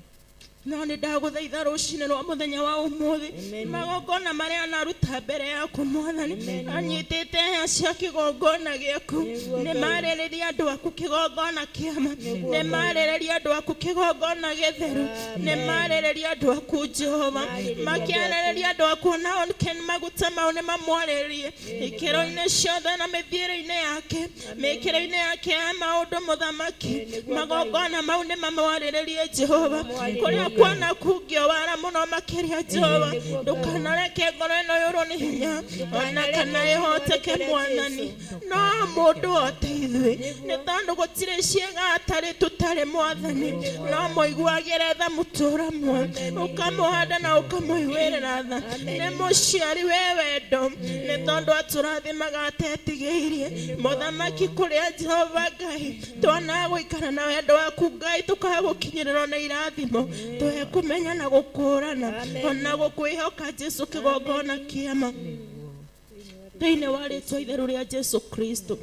No nĩ ndagũthaitha rũcinĩ rwa mũthenya wa ũmũthĩ, magongona marĩa anaruta mbere yaku mwathani, anyitĩte hĩa cia kĩgongona gĩaku, nĩ marĩrĩria andũ aku kĩgongona kĩama, nĩ marĩrĩria andũ aku kĩgongona gĩtheru, nĩ marĩrĩria andũ aku Jehova, makĩarĩrĩria andũ aku nao maguta mau nĩ mamwarĩrie ikĩro-inĩ ciothe na mĩthiĩre-inĩ yake, mĩkĩre-inĩ yake ya maũndũ mũthamaki, magongona mau nĩ mamwarĩrĩrie Jehova, kũrĩa kwana kungio wara mũno makĩria Jehova, ndũkanareke ngoro ĩno yũrwo nĩ hinya ona kana ĩhoteke mwathani, no mũndũ o ta ithuĩ, nĩ tondũ gũtirĩ ciĩga atarĩ tũtarĩ mwathani, no mũiguagĩre tha mũtũũra muoyo, ũkamũhanda na ũkamũiguĩrĩra tha, nĩ mũciari wĩ wendo, nĩ tondũ atũrathimaga atetigĩirie mũthamaki, kũrĩa Jehova Ngai twanaga gũikara na wendo waku Ngai, tũkaga gũkinyĩrĩrwo nĩ irathimo, tũhe kũmenya na gũkũrana ona gũkwĩhoka Jesu kĩgongona kĩama, thĩinĩ wa rĩtwa itheru rĩa Jesu Kristo.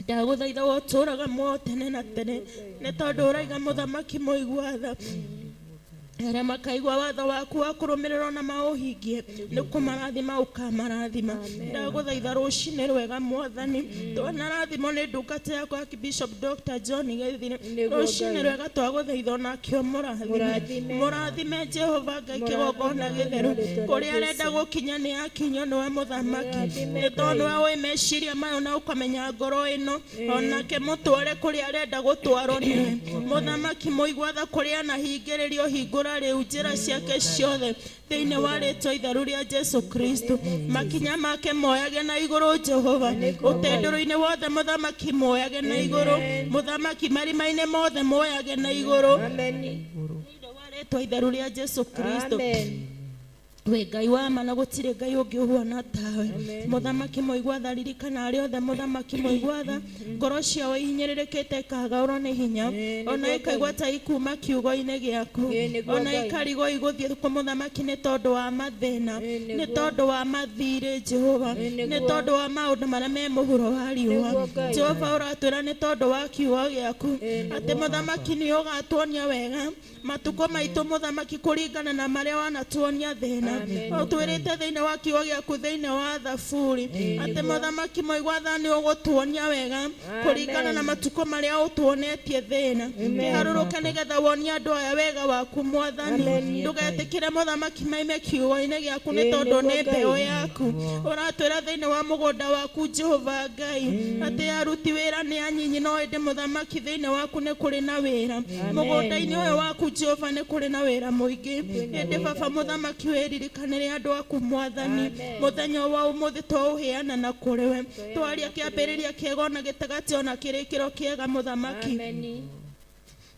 Ndagũthaitha wotũraga muoyo tene na tene, nĩ tondũ ũraiga mũthamaki mũigua tha, arĩa makaigua watho waku wa kũrũmĩrĩrwo na maũhingie, nĩ kũmarathima ũkamarathima. Ndagũthaitha rũcinĩ rwega mwathani, twanarathimwo nĩ ndungata yakwa Archbishop Dr. John Gĩthire, rũcinĩ rwega twagũthaitha onake ũmũrathime, mũrathime Jehova Ngai kĩgongona gĩtheru, kũrĩa arenda gũkinya nĩ akinyio nĩwe mũthamaki, nĩ tondũ nĩwe ũĩ meciria mayo na ũkamenya ngoro ĩno, onake mũtware kũrĩa arenda gũtwarwo nĩwe mũthamaki mũigua tha, kũrĩa anahingĩrĩrio hingũra rĩu njĩra ciake ciothe, thĩinĩ wa rĩtwa itheru rĩa Jesu Kristo, makinya make moyage na igũrũ Jehova, ũtendũrũ-inĩ wothe mũthamaki moyage na igũrũ, mũthamaki marima-inĩ mothe moyage na igũrũ, thĩinĩ wa rĩtwa itheru rĩa Jesu Kristo. Wĩ Ngai wa ma na gũtirĩ Ngai ũngĩ ũhuana tawe, mũthamaki mũigua tha, ririkana arĩa othe mũthamaki mũigua tha, ngoro ciao ihinyĩrĩrĩkĩte ikagaũrwo nĩ hinya, ona ikaigua ta ikuma kiugo-inĩ gĩaku, ona ikarigwo igũthiĩ kũ mũthamaki, nĩ tondũ wa mathĩna, nĩ tondũ wa mathirĩ Jehova, nĩ tondũ wa maũndũ marĩa me mũhuro wa riũa. Jehova ũratwĩra nĩ tondũ wa kiugo gĩaku atĩ mũthamaki nĩ ũgatuonia wega matukũ maitũ mũthamaki, kũringana na marĩa wanatuonia thĩna. Ũtwĩrĩte thĩinĩ wa kiugo gĩaku thĩinĩ wa Thaburi atĩ mũthamaki mũigua tha nĩ ũgũtuonia wega kũringana na matukũ marĩa ũtuonetie thĩna. Kĩharũrũke nĩgetha wonie andũ aya wega waku mwathani, ndũgetĩkĩre mũthamaki maime kiugo-inĩ gĩaku, nĩ tondũ nĩ mbeũ yaku. Ũratwĩra thĩinĩ wa mũgũnda waku Jehova Ngai atĩ aruti wĩra nĩ anyinyi, no ĩndĩ mũthamaki thĩinĩ waku nĩ kũrĩ na wĩra, mũgũnda-inĩ ũyũ waku Jehova nĩ kũrĩ na wĩra mũingĩ. Ĩndĩ baba mũthamaki wĩririkanĩre andũ aku mwathani, mũthenya wa ũmũthĩ twaũheana na kũrĩ we, twaria kĩambĩrĩria kĩega ona gĩtagatĩ ona kĩrĩkĩro kĩega mũthamaki,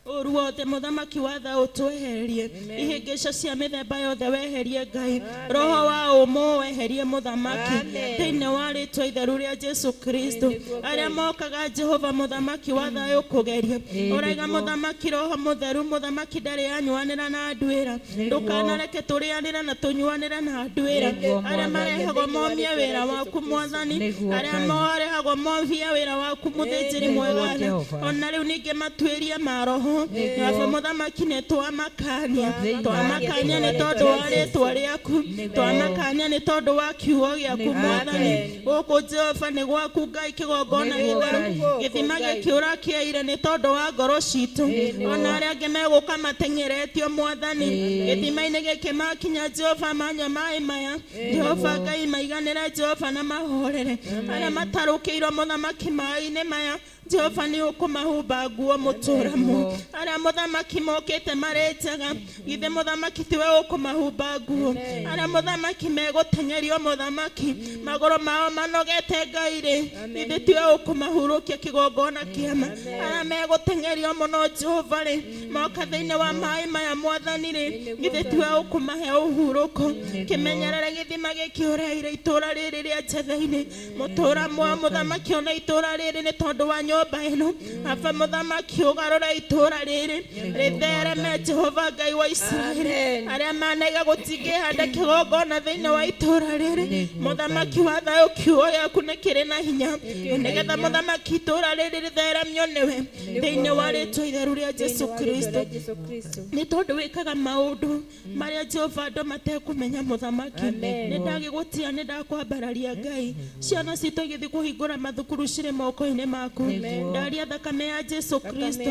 ũru wothe mũthamaki wa tha ũtweherie, ihĩngĩca cia mĩthemba yothe weherie Ngai, roho wa ũmũ weherie mũthamaki, thĩinĩ wa rĩtwa itheru rĩa Jesu Kristo. Arĩa mokaga Jehova mũthamaki wa thayũ kũgeria, ũraiga mũthamaki roho mũtheru mũthamaki ndarĩ anyuanĩra na nduĩra, ndũkanareke tũrĩanĩre na tũnyuanĩre na nduĩra. Arĩa marehagwo momie wĩra waku mwathani, arĩa marehagwo momie wĩra waku mũthĩnjĩri mwega, ona rĩu ningĩ matuĩrie ma roho baba mũthamaki, nĩ twamakania, twamakania nĩ tondũ wa rĩtwa rĩaku, twamakania nĩ tondũ wa kiugo gĩaku mwathani. Gũkũ Jehova nĩ gwaku Ngai kĩgongona gĩtheru, gĩthima gĩkĩũra kĩaire nĩ tondũ wa ngoro citũ, ona arĩa angĩ megũka mateng'eretio mwathani, gĩthima-inĩ gĩkĩ makinya Jehova manyua maĩ maya, Jehova Ngai maiganĩre Jehova na mahorere. Arĩa matarũkĩirwo mũthamaki maĩ-inĩ maya, Jehova nĩ ũkũmahumba nguo mũtũra mu arĩa mũthamaki mokĩte marĩ njega githĩ mũthamaki tiwe ũkũmahumba nguo arĩa mũthamaki megũteng'erio mũthamaki magũrũ mao manogete ngai rĩ githĩ tiwe ũkũmahurũkia kĩgongona kĩama arĩa megũteng'erio mũno Jehova rĩ moka thĩinĩ wa maĩ maya mwathani rĩ githĩ tiwe ũkũmahe ũhurũko kĩmenyerere gĩthima gĩkĩ ũreheire itũra rĩrĩ rĩa Njethe-inĩ mũtũra mwa mũthamaki ona itũra rĩrĩ nĩ tondũ wa nyũmba ĩno aba mũthamaki ũgarũre itũra rĩrĩ rĩthereme Jehova Ngai wa Isiraeli arĩa manaiga gũtingĩhanda kĩgongona thĩinĩ wa itũra rĩrĩ mũthamaki wa thayũ kiugo gĩaku nĩ kĩrĩ na hinya nĩgetha mũthamaki itũra rĩrĩ rĩtheremio nĩwe thĩinĩ wa rĩtwa itheru rĩa Jesu Kristo nĩ tondũ wĩkaga maũndũ marĩa Jehova andũ matekũmenya mũthamaki nĩ ndagĩgũtia nĩ ndakwambararia Ngai ciana citũ igĩthiĩ kũhingũra mathukuru cirĩ moko-inĩ maku ndaria thakame ya Jesu Kristo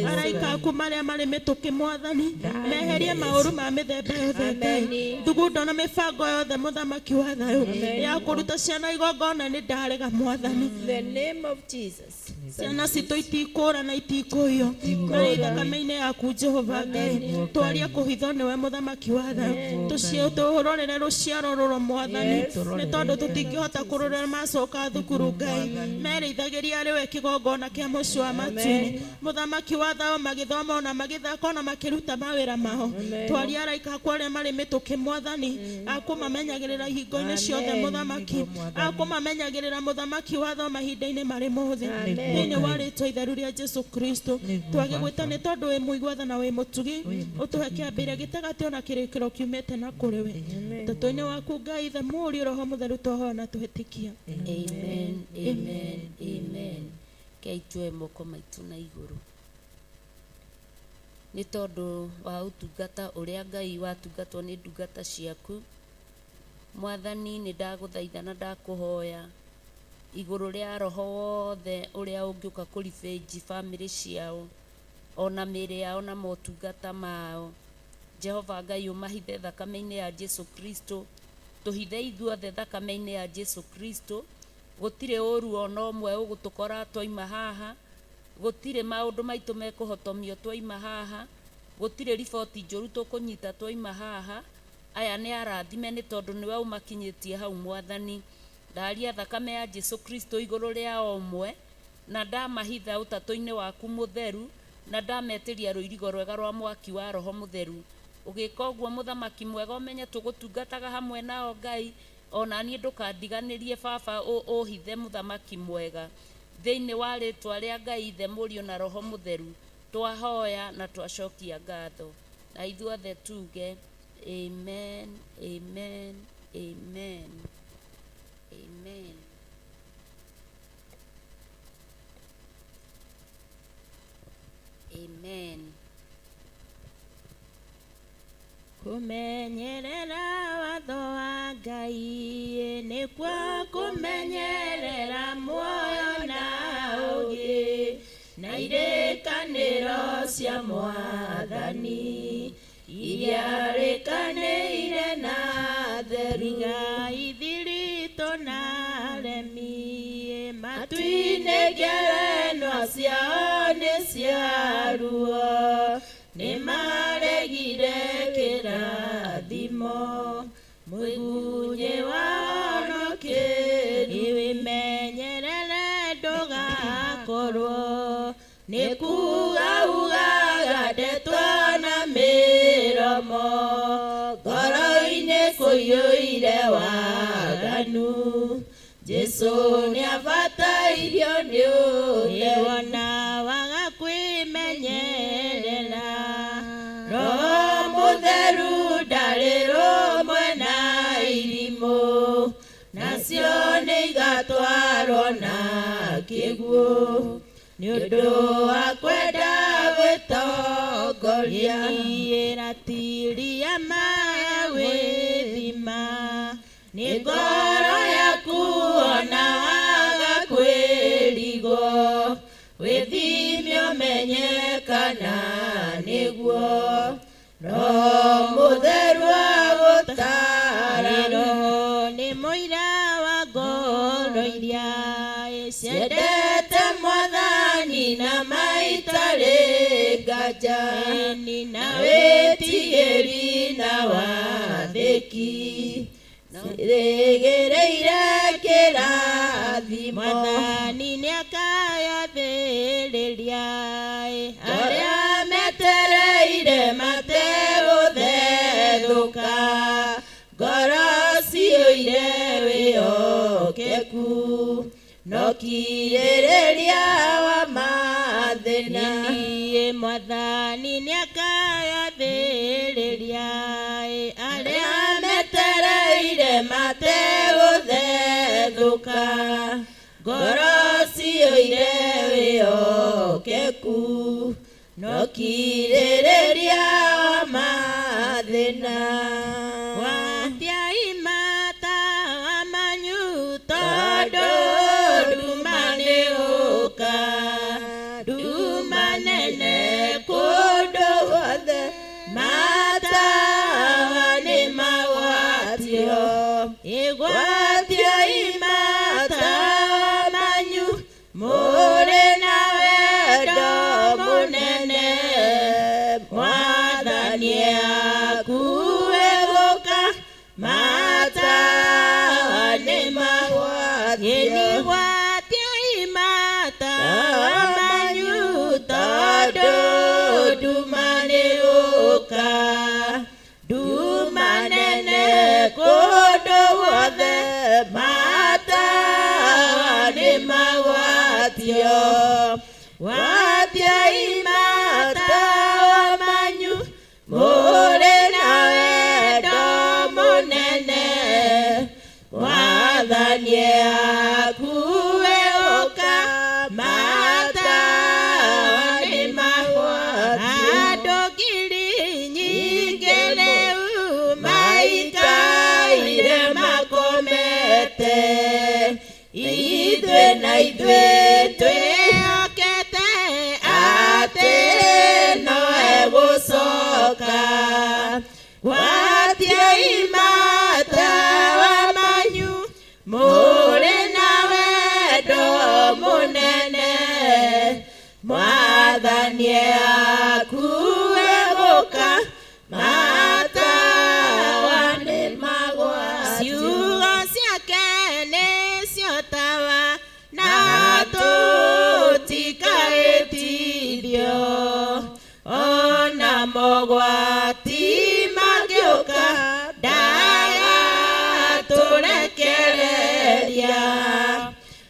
araika aku marĩa marĩ mĩtũkĩ mwathani meherie maũru ma mĩthemba yothe Ngai thugundo na mĩbango yothe mũthamaki wa thayũ ya kũruta ciana igongona nĩ ndarega mwathani In the name of Jesus. ciana citũ itikũra na itikũiywo marĩ thakame-inĩ yaku Jehova Ngai twarie kũhithwo nĩwe mũthamaki wa thayũ tũrorere rũciaro rũrũ mwathani nĩ tondũ tũtingĩhota kũrorera macoka thukuru Ngai merĩithagĩria arĩ we kĩgongona kĩa mũciĩ wa matu-inĩ mũthamaki wa thayũ magĩthoma ona magĩthaka ona makĩruta mawĩra mao twarie araika aku arĩa marĩ mĩtũkĩ mwathani akũmamenyagĩrĩra ihingo-inĩ ciothe mũthamaki akũmamenyagĩrĩra mũthamaki wa thayũ mahinda-inĩ marĩ mothe thĩinĩ wa rĩtwa itheru rĩa Jesu Kristo twagĩgwĩta nĩ tondũ wĩ mũigua tha na wĩ mũtugi ũtũhe kĩambĩrĩria gĩtagatĩ ona kĩrĩkĩro kiumĩte na kũrĩ we ũtatũ-inĩ waku Ngai Ithe Mũriũ Roho Mũtheru twahoya na tũhĩtĩkia Amen, amen, amen. Kei tuoe moko maitũ na igũrũ nĩ tondũ wa ũtungata ũrĩa Ngai watungatwo nĩ ndungata ciaku mwathani nĩ ndagũthaitha na ndakũhoya igũrũ rĩa roho wothe ũrĩa ũngĩũka kũribĩnji bamĩrĩ ciao ona mĩĩrĩ yao na motungata mao Jehova Ngai ũmahithe thakame-inĩ ya Jesu Kristo tũhithe ithuothe thakame-inĩ ya Jesu Kristo gũtirĩ ũru ona ũmwe ũgũtũkora twaima haha gũtirĩ maũndũ maitũ mekũhotomio twaima haha gũtirĩ riboti njũru tũkũnyita twaima haha aya nĩ arathime nĩ tondũ nĩwe ũmakinyĩtie hau mwathani ndaria thakame ya Jesu Kristo igũrũ rĩa o ũmwe na ndamahitha ũtatũ-inĩ waku mũtheru na ndametĩria rũirigo rwega rwa mwaki wa roho mũtheru ũgĩka ũguo mũthamaki mwega ũmenye tũgũtungataga hamwe nao Ngai ona niĩ ndũkandiganĩrie baba ũhithe mũthamaki mwega thĩinĩ wa rĩtwa rĩa Ngai Ithe Mũriũ na Roho Mũtheru twahoya na twacokia ngatho na ithuothe tuge amen, amen, amen, amen. Amen. Kũmenyerera watho wa Ngai nĩkuo kũmenyerera muoyo na ũũgĩ na irĩkanĩro cia mwathani iria rĩkanĩire na theru ithiritũ na aremi matu-inĩ ngerenwa ciao nĩ cia ruo nĩ maregire kĩrathimo mũgunyĩ wao no kĩru wĩmenyerere ndũgakorwo nĩ kuga ugaga ndeto na mĩromo ngoro-inĩ kũiyũire waganu Jesu nĩabatairio nĩ ũtheru wona waga kwĩmenyerera Roho Mũtheru ndarĩ rũmwe na irimũ nacio nĩ igatwarwo na kĩguũ nĩ ũndũ wa kwenda gwĩtongoria ĩratiria maya gwĩthima nĩ ngoro yaku ona waga kwĩrigwo wĩthime ũmenye kana nĩguo Roho Mũtheru agũtaara Roho nĩ mũira wa ngoro iria ciendete mwathani na maitarĩ nganja na wĩtigĩri na wathĩki ciĩrĩgĩrĩire kĩrathimo. Mwathani nĩakayathĩrĩria arĩa metereire mategũthethũka, ngoro ciyũire wĩhokeku no kirĩrĩria wa mathĩna. Niĩ Mwathani nĩakayathĩrĩria arĩa arĩa metereire mategũthethũka, ngoro ciyũire wĩhokeku no kirĩrĩria wa mathĩna. Gwatiai matawa manyu tondũ tondũ nduma nĩũka, nduma nene kũndũ guothe, matawa nĩ magwatio. Ĩgwatiai Gwatiai matawa manyu mũrĩ na wendo mũnene, Mwathani akuwe gũka, matawa nĩ magwatio. Gwatiai matawa manyu tondũ tondũ nduma nĩũka, nduma nene kũndũ guothe, matawa nĩ magwatio. Gwatiai matawa manyu mũrĩ na wendo mũnene, Mwathani akuwe ũka, matawa nĩ magwatio. Andũ ngiri nyingĩ rĩu maikaire makomete, ithuĩ na ithuĩ twĩhokete atĩ no egũcoka. Gwatiai matawa manyu mũrĩ na wendo mũnene, Mwathani akuwe gũka, matawa nĩ magwatio. Ciugo ciake nĩcio tawa na Na tũtikaĩtithio ona mogwati mangĩũka ndagatũrekereria.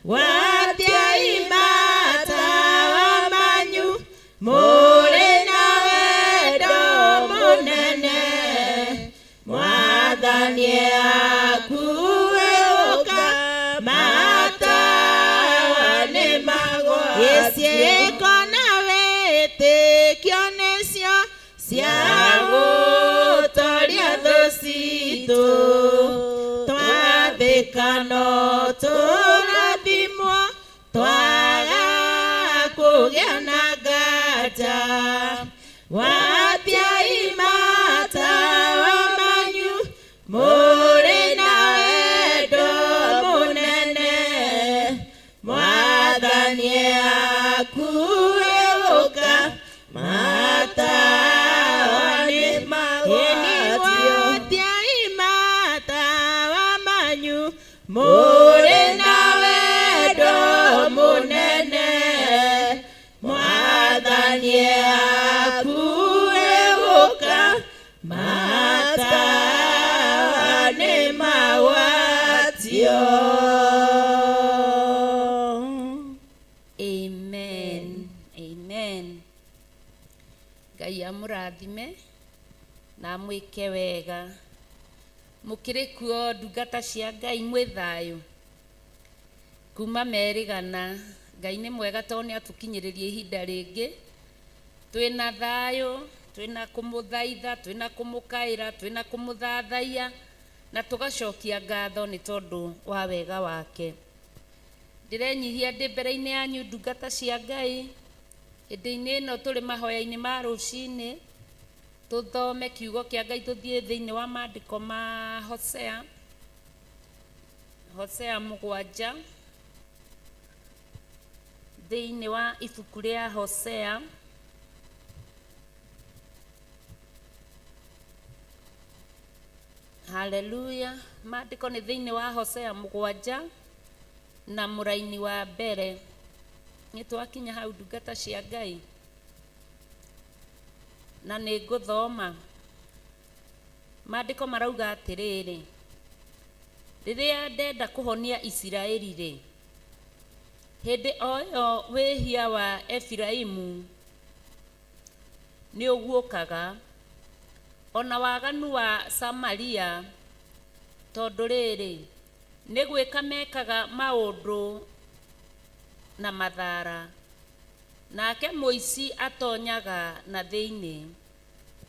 Gwatiai matawa manyu mũrĩ na wendo mũnene, Mwathani akuwe ũka, matawa nĩ magwatio. Ciĩko na wĩtĩkio nĩcio cia gũtoria thũ citũ, twathĩka no tũrathimwo twaga kũgĩa na nganja. Gwatiai matawa manyu mũrĩ na wendo mũnene, Mwathani akuwe gũka, matawa nĩ magwatio. Gwatiai matawa manyu mũrĩ na wendo mũnene, Mwathani akuwe gũka, matawa nĩ magwatio. Amen. Amen. Ngai amũrathime na amwĩke wega. Mũkĩrĩ kuo ndungata cia Ngai mwĩ thayũ kuma merĩgana. Ngai nĩ mwega tondũ nĩ atũkinyĩrĩria ihinda rĩngĩ twĩna thayũ, twĩna kũmũthaitha, twĩna kũmũkaĩra, twĩna kũmũthathaiya na tũgacokia ngatho nĩ tondũ wa wega wake. Ndĩrenyihia ndĩ mbere-inĩ yanyu ndungata cia Ngai hĩndĩ-inĩ ĩno tũrĩ mahoya-inĩ ma rũcinĩ, tũthome kiugo kĩa Ngai, tũthiĩ thĩinĩ wa maandĩko ma Hosea, Hosea 7 Thĩinĩ wa ibuku rĩa Hosea Haleluya. Maandĩko nĩ thĩinĩ wa Hosea 7 na mũraini wa mbere. Nĩ twakinya hau ndungata cia Ngai, na nĩ ngũthoma. Maandĩko marauga atĩrĩrĩ, rĩrĩa ndenda kũhonia Isiraeli rĩ, hĩndĩ o ĩyo wĩhia wa Efiraimu nĩ ũguũkaga, ona waganu wa Samaria, tondũ rĩrĩ, nĩ gwĩka mekaga maũndũ na mathara, nake mũici atonyaga na thĩinĩ,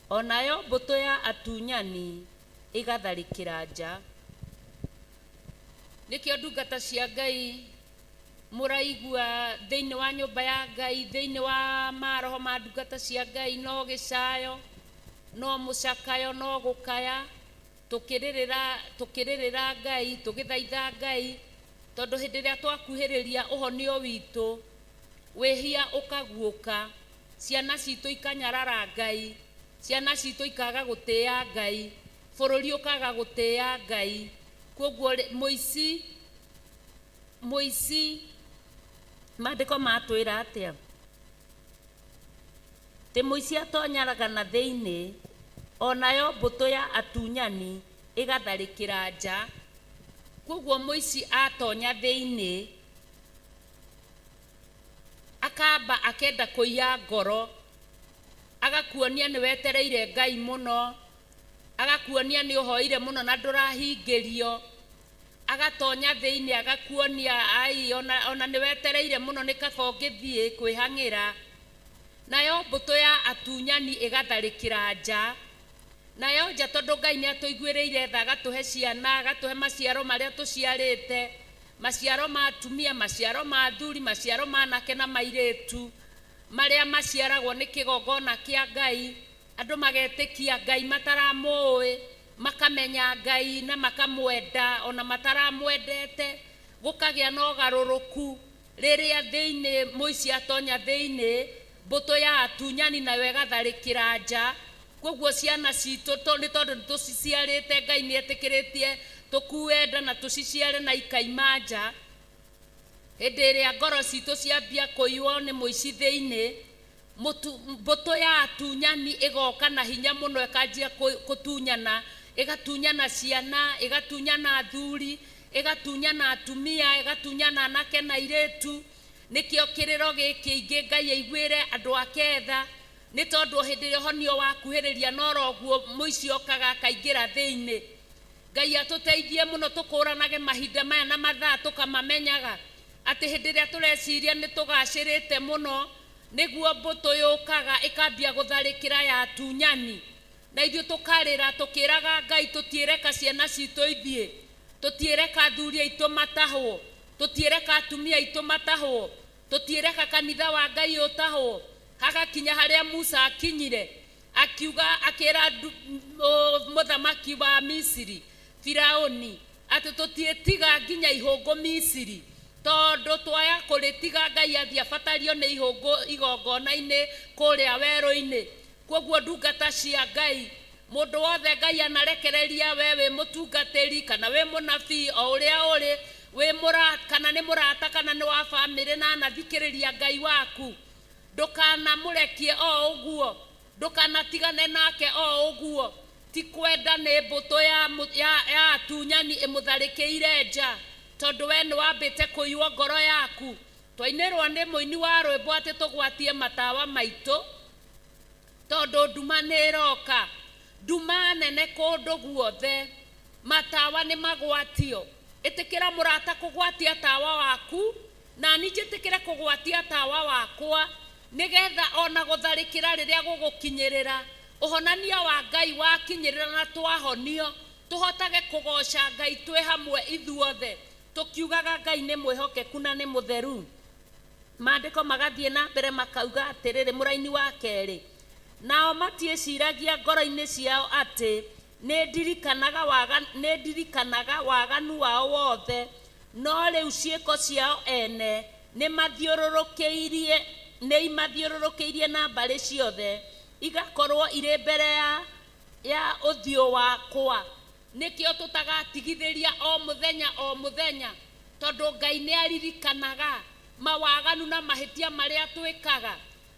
o nayo mbũtũ ya atunyani ĩgatharĩkĩra nja. Nĩkĩo ndungata cia Ngai mũraigua thĩinĩ wa nyũmba ya Ngai, thĩinĩ wa maroho ma ndungata cia Ngai, no gĩcayo, no mũcakayo, no gũkaya, tũkĩrĩrĩra Ngai, tũgĩthaitha Ngai, tondũ hĩndĩ ĩrĩa twakuhĩrĩria ũhonio witũ, wĩhia ũkaguũka, ciana citũ ikanyarara Ngai, ciana citũ ikaga gũtĩĩa Ngai, bũrũri ũkaga gũtĩĩa Ngai. Koguo mũici maandĩko matwĩra atĩa? Tĩ mũici atonyaraga na thĩinĩ, onayo mbũtũ ya atunyani ĩgatharĩkĩra nja. Koguo mũici atonya thĩinĩ, akamba akenda kũiya ngoro, agakuonia nĩ wetereire Ngai mũno, agakuonia nĩ ũhoire mũno na ndũrahingĩrio, agatonya thĩinĩ agakuonia ai ona nĩ wetereire mũno, nĩ kaba ũngĩthiĩ kwĩhang'ĩra. Nayo mbũtũ ya atunyani ĩgatharĩkĩra nja. Nayo nja, tondũ Ngai nĩ atũiguĩrĩire tha, agatũhe ciana, agatũhe maciaro marĩa tũciarĩte, maciaro ma atumia, maciaro ma athuri, maciaro ma anake na mairĩtu, marĩa maciaragwo nĩ kĩgongona kĩa Ngai. Andũ magetĩkia Ngai mataramũĩ, makamenya Ngai na makamwenda ona mataramwendete, gũkagĩa na ũgarũrũku. Rĩrĩa thĩinĩ mũici atonya thĩinĩ, mbũtũ ya atunyani nayo ĩgatharĩkĩra nja. Koguo ciana citũ, nĩ tondũ nĩ tũciciarĩte, Ngai nĩ etĩkĩrĩtie tũkue nda na tũciciare na ikaima nja. Hĩndĩ ĩrĩa ngoro citũ ciambia kũiywo nĩ mũici thĩinĩ, mbũtũ ya atunyani ĩgoka na hinya mũno, ĩkanjia kũtunyana, ĩgatunyana ciana, ĩgatunyana athuri, ĩgatunyana atumia, ĩgatunyana anake na airĩtu. Nĩkĩo kĩrĩro gĩkĩ ingĩ Ngai aiguĩre andũ ake tha, nĩ tondũ hĩndĩ ĩrĩa ũhonio wakuhĩrĩria noroguo mũici okaga akaingĩra thĩinĩ. Ngai atũteithie mũno tũkũranage mahinda maya na mathaa, tũkamamenyaga atĩ hĩndĩ ĩrĩa tũreciria nĩ tũgacĩrĩte mũno, nĩguo mbũtũ yũkaga ĩkambia gũtharĩkĩra ya atunyani, na ithuĩ tũkarĩra tũkĩraga Ngai tũtiĩreka ciana citũ ithiĩ, tũtiĩreka athuri aitũ matahwo, tũtiĩreka atumia aitũ matahwo, tũtiĩreka kanitha wa Ngai ũtahwo. Hagakinya harĩa Musa akinyire, akiuga, akĩra mũthamaki wa Misiri Firauni atĩ tũtiĩtiga nginya ihũngũ Misiri, tondũ twaya kũrĩtiga Ngai athiĩ abatario nĩ ihũngũ igongona-inĩ kũrĩa werũ-inĩ. Koguo ndungata cia Ngai, mũndũ wothe Ngai anarekereria, we wĩ mũtungatĩri kana wĩ mũnabii, o ũrĩa ũrĩ wĩ kana nĩ mũrata kana nĩ wa bamĩrĩ, na anathikĩrĩria Ngai waku, ndũkanamũrekie o ũguo, ndũkanatigane nake o ũguo. Ti kwenda nĩ mbũtũ ya atunyani ĩmũtharĩkĩire nja, tondũ we nĩ wambĩte kũiywo ngoro yaku. Twainĩrwo nĩ mũini wa rwĩmbo atĩ tũgwatie matawa maitũ, tondũ nduma nĩ ĩroka, nduma nene kũndũ guothe, matawa nĩ magwatio. Ĩtĩkĩra mũrata kũgwatia tawa waku, na niĩ njĩtĩkĩre kũgwatia tawa wakwa, nĩgetha ona gũtharĩkĩra rĩrĩa gũgũkinyĩrĩra, ũhonania wa Ngai wakinyĩrĩra na twahonio, tũhotage kũgoca Ngai twĩ hamwe ithuothe, tũkiugaga Ngai nĩ mwĩhokeku na nĩ mũtheru. Maandĩko magathiĩ na mbere makauga atĩrĩrĩ, mũraini wa kerĩ, nao matiĩciragia ngoro-inĩ ciao atĩ nĩ ndirikanaga waganu wao wothe, no rĩu ciĩko ciao ene Nĩ imathiũrũrũkĩirie na mbarĩ ciothe, igakorwo irĩ mbere ya ũthiũ wakwa. Nĩkĩo tũtagatigithĩria o mũthenya o mũthenya, tondũ Ngai nĩ aririkanaga mawaganu na mahĩtia marĩa twĩkaga.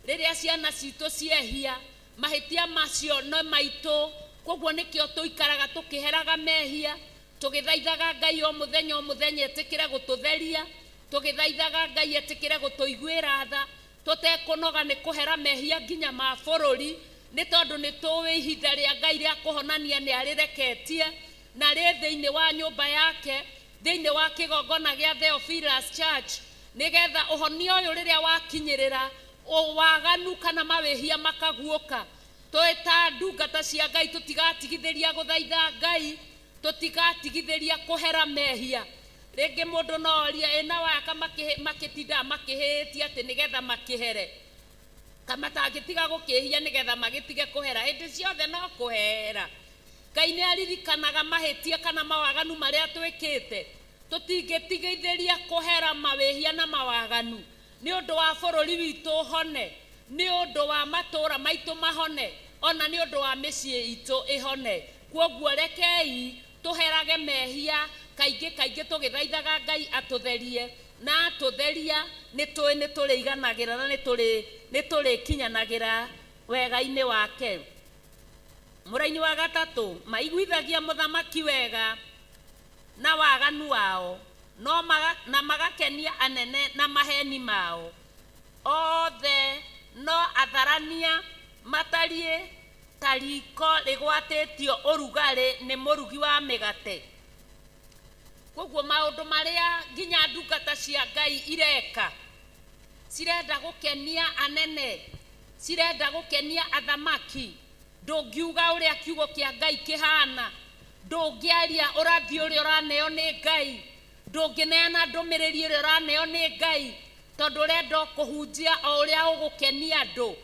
Rĩrĩa ciana citũ ciehia, mahĩtia macio no maitũ. Koguo nĩkĩo tũikaraga tũkĩheraga mehia, tũgĩthaithaga Ngai o mũthenya o mũthenya etĩkĩre gũtũtheria, tũgĩthaithaga Ngai etĩkĩre gũtũiguĩra tha, tũtekũnoga nĩ kũhera mehia nginya ma bũrũri, nĩ tondũ nĩ tũĩ ihinda rĩa Ngai rĩa kũhonania nĩ arĩreketie, na rĩ thĩinĩ wa nyũmba yake, thĩinĩ wa kĩgongona gĩa Theophilus Church, nĩgetha ũhonia ũyũ rĩrĩa wakinyĩrĩra waganu kana mawĩhia makaguũka. Twĩ ta ndungata cia Ngai tũtigatigithĩria gũthaitha Ngai, tũtigatigithĩria kũhera mehia. Rĩngĩ mũndũ no orie, ĩ na waya makĩtindaga makĩhĩtia atĩ nĩgetha makĩhere, kamatangĩtiga gũkĩhia nĩgetha magĩtige kũhera, hĩndĩ ciothe no kũhera. Ngai nĩ aririkanaga mahĩtia kana mawaganu marĩa twĩkĩte, tũtingĩtigithĩria kũhera mawĩhia na mawaganu nĩ ũndũ wa bũrũri witũ ũhone, nĩ ũndũ wa matũũra maitũ mahone, ona nĩ ũndũ wa mĩciĩ itũ ĩhone. Kwoguo rekei tũherage mehia kaingĩ kaingĩ, tũgĩthaithaga Ngai atũtherie, na atũtheria nĩ tũĩ nĩ tũrĩiganagĩra na nĩ tũrĩkinyanagĩra wega-inĩ wake. Mũraini wa gatatũ, maiguithagia mũthamaki wega na waganu wao, no na magakenia anene na maheni mao. Othe no atharania matariĩ ta riko rĩgwatĩtio ũrugarĩ nĩ mũrugi wa mĩgate. Koguo maũndũ marĩa nginya ndungata cia Ngai ireka, cirenda gũkenia anene, cirenda gũkenia athamaki. Ndũngiuga ũrĩa kiugo kĩa Ngai kĩhana, ndũngĩaria ũrathi ũrĩa ũraneo nĩ Ngai, ndũngĩneana ndũmĩrĩri ĩrĩa ũraneo nĩ Ngai, tondũ ũrenda kũhunjia o ũrĩa ũgũkenia andũ,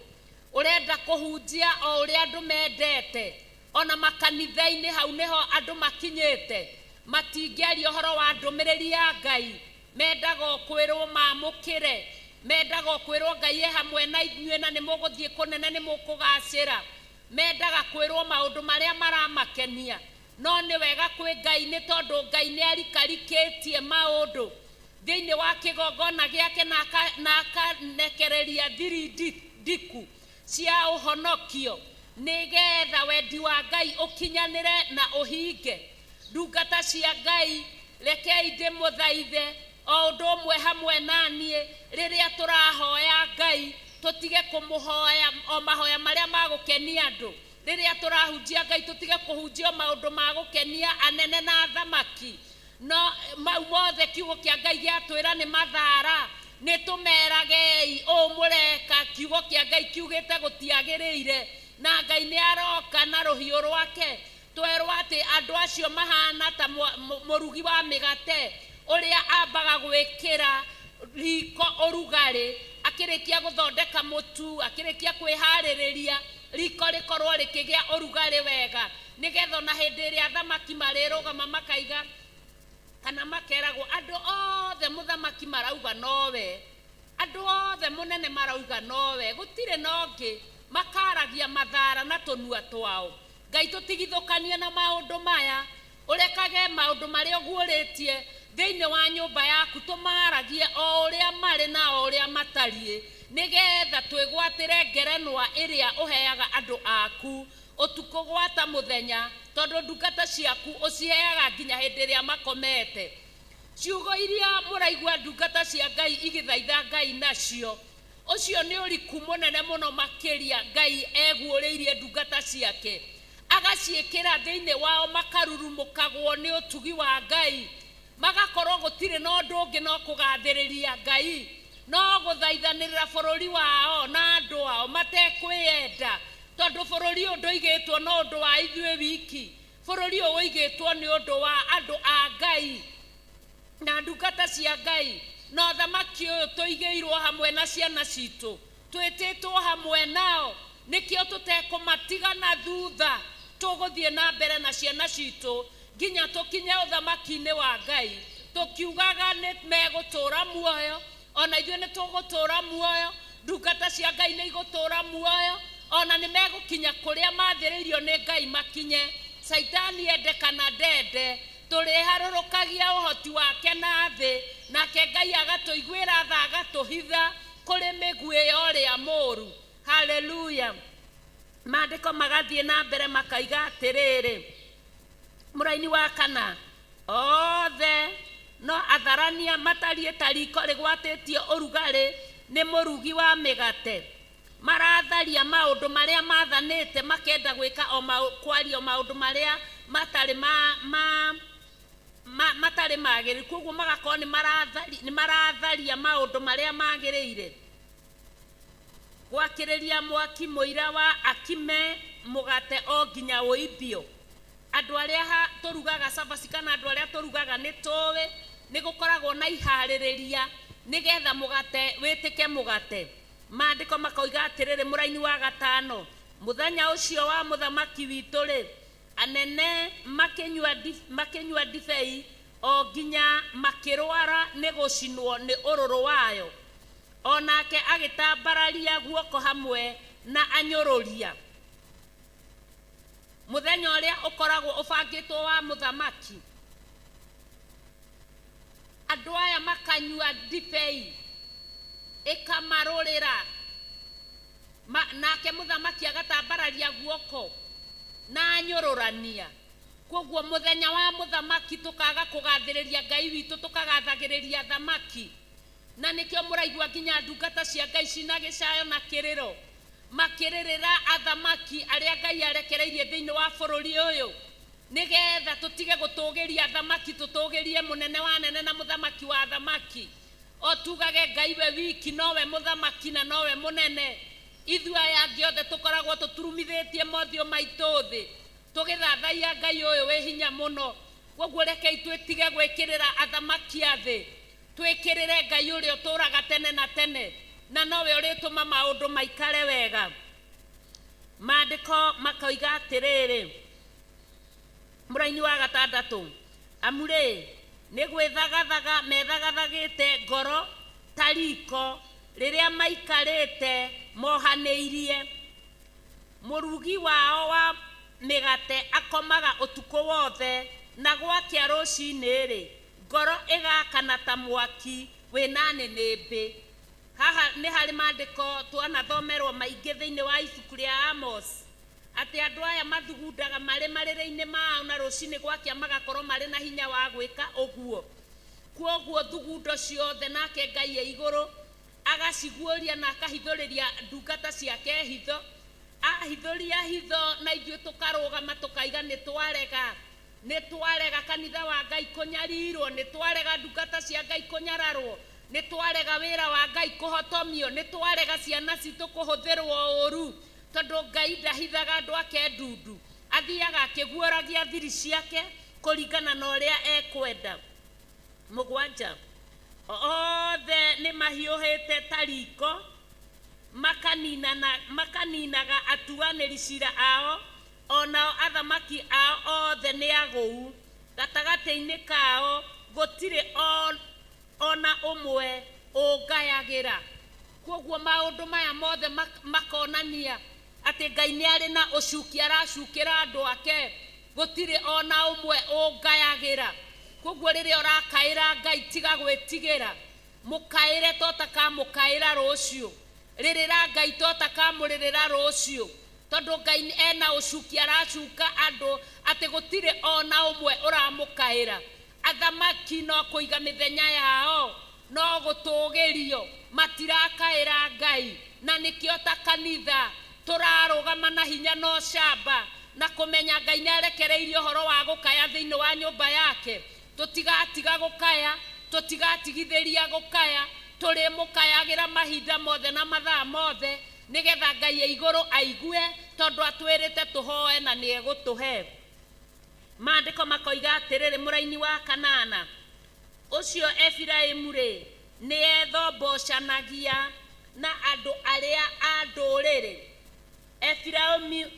ũrenda kũhunjia o ũrĩa andũ mendete. Ona makanitha-inĩ hau nĩho andũ makinyĩte, matingĩaria ũhoro wa ndũmĩrĩri ya Ngai, mendaga o kwĩrwo mamũkĩre, mendaga o kwĩrwo Ngai e hamwe na inyuĩ na nĩ mũgũthiĩ kũnene, nĩ mũkũgacĩra, mendaga kwĩrwo maũndũ marĩa maramakenia. No nĩ wega kwĩ Ngai, nĩ tondũ Ngai nĩ arikarikĩtie maũndũ thĩinĩ wa kĩgongona gĩake na akanekereria thiri ndiku cia ũhonokio, nĩgetha wendi wa Ngai ũkinyanĩre na ũhinge. Ndungata cia Ngai, rekei ndĩmũthaithe o ũndũ ũmwe hamwe na niĩ, rĩrĩa tũrahoya Ngai tũtige kũmũhoya o mahoya marĩa magũkenia andũ. Rĩrĩa tũrahunjia Ngai tũtige kũhunjia maũndũ ma gũkenia anene na athamaki. No mau mothe kiugo kĩa Ngai gĩatwĩra nĩ mathara, nĩ tũmeragei ũũ mũreka, kiugo kĩa Ngai kiugĩte gũtiagĩrĩire, na Ngai nĩ aroka na rũhiũ rwake. Twerwo atĩ andũ acio mahana ta mũrugi wa mĩgate ũrĩa ambaga gwĩkĩra riko ũrugarĩ, akĩrĩkia gũthondeka mũtu, akĩrĩkia kwĩharĩrĩria riko rĩkorwo rĩkĩgĩa ũrugarĩ wega, nĩgetha ona hĩndĩ ĩrĩa athamaki marĩrũgama makaiga kana makeragwo andũ othe mũthamaki marauga nowe, andũ othe mũnene marauga nowe, gũtirĩ na ũngĩ, makaragia mathara na tũnua twao. Ngai tũtigithũkanie na maũndũ maya, ũrekage maũndũ marĩa ũguũrĩtie thĩinĩ wa nyũmba yaku tũmaragie o ũrĩa marĩ na o ũrĩa matariĩ, nĩgetha twĩgwatĩre ngerenwa ĩrĩa ũheaga andũ aku ũtukũ gwata mũthenya, tondũ ndungata ciaku ũciheaga nginya hĩndĩ ĩrĩa makomete. Ciugo iria mũraigua ndungata cia Ngai igĩthaitha Ngai nacio, ũcio nĩ ũriku mũnene mũno makĩria Ngai eguũrĩirie ndungata ciake, agaciĩkĩra thĩinĩ wao makarurumũkagwo nĩ ũtugi wa Ngai, magakorwo gũtirĩ na ũndũ ũngĩ no kũgathĩrĩria Ngai, no gũthaithanĩrĩra bũrũri wao na andũ ao matekwĩyenda, tondũ bũrũri ũyũ ndũigĩtwo no ũndũ wa ithuĩ wiki, bũrũri ũyũ ũigĩtwo nĩ ũndũ wa andũ a Ngai na ndungata cia Ngai, na ũthamaki ũyũ tũigĩirwo hamwe na ciana citũ, twĩtĩtwo hamwe nao, nĩkĩo tũtekũmatiga na thutha, tũgũthiĩ na mbere na ciana citũ nginya tũkinye ũthamaki-inĩ wa Ngai, tũkiugaga nĩ megũtũũra muoyo. Ona ithuĩ nĩ tũgũtũra muoyo, ndungata cia Ngai nĩ igũtũra muoyo, ona nĩ megũkinya kũrĩa mathĩrĩirio nĩ Ngai makinye. Caitani ende kana ndende, tũrĩharũrũkagia ũhoti wake na thĩ, nake Ngai agatũiguĩra tha, agatũhitha kũrĩ mĩguĩ ya ũrĩa mũũru. Haleluya. Maandĩko magathiĩ na mbere makaiga atĩrĩrĩ, mũraini wa kana, othe no atharania matariĩ ta riko rĩgwatĩtio ũrugarĩ nĩ mũrugi wa mĩgate. Maratharia maũndũ marĩa mathanĩte, makenda gwĩka o kwaria o maũndũ marĩa matarĩ ma, ma, ma, matarĩ magĩrĩru. Koguo magakorwo nĩ maratharia maũndũ marĩa magĩrĩire. Gwakĩrĩria mwaki mũira wa akime mũgate o nginya ũimbio. Andũ arĩa tũrugaga cabaci kana andũ arĩa tũrugaga nĩ tũĩ nĩ gũkoragwo na iharĩrĩria nĩgetha mũgate wĩtĩke mũgate. Maandĩko makoiga atĩrĩrĩ, mũraini wa gatano, mũthenya ũcio wa mũthamaki witũ rĩ, anene makĩnyua ndibei o nginya makĩrwara nĩ gũcinwo nĩ ũrũrũ wayo. Onake agĩtambararia guoko hamwe na anyũrũria. Mũthenya ũrĩa ũkoragwo ũbangĩtwo wa mũthamaki, andũ aya makanyua ndibei ĩkamarũrĩra, nake mũthamaki agatambararia guoko na anyũrũrania. Koguo mũthenya wa mũthamaki tũkaga kũgathĩrĩria Ngai witũ, tũkagathagĩrĩria thamaki. Na nĩkĩo mũraigua nginya ndungata cia Ngai cina gĩcayo na kĩrĩro, makĩrĩrĩra athamaki arĩa Ngai arekereirie thĩinĩ wa bũrũri ũyũ, nĩgetha tũtige gũtũgĩria athamaki, tũtũgĩrie mũnene wa anene na mũthamaki wa athamaki. O tugage Ngai we wiki nowe mũthamaki na nowe mũnene. Ithuĩ aya angĩ othe tũkoragwo tũturumithĩtie mothiũ maitũ thĩ, tũgĩthathaiya Ngai ũyũ wĩ hinya mũno. Koguo rekei twĩtige gwĩkĩrĩra athamaki a thĩ, twĩkĩrĩre Ngai ũrĩa ũtũũraga tene na tene, na nowe ũrĩtũma maũndũ maikare wega. Maandĩko makoiga atĩrĩrĩ, mũraini wa gatandatũ, amu rĩ, nĩ gwĩthagathaga methagathagĩte ngoro ta riko rĩrĩa maikarĩte mohanĩirie. Mũrugi wao wa mĩgate akomaga ũtukũ wothe, na gwakĩa rũcinĩ rĩ, ngoro ĩgakana ta mwaki wĩna nĩnĩmbĩ. Haha nĩ harĩ maandĩko twanathomerwo maingĩ thĩinĩ wa ibuku rĩa Amos, atĩ andũ aya mathugundaga marĩ marĩrĩ-inĩ mao na rũcinĩ gwakĩa magakorwo marĩ na hinya wa gwĩka ũguo. Kwoguo thugundo ciothe nake Ngai e igũrũ agaciguũria na akahithũrĩria ndungata ciake hitho. Ahithũria hitho na ithuĩ tũkarũgama tũkaiga nĩ twarega, nĩ twarega kanitha wa Ngai kũnyarirwo, nĩ twarega ndungata cia Ngai kũnyararwo, nĩ twarega wĩra wa Ngai kũhotomio, nĩ twarega ciana citũ kũhũthĩrwo ũru, tondũ Ngai ndahithaga andũ ake ndundu, athiaga akĩguũragia thiri ciake kũringana na ũrĩa ekwenda. Mũgwanja, othe nĩ mahiũhĩte ta riko, makaninaga atuanĩri cira ao, onao athamaki ao othe nĩ agũu. Gatagatĩ-inĩ kao gũtirĩ ona ũmwe ũngayagĩra. Koguo maũndũ maya mothe makonania atĩ Ngai nĩ arĩ na ũcuki aracukĩra andũ ake, gũtirĩ ona ũmwe ũngayagĩra. Koguo rĩrĩa ũrakaĩra Ngai tiga gwĩtigĩra, mũkaĩre to takamũkaĩra rũciũ, rĩrĩra Ngai to takamũrĩrĩra rũciũ, tondũ Ngai ena ũcuki aracuka andũ atĩ gũtirĩ ona ũmwe ũramũkaĩra. Athamaki no kũiga mĩthenya yao, no gũtũgĩrio, matirakaĩra Ngai. Na nĩkĩo ta kanitha tũrarũgama na hinya na ũcamba na kũmenya Ngai nĩ arekereirie ũhoro wa gũkaya thĩinĩ wa nyũmba yake. Tũtigatiga gũkaya, tũtigatigithĩria gũkaya, tũrĩmũkayagĩra mahinda mothe na mathaa mothe, nĩgetha Ngai e igũrũ aigue, tondũ atwĩrĩte tũhoe na nĩ egũtũhe. Maandĩko makoiga atĩrĩrĩ, mũraini wa kanana, ũcio Efiraimu rĩ, nĩ ethombocanagia na andũ arĩa a ndũrĩrĩ.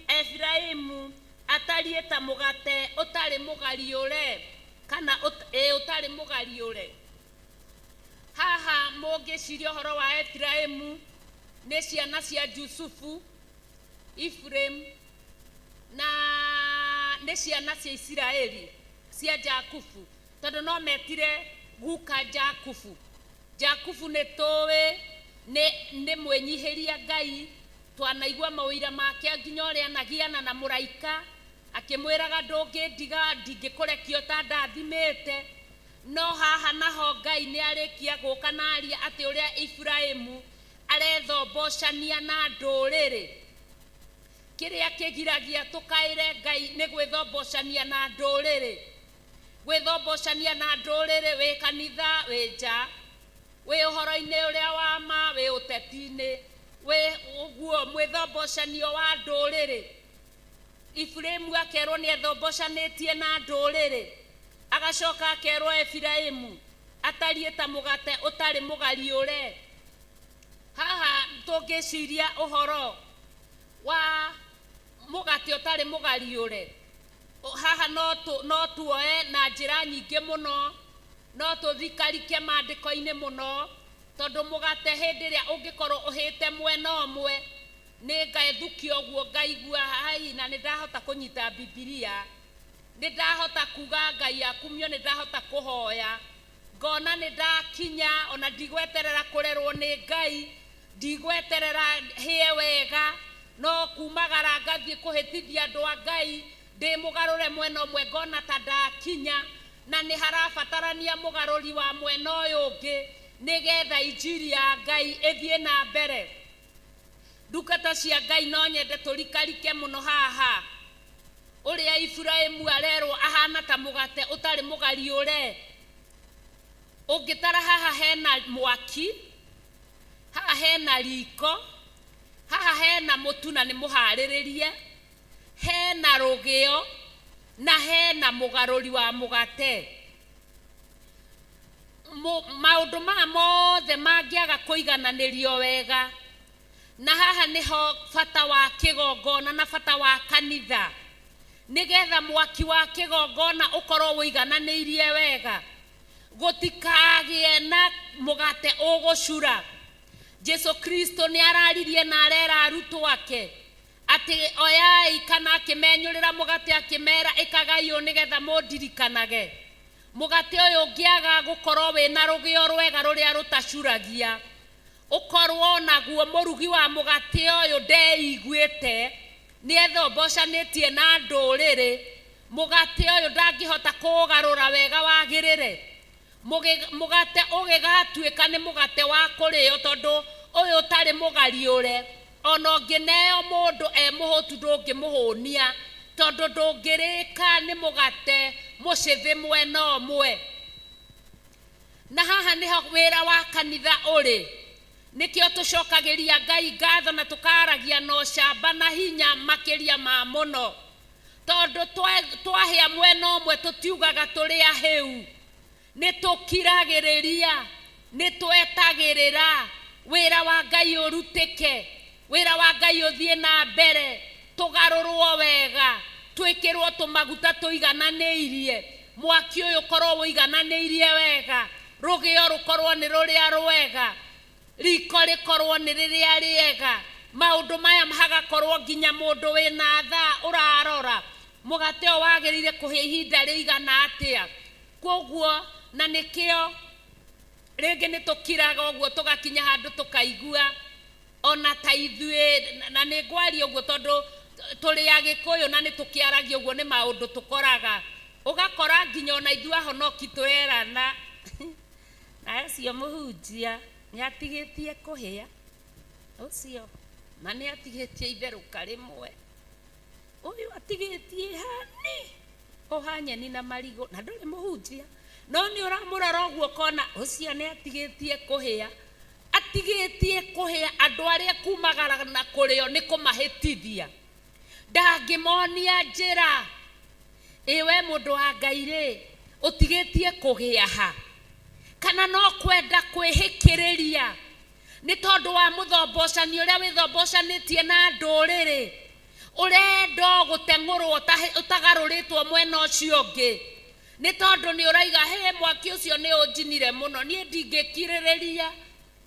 Efiraimu atariĩ ta mũgate ũtarĩ mũgariũre, kana ũtarĩ mũgariũre. Haha mũngĩciria ũhoro wa Efiraimu nĩ ciana cia Jusufu, Ephraim, na nĩ ciana cia Isiraeli cia Jakubu, tondũ no metire guka Jakubu. Jakubu nĩ tũĩ nĩ mwĩnyihĩria Ngai, twanaigua mawĩira make nginya ũrĩa anagiana na mũraika akĩmwĩraga ndũngĩndiga, ndingĩkũrekia ũtandathimĩte. No haha naho Ngai nĩ arĩkia gũka na aria atĩ ũrĩa Efiraimu arethombocania na ndũrĩrĩ. Kĩrĩa kĩgiragia tũkaĩre Ngai nĩ gwĩthombocania na ndũrĩrĩ. Gwĩthombocania na ndũrĩrĩ wĩ kanitha, wĩ nja, wĩ ũhoro-inĩ ũrĩa wa ma, wĩ ũteti-inĩ, wĩ ũguo mwĩthombocanio wa ndũrĩrĩ. Efiraimu akerwo nĩ ethombocanĩtie na ndũrĩrĩ, agacoka akerwo Efiraimu atariĩ ta mũgate ũtarĩ mũgariũre. Haha tũngĩciria ũhoro wa mũgate ũtarĩ mũgariũre, haha no tuoe na njĩra nyingĩ mũno, no tũthikarike maandĩko-inĩ mũno, tondũ mũgate hĩndĩ ĩrĩa ũngĩkorwo ũhĩte mwena ũmwe, nĩ ngaethukia ũguo ngaigua hai, na nĩ ndahota kũnyita Bibilia, nĩ ndahota kuga Ngai akumio, nĩ ndahota kũhoya, ngona nĩ ndakinya, ona ndigweterera kũrerwo nĩ Ngai, ndigweterera hĩe wega, no kumagara ngathiĩ kũhĩtithia andũ a Ngai, ndĩ mũgarũre mwena ũmwe ngona ta ndakinya, na nĩ harabatarania mũgarũri wa mwena ũyũ ũngĩ nĩgetha injiri ya Ngai ĩthiĩ na mbere. Ndungata cia Ngai no nyende tũrikarike mũno haha ũrĩa Efiraimu arerwo ahana ta mũgate ũtarĩ mũgariũre. Ũngĩtara haha hena mwaki, haha hena riko, haha hena mũtu na nĩ mũharĩrĩrie, hena rũgĩo na hena mũgarũri wa mũgate. Maũndũ maya mothe mangĩaga kũigananĩrio wega, na haha nĩho bata wa kĩgongona na bata wa kanitha, nĩgetha mwaki wa kĩgongona ũkorwo ũigananĩirie wega, gũtikagĩe na mũgate ũgũcura. Jesu Kristo nĩ araririe na arera arutwo ake atĩ oyai, kana akĩmenyũrĩra mũgate akĩmera ĩkagai ũũ nĩgetha mũndirikanage. Mũgate ũyũ ũngĩaga gũkorwo wĩna rũgĩo rwega rũrĩa rũtacuragia, ũkorwo naguo mũrugi wa mũgate ũyũ ndeiguĩte, nĩ ethombocanĩtie na ndũrĩrĩ, mũgate ũyũ ndangĩhota kũũgarũra wega wagĩrĩre. Mũgate ũgĩgatuĩka nĩ mũgate wa kũrĩo, tondũ ũyũ ũtarĩ mũgariũre, ona ũngĩneo mũndũ e mũhũtu ndũngĩmũhũnia, tondũ ndũngĩrĩka nĩ mũgate mũcĩthĩ mwena ũmwe. Na haha nĩho wĩra wa kanitha ũrĩ. Nĩkĩo tũcokagĩria Ngai ngatho na tũkaragia na ũcamba na hinya makĩria ma mũno, tondũ twahĩa mwena ũmwe tũtiugaga tũrĩ ahĩu, nĩ tũkiragĩrĩria, nĩ twetagĩrĩra wĩra wa Ngai ũrutĩke, wĩra wa Ngai ũthiĩ na mbere, tũgarũrwo wega, twĩkĩrwo tũmaguta tũigananĩirie, mwaki ũyũ ũkorwo ũigananĩirie wega, rũgĩo rũkorwo nĩ rũrĩa rwega, riko rĩkorwo nĩ rĩrĩa rĩega, maũndũ maya hagakorwo nginya mũndũ wĩna thaa ũrarora mũgate ũyũ wagĩrĩire kũhĩa ihinda rĩigana atĩa. Koguo na nĩkĩo rĩngĩ nĩ tũkiraga ũguo tũgakinya handũ tũkaigua ona ta ithuĩ, na nĩ ngwaria ũguo tondũ tũrĩ Agĩkũyũ na nĩ tũkĩaragia ũguo, nĩ maũndũ tũkoraga, ũgakora nginya ona ithuĩ ahonoki tũrerana na ũcio mũhunjia nĩ atigĩtie kũhĩa, ũcio ma nĩ atigĩtie itherũka rĩmwe, ũyũ atigĩtie hani oha nyeni na marigũ, na ndũrĩ mũhunjia, no nĩ ũramũrora ũguo ũkona ũcio nĩ atigĩtie kũhĩa, atigĩtie kũhĩa. Andũ arĩa kumagara na kũrĩo nĩ kũmahĩtithia, ndangĩmonia njĩra. Ĩ we mũndũ wa Ngai rĩ, ũtigĩtie kũgĩa ha? Kana no kwenda kwĩhĩkĩrĩria nĩ tondũ wa mũthombocani ũrĩa wĩthombocanĩtie na ndũrĩrĩ, ũrenda o gũteng'ũrwo ũtagarũrĩtwo mwena ũcio ũngĩ. Nĩ tondũ nĩ ũraiga he mwaki ũcio nĩ ũnjinire mũno, niĩ ndingĩkirĩrĩria.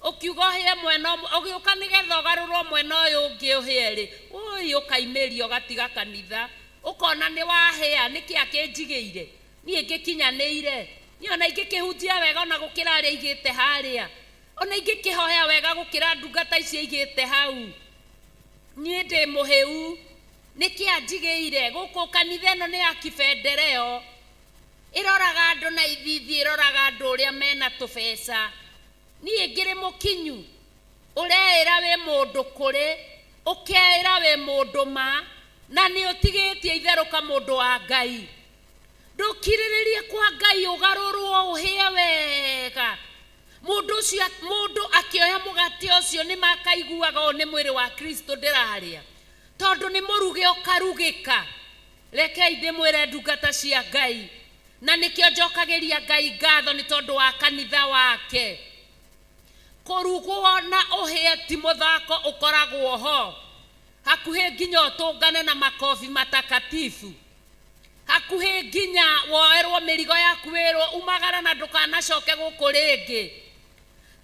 Ũkiuga ũhĩe mwena ũmwe, ũgĩũka nĩgetha ũgarũrwo mwena ũyũ ũngĩ ũhĩe rĩ, ũi ũkaimĩria ũgatiga kanitha. Ũkona nĩ wahĩa, nĩkĩ akĩnjigĩire? Niĩ ngĩkinyanĩire. Niĩ ona ingĩkĩhunjia wega ona gũkĩra arĩa aigĩte harĩa. Ona ingĩkĩhoya wega gũkĩra ndungata icio aigĩte hau. Niĩ ndĩ mũhĩu. Nĩkĩ anjigĩire? Gũkũ kanitha ĩno nĩ ya kibendereo. Ĩroraga andũ na ithithi, ĩroraga andũ ũrĩa mena tũbeca. Niĩ ngĩrĩ mũkinyu. Ũreĩra wĩ mũndũ kũrĩ, ũkeĩra wĩ mũndũ ma, na nĩ ũtigĩtie itherũka mũndũ wa Ngai. Ndũkirĩrĩrie kwa Ngai ũgarũrwo ũhĩe wega. Mũndũ ũcio, mũndũ akĩoya mũgate ũcio nĩ makaiguaga ũyũ nĩ mwĩrĩ wa Kristo ndĩrarĩa. Tondũ nĩ mũruge ũkarugĩka. Rekei ndĩmwĩre ndungata cia Ngai, na nĩkĩo njokagĩria Ngai ngatho nĩ tondũ wa kanitha wake. Kũrugwo na ũhĩe ti mũthako ũkoragwo ho. Hakuhĩ nginya ũtũngane na makobi matakatifu. Hakuhĩ nginya woerwo mĩrigo yaku wĩrwo umagara na ndũkanacoke gũkũ rĩngĩ.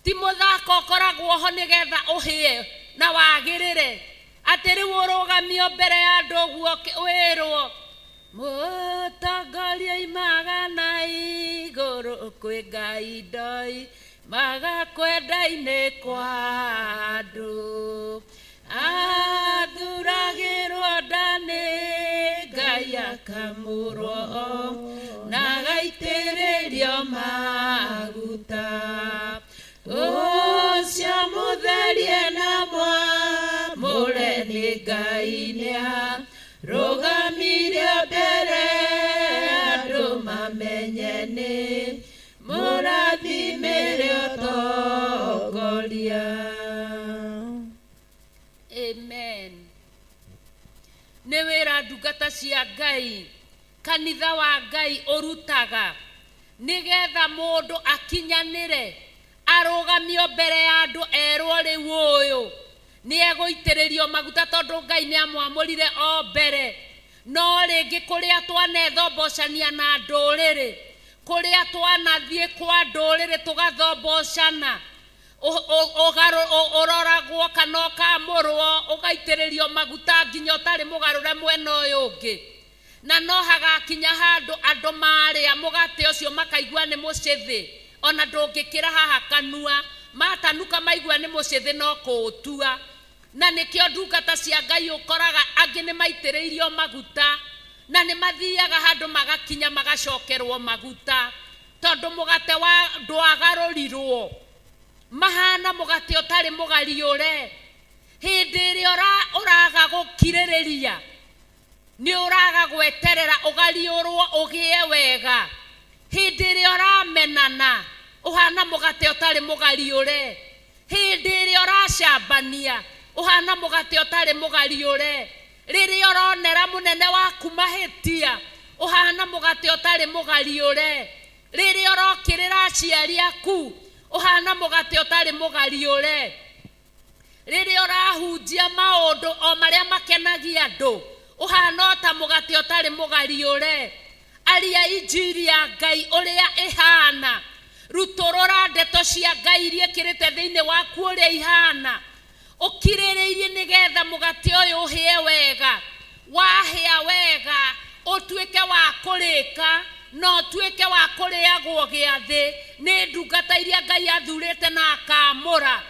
Ti mũthako ũkoragwo ho nĩgetha ũhĩe na wagĩrĩre. Atĩ rĩu ũrũgamio mbere ya andũ ũguo wĩrwo, mũtongoria oimaga na igũrũ kwĩ Ngai ndoimaga kwenda-inĩ kwa andũ. Athuragĩrwo nda nĩ Ngai akamũrwo na agaitĩrĩrio maguta. Ũcio mũtherie na mwamũre nĩ Ngai nĩarũgamirio mbere andũ mamenye nĩ mũrathimĩre ũtongoria. Amen. Nĩ wĩra ndungata cia Ngai, kanitha wa Ngai ũrutaga nĩgetha mũndũ akinyanĩre, arũgamio mbere ya andũ erwo rĩu ũyũ nĩ egũitĩrĩrio maguta tondũ Ngai nĩ amwamũrire o mbere. No rĩngĩ kũrĩa twanethombocania na ndũrĩrĩ, kũrĩa twanathiĩ kwa ndũrĩrĩ tũgathombocana, ũroragwo kana ũkamũrwo ũgaitĩrĩrio maguta nginya ũtarĩ mũgarũre mwena ũyũ ũngĩ. Na no hagakinya handũ andũ marĩa mũgate ũcio makaigua nĩ mũcĩthĩ, ona ndũngĩkĩra haha kanua, matanuka maigua nĩ mũcĩthĩ no kũũtua. Na nĩkĩo ndungata cia Ngai ũkoraga angĩ nĩ maitĩrĩirio maguta, na nĩ mathiaga handũ magakinya magacokerwo maguta, tondũ mũgate wa ndwagarũrirwo. Mahana mũgate ũtarĩ mũgariũre. Hĩndĩ ĩrĩa ũraga gũkirĩrĩria, nĩ ũraga gweterera ũgariũrwo ũgĩe wega. Hĩndĩ ĩrĩa ũramenana, ũhana mũgate ũtarĩ mũgariũre. Hĩndĩ ĩrĩa ũracambania, ũhana mũgate ũtarĩ mũgariũre. Rĩrĩa ũronera mũnene waku mahĩtia, ũhana mũgate ũtarĩ mũgariũre. Rĩrĩa ũrokĩrĩra aciari aku, ũhana mũgate ũtarĩ mũgariũre. Rĩrĩa ũrahunjia maũndũ o marĩa makenagia andũ, ũhana o ta mũgate ũtarĩ mũgariũre. Aria injiri ya Ngai ũrĩa ĩhana. Rutũrũra ndeto cia Ngai iria ĩkĩrĩte thĩinĩ waku ũrĩa ihana. Ũkirĩrĩirie nĩgetha mũgate ũyũ ũhĩe wega. Wahĩa wega, ũtuĩke wa kũrĩka na ũtuĩke wa kũrĩagwo gĩathĩ nĩ ndungata iria Ngai athurĩte na akamũra.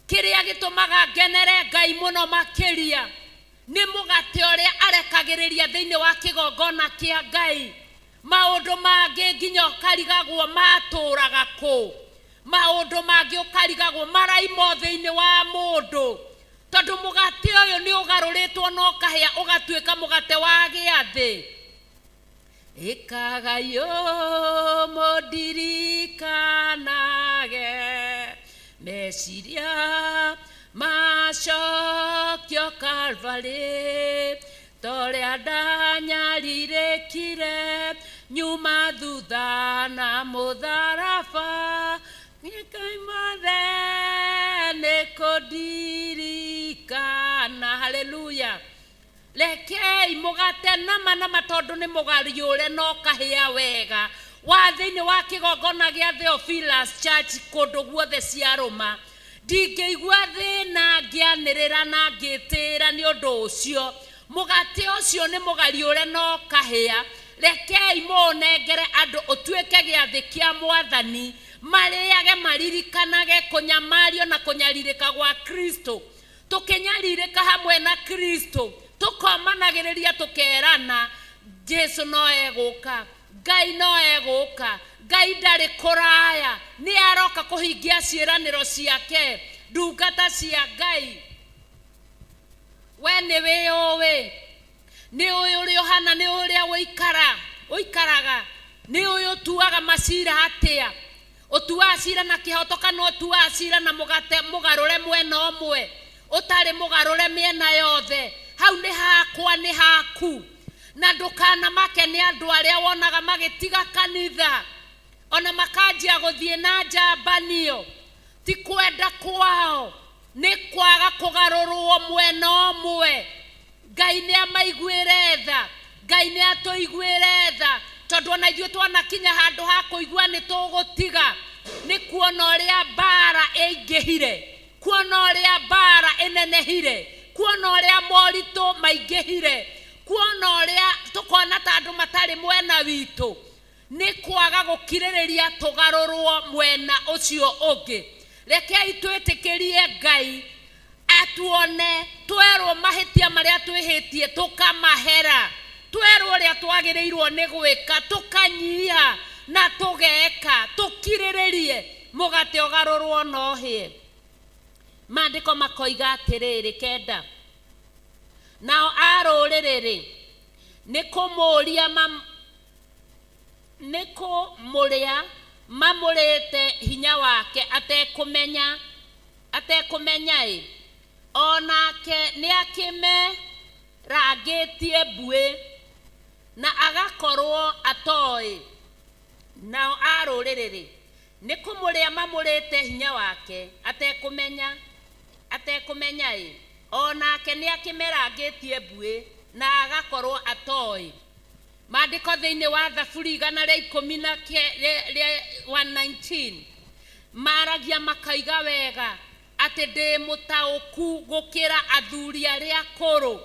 Kĩrĩa gĩtũmaga ngenere Ngai mũno makĩria nĩ mũgate ũrĩa arekagĩrĩria thĩinĩ wa kĩgongona kĩa Ngai. Maũndũ mangĩ nginya ũkarigagwo matũraga kũ. Maũndũ mangĩ ũkarigagwo maraima thĩinĩ wa mũndũ. Tondũ mũgate ũyũ nĩ ũgarũrĩtwo na ũkahĩa ũgatuĩka mũgate wa gĩathĩ. Ĩkagai ũũ mũndirikanage, meciria macokio Calvary, torĩa ndanyarirĩkire nyuma thutha na mũtharaba, Ngai mothe nĩ kũndirikana. Haleluya. Rekei mũgate nama nama tondũ nĩ mũgariũre na ũkahĩa wega wa thĩinĩ wa kĩgongona gĩa Theophilus Church kũndũ guothe ciarũma. Ndingĩigua thĩna ngĩanĩrĩra na ngĩtĩĩra nĩ ũndũ ũcio. Mũgate ũcio nĩ mũgariũre na ũkahĩa. Rekei mũũnengere andũ ũtuĩke gĩathĩ kĩa Mwathani, marĩage maririkanage kũnyamario na kũnyarirĩka gwa Kristo. Tũkĩnyarirĩka hamwe na Kristo, tũkomanagĩrĩria tũkerana, Jesu no egũka, Ngai no egũka, Ngai ndarĩ kũraya, nĩ aroka kũhingia ciĩranĩro ciake. Ndungata cia Ngai, we nĩ wĩyũĩ, nĩ ũĩ ũrĩa ũhana, nĩ ũĩ ũrĩa ũikara ũikaraga, nĩ ũĩ ũtuaga macira atĩa, ũtuaga cira na kĩhoto kana ũtuaga cira na mũgate mũgarũre mwena ũmwe ũtarĩ mũgarũre mĩena yothe. Hau nĩ hakwa, nĩ haku. Na ndũkanamake nĩ andũ arĩa wonaga magĩtiga kanitha ona makanjia gũthiĩ na njambanio. Ti kwenda kwao, nĩ kwaga kũgarũrwo mwena ũmwe. Ngai nĩ amaiguĩre tha, Ngai nĩ atũiguĩre tha, tondũ ona ithuĩ twanakinya handũ ha kũigua nĩ tũgũtiga, nĩ kuona ũrĩa mbara ĩingĩhire, kuona ũrĩa mbara ĩnenehire, kuona ũrĩa moritũ maingĩhire, kuona ũrĩa tũkona ta andũ matarĩ mwena witũ, nĩ kwaga gũkirĩrĩria tũgarũrwo mwena ũcio ũngĩ. Rekei twĩtĩkĩrie Ngai atuone, twerwo mahĩtia marĩa twĩhĩtie tũkamahera, twerwo ũrĩa twagĩrĩirwo nĩ gwĩka tũkanyiha na tũgeka, tũkirĩrĩrie mũgate ũgarũrwo na ũhĩe. Maandĩko makoiga atĩrĩrĩ kenda, nao a rũrĩrĩ-rĩ, nĩ kũmũũria nĩ kũmũrĩa mamũrĩte hinya wake atekũmenya atekũmenya-ĩ, o nake nĩakĩmerangĩtie mbuĩ na agakorwo atoĩ. Nao a rũrĩrĩ-rĩ, nĩ kũmũrĩa mamũrĩte hinya wake atekũmenya atekũmenya-ĩ, o nake nĩakĩmerangĩtie mbuĩ na agakorwo atoĩ. Maandĩko thĩinĩ wa Thaburi igana rĩa ikũmi na rĩa 119 maragia makaiga wega atĩ ndĩ mũtaũku gũkĩra athuri arĩa akũrũ.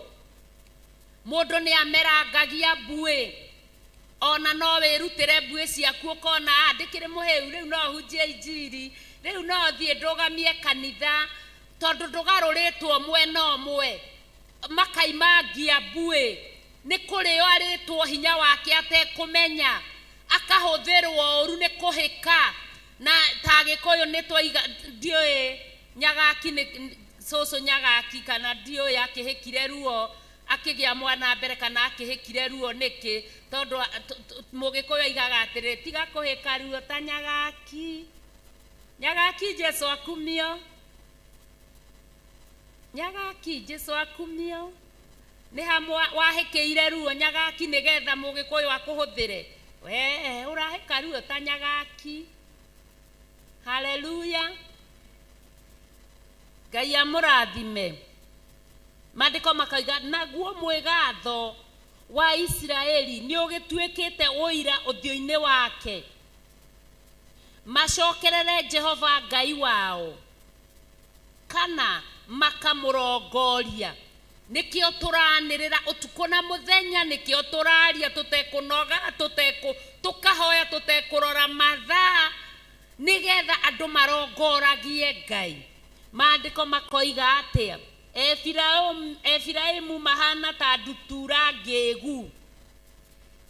Mũndũ nĩ amerangagia mbuĩ, ona no wĩrutĩre mbuĩ ciaku ũkona ah, ndĩkĩrĩ mũhĩu, rĩu no hunjie injiri, rĩu no thiĩ ndũgamie kanitha, tondũ ndũgarũrĩtwo mwena ũmwe. Makaimangia mbuĩ, nĩ kũrĩo arĩtwo hinya wake atekũmenya, akahũthĩrwo ũru nĩ kũhĩka. Na ta Gĩkũyũ nĩ twaiga, ndiũĩ Nyagaki nĩ cũcũ Nyagaki kana ndiũĩ akĩhĩkire ruo akĩgĩa mwana mbere kana akĩhĩkire ruo nĩkĩ, tondũ Mũgĩkũyũ aigaga atĩrĩ, tiga kũhĩka ruo ta Nyagaki. Nyagaki Jesu akumio. Nyagaki Jesu akumio. Nĩ ha wahĩkĩire ruo Nyagaki nĩgetha Mũgĩkũyũ akũhũthĩre? We ũrahĩka ruo ta Nyagaki. Haleluya. Ngai amũrathime. Maandĩko makoiga, naguo mwĩgatho wa Isiraeli nĩ ũgĩtuĩkĩte ũira ũthiũ-inĩ wake, macokerere Jehova Ngai wao, kana makamũrongoria. Nĩkĩo tũranĩrĩra ũtukũ na mũthenya, nĩkĩo tũraria tũtekũnoga, tũtekũ tũkahoya tũtekũrora mathaa, nĩgetha andũ marongoragie Ngai. Maandĩko makoiga atĩa? Efiraimu mahana ta ndutura ngĩgu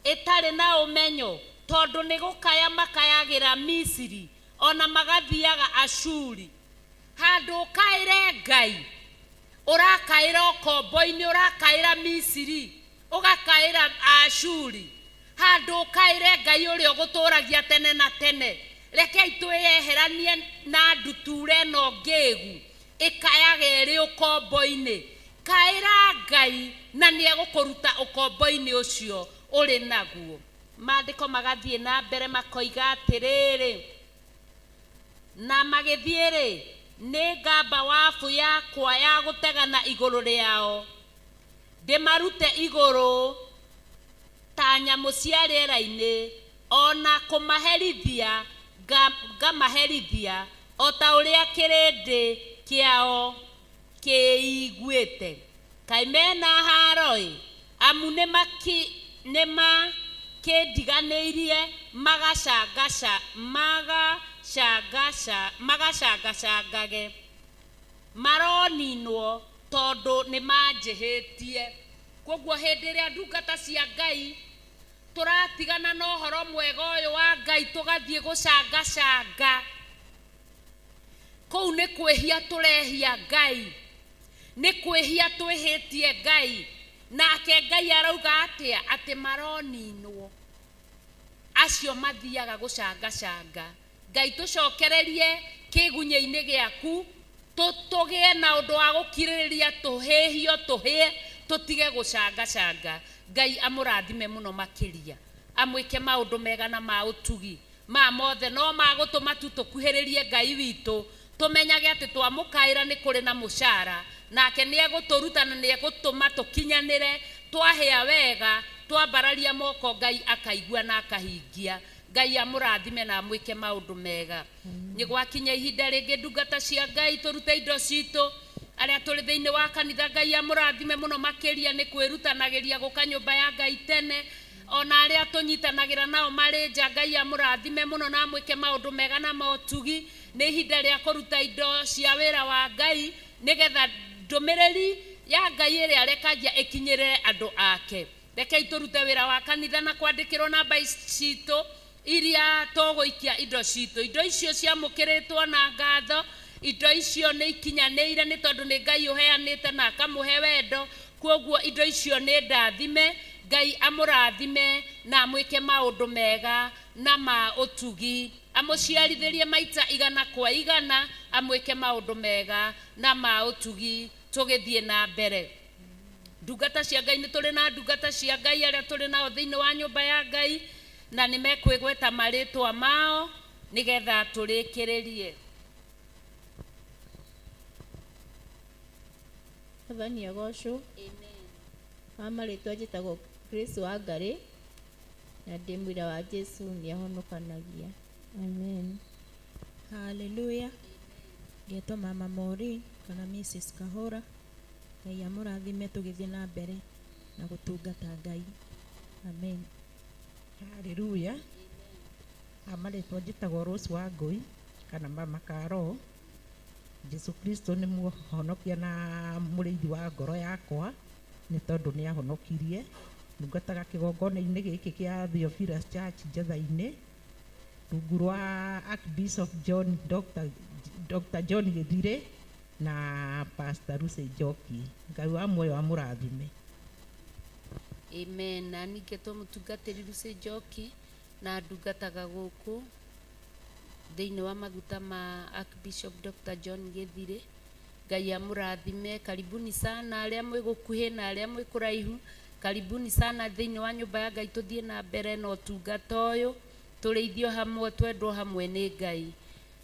ĩtarĩ na ũmenyo, tondũ nĩ gũkaya makayagĩra Misiri, o na magathiaga Ashuri. Handũ ũkaĩre Ngai, ũrakaĩra ũkombo-inĩ, ũrakaĩra Misiri, ũgakaĩra Ashuri. Handũ ũkaĩre Ngai ũrĩa ũgũtũragia tene na tene. Rekei twĩyeheranie na ndutura ĩno ngĩgu ĩkayaga ĩrĩ ũkombo-inĩ. Kaĩra Ngai na nĩ egũkũruta ũkombo-inĩ ũcio ũrĩ naguo. Maandĩko magathiĩ na mbere makoiga atĩrĩrĩ, na magĩthiĩ-rĩ, nĩ ngamba wabu yakwa ya gũtegana igũrũ rĩao, Ndĩmarute igũrũ ta nyamũ cia rĩera-inĩ, ona kũmaherithia ngamaherithia o ta ũrĩa kĩrĩndĩ kĩao kĩiguĩte. Kaĩ mena haro-ĩ, amu nĩmakĩndiganĩirie magacangacangage. Maroninwo tondũ nĩmanjĩhĩtie. Koguo hĩndĩ ĩrĩa ndungata cia Ngai tũratigana na ũhoro mwega ũyũ wa Ngai tũgathiĩ gũcangacanga, kũu nĩ kwĩhia tũrehia Ngai, nĩ kwĩhia twĩhĩtie Ngai. Nake Ngai arauga atĩa? Atĩ maroninwo acio mathiaga gũcangacanga. Ngai tũcokererie kĩgunyĩ-inĩ gĩaku, tũgĩe na ũndũ wa gũkirĩrĩria, tũhĩhio tũhĩe, tũtige gũcangacanga. Ngai amũrathime mũno makĩria, amwĩke maũndũ mega na ma ũtugi. Ma mothe no magũtũma tu tũkuhĩrĩrie Ngai witũ, tũmenyage atĩ twamũkaĩra nĩ kũrĩ na mũcara, nake nĩ egũtũruta na nĩ egũtũma tũkinyanĩre. Twahĩa wega, twambararia moko, Ngai akaigua na akahingia. Ngai amũrathime na amwĩke maũndũ mega. Nĩ gwakinya ihinda rĩngĩ ndungata cia Ngai tũrute indo citũ. Arĩa tũrĩ thĩinĩ wa kanitha, Ngai amũrathime mũno makĩria nĩ kwĩrutanagĩria gũka nyũmba ya Ngai tene. Ona arĩa tũnyitanagĩra nao marĩ nja, Ngai amũrathime mũno na amwĩke maũndũ mega na motugi. Nĩ ihinda rĩa kũruta indo cia wĩra wa Ngai nĩgetha ndũmĩrĩri ya Ngai ĩrĩa arekagia ĩkinyĩrĩre andũ ake. Rekei tũrute wĩra wa kanitha na kwandĩkĩrwo namba citũ iria tũgũikia indo citũ. Indo icio ciamũkĩrĩtwo na ngatho, indo icio nĩ ikinyanĩire nĩ tondũ nĩ Ngai ũheanĩte na akamũhe wendo. Koguo indo icio nĩ ndathime. Ngai amũrathime na amwĩke maũndũ mega na ma ũtugi, amũciarithĩrie maita igana kwa igana, amwĩke maũndũ mega na ma ũtugi. Tũgĩthiĩ na mbere, ndungata cia Ngai, nĩ tũrĩ na ndungata cia Ngai arĩa tũrĩ nao thĩinĩ wa nyũmba ya Ngai, na nĩ mekwĩgweta marĩtwa mao nĩgetha tũrĩkĩrĩrie. Mwathani agocwo. Wa marĩtwa njĩtagwo Grace Wangari na ndĩ mũira wa Jesu nĩ ahonokanagia. Amen. Haleluya. Ngetwo Mama Maureen kana Mrs. Kahora. Ngai amũrathime tũgĩthiĩ na mbere na gũtungata Ngai. Amen. Haleluya. Amarĩtwa njĩtagwo Rose Wangũi kana Mama Karo. Jesu Kristo nĩ mũhonokia na mũrĩithi wa ngoro yakwa nĩ tondũ nĩ ahonokirie. Ndungataga kĩgongona-inĩ gĩkĩ kĩa Theophilus Church Njetha-inĩ rungu rwa Archbishop John Dr. John Gĩthirĩ na Pastor Lucy Njoki. Ngai wa muoyo amũrathime. Amen. Na ningĩ mũtungatĩri Lucy Njoki na ndungataga gũkũ thĩinĩ wa maguta ma Archbishop Dr. John Gĩthirĩ. Ngai amũrathime. Karibuni sana arĩa mwĩ gũkuhĩ na arĩa mwĩ kũraihu, karibuni sana thĩinĩ wa nyũmba ya Ngai. Tũthiĩ na mbere na ũtungata ũyũ, tũrĩithio hamwe, twendwo hamwe nĩ Ngai.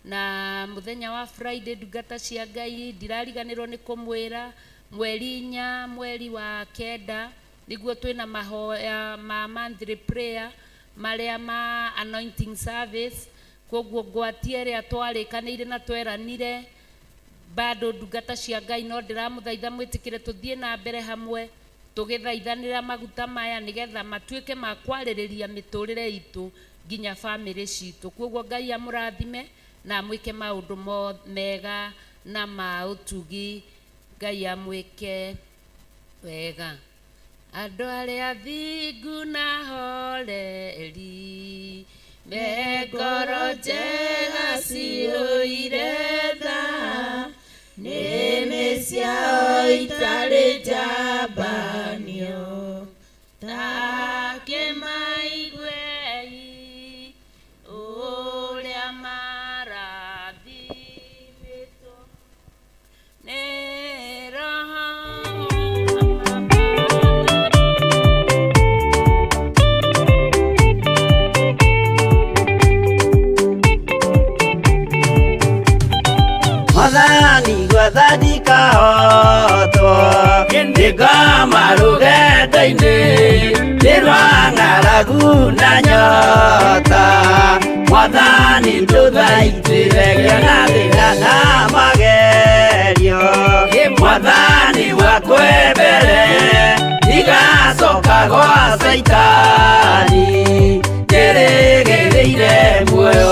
Na mũthenya wa Friday, ndungata cia Ngai, ndirariganĩrwo nĩ kũmwĩra mweri 4 mweri wa 9 nĩguo twĩna mahoya ma monthly prayer marĩa ma anointing service. Koguo ngwatie ĩrĩa twarĩkanĩire na tweranire bado, ndungata cia Ngai, no ndĩramũthaitha mwĩtĩkĩre tũthiĩ na mbere hamwe tũgĩthaithanĩra maguta maya nĩgetha matuĩke ma kwarĩrĩria mĩtũrĩre itũ nginya bamĩrĩ citũ. Koguo Ngai amũrathime na amwĩke maũndũ mega na ma ũtugi. Ngai amwĩke wega. Andũ arĩa thingu na horeri me ngoro njega ciyũire tha, nĩmĩ ciao itarĩ njambanio, ta kĩmaiguei ũrĩa marathimĩtwo nĩ Roho. Mwathani gwathani kahotwo. Nĩngoma rũgendo-inĩ nĩ rwa ng'aragu na nyota Mwathani ndũthaitĩre gĩa na thĩna na magerio Mwathani wakwe mbere ndigacoka gwa Caitani njĩrĩgĩrĩire muoyo.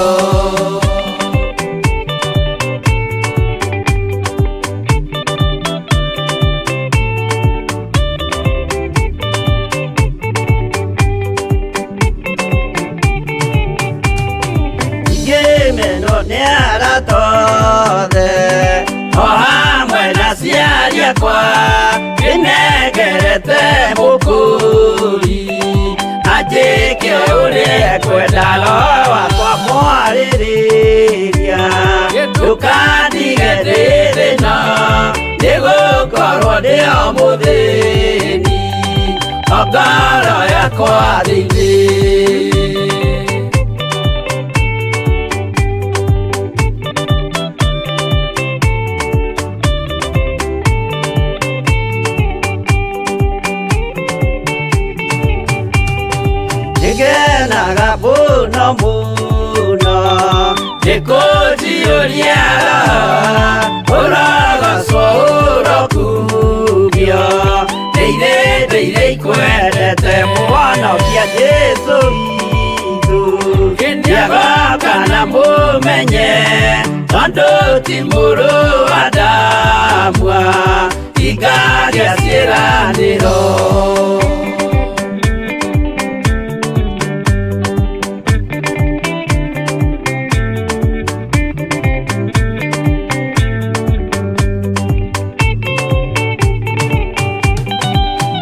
Ngĩmenwo nĩ arata othe o hamwe na aciari akwa ndĩnengerete mũkũri anjĩke ũrĩa ekwenda roho wakwa mwarĩrĩria ndũkandige ndĩ thĩna nĩgũkorwo ndĩ o mũthĩni o ngoro yakwa thĩinĩ. Nĩngenaga mũno mũno nĩkũnjiyũria roho ũrogocwo ũrokumio ndĩire ndĩire ikwendete mũhonokia Jesũ witũ nĩagoka na mũmenye tondũ ti mũrũ wa Adamu ingagĩa ciĩranĩro.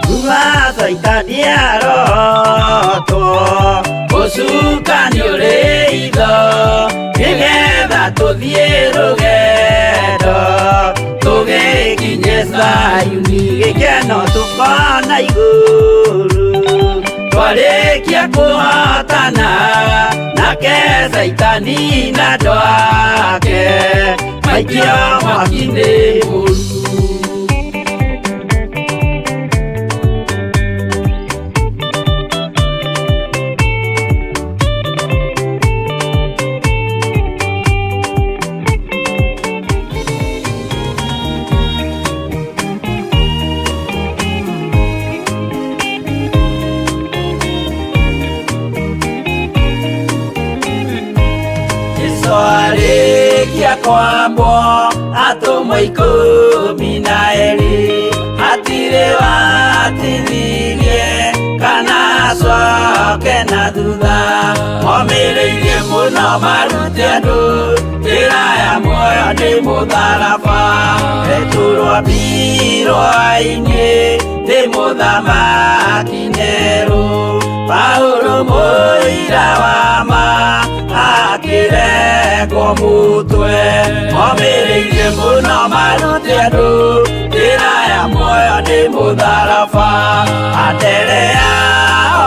Kuma Caitani arotwo ũcukani ũrĩ itho nĩgetha tũthiĩ rũgendo tũgĩkinye Zayuni gĩkeno tũkona igũrũ twarĩkia kũhotana nake Caitani na andũ ake maikio mwaki-inĩ mũru. Jesũ arĩkia kwambwo atũmwo 12 hatirĩ watithirie kana acoke na thutha momĩrĩirie mũno marute andũ njĩra ya muoyo nĩ mũtharaba Petero ambirwo ainĩ nĩ mũthamaki Nero Paulo mũira wa ma akĩrengwo mũtwe momĩrĩirie mũno marute andũ njĩra ya muoyo nĩ mũtharaba Anderea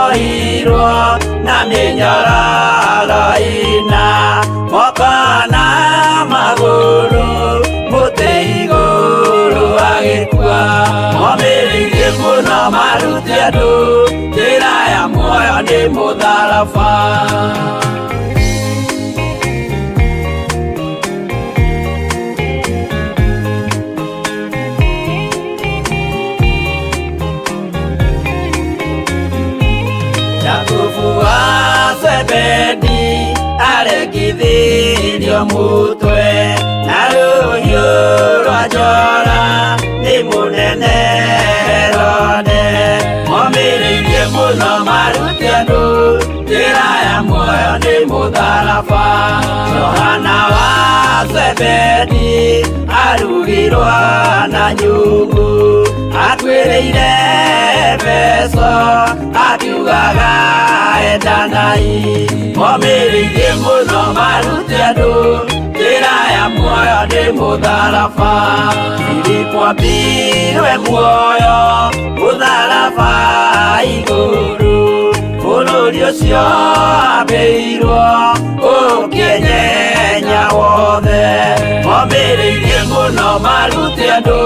ohirwo na mĩnyororo ĩna moko na magũrũ mũtĩ igũrũ agĩkua momĩrĩirie mũno marute andũ njĩra ya muoyo nĩ mũtharaba. Jakubu wa Zebedi arekithirio mũtwe na rũhiũ rwa njora nĩ mũnene Herode momĩrĩirie mũno marute andũ njĩra ya muoyo nĩ mũtharaba Johana wa Zebedi arugirwo na nyũngũ akuĩrĩire Efeso akiugaga endanai momĩrĩirie mũno marute andũ njĩra ya muoyo nĩ mũtharaba Filipo ambirwe muoyo mũtharaba igũrũ bũrũri ũcio ambĩirwo ũkĩnyenya wothe momĩrĩirie mũno marute andũ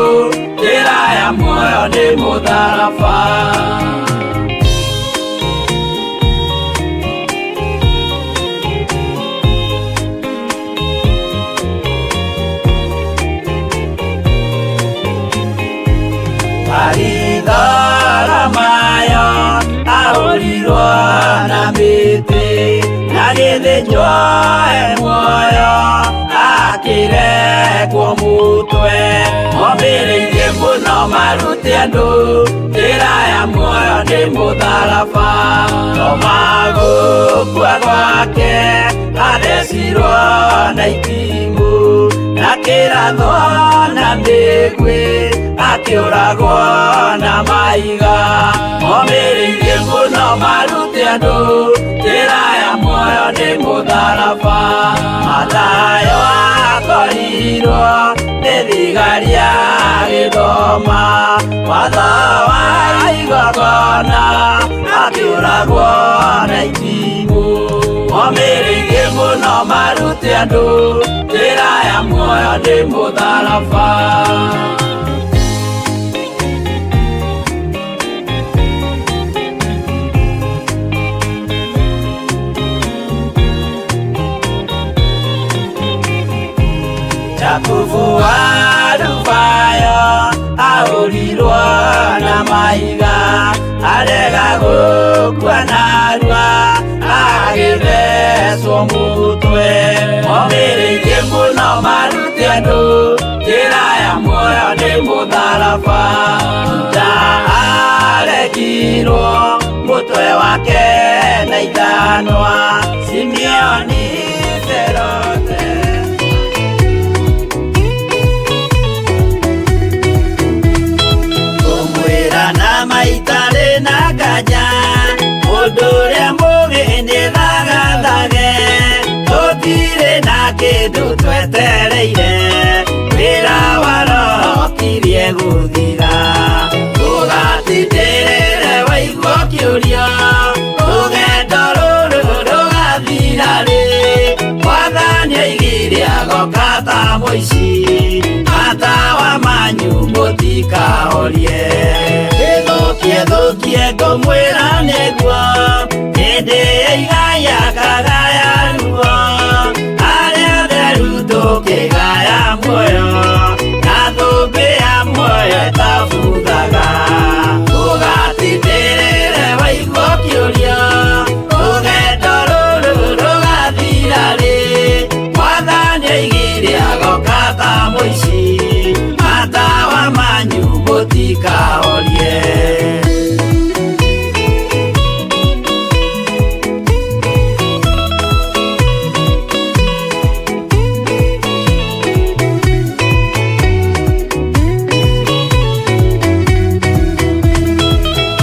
njĩra ya ya muoyo nĩ mũtharaba. Maritharamayo ahũrirwo na mĩtĩ na gĩthĩnjwo e muoyo akĩrekwo mũtwe. Momĩrĩirie mũno marute andũ njĩra ya muoyo nĩ mũtharaba. No magũkua gwake athecirwo na itimũ na kĩrathwo na mĩguĩ akĩũragwo na mahiga. Momĩrĩirie mũno marute andũ njĩra ya muoyo nĩ mũtharaba. Mathayo akorirwo nĩ thigari agĩthoma watho wa igongona akĩũragwo na itimũ. Momĩrĩirie mũno marute andũ njĩra ya muoyo nĩ mũtharaba. Jakubu wa Alufayo ahũrirwo na mahiga arega gũkua narua agĩthecwo mũtwe. Momĩrĩirie mũno marute andũ njĩra ya muoyo nĩ mũtharaba. Juda arekirwo mũtwe wake na ithanwa. Simeoni Zerote. Ngũmwĩra na maitarĩ na nganja mũndũ ũrĩa mũũgĩ nĩ thagathage. Tũtirĩ na kĩndũ twetereire wĩra wa Roho ũkirie gũthira. Ũgatindĩrĩre waigua ũkĩũria rũgendo rũrũ rũgathira rĩ. Mwathani oigire agoka ta mũici matawa manyu mũtikahorie. Ĩthũkie thũkie ngũmwĩra nĩguo hĩndĩ ya igaya kagaya ruo. Arĩa atheru tũkĩgaya muoyo na thũmbĩ ya muoyo ĩtabuthaga. Ũgatindĩrĩre waigua ũkĩũria rũgendo rũrũ rũgathira rĩ. Mwathani oigire agoka ta mũici matawa manyu mũtikahorie.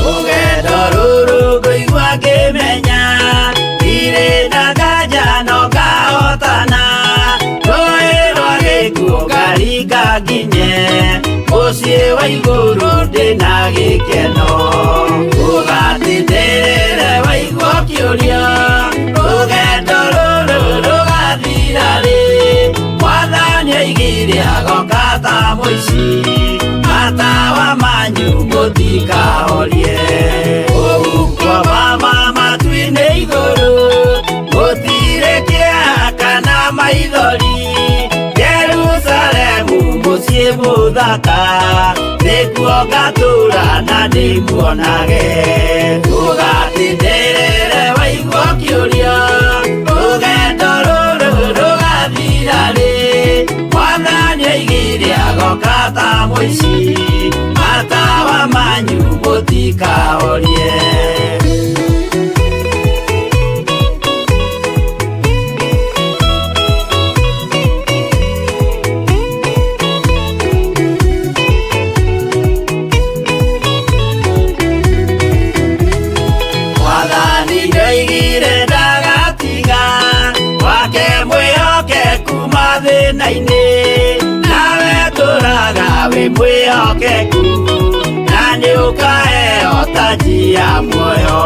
Rũgendo rũrũ ngũigua ngĩmenya ndirĩ na nganja no ngahotana. Rũĩ rwa gĩkuũ ngaringa nginye mũciĩ wa igũrũ ndĩna gĩkeno. Ũgatindĩrĩre waigua ũkĩũria rũgendo rũrũ rũgathira rĩ. Mwathani oigire agoka ta mũici matawa manyu mũtikahorie. Ũguo mama matu-inĩ igũrũ gũtirĩ kĩeha kana maithori. Jerusalemu mũciĩ mũthaka nĩkuo ngatũũra na ndĩmuonage. Ũgatindĩrĩre waigua ũkĩũria rũgendo rũrũ rũgathira rĩ. Mwathani oigire agoka ta mũici matawa manyu mũtikahorie. Mwathani nĩoigire ndagatiga wake mwĩhokeku mathĩna-inĩ. Nawe tũraga wĩ mwĩhokeku na nĩũkaheo taji ya muoyo.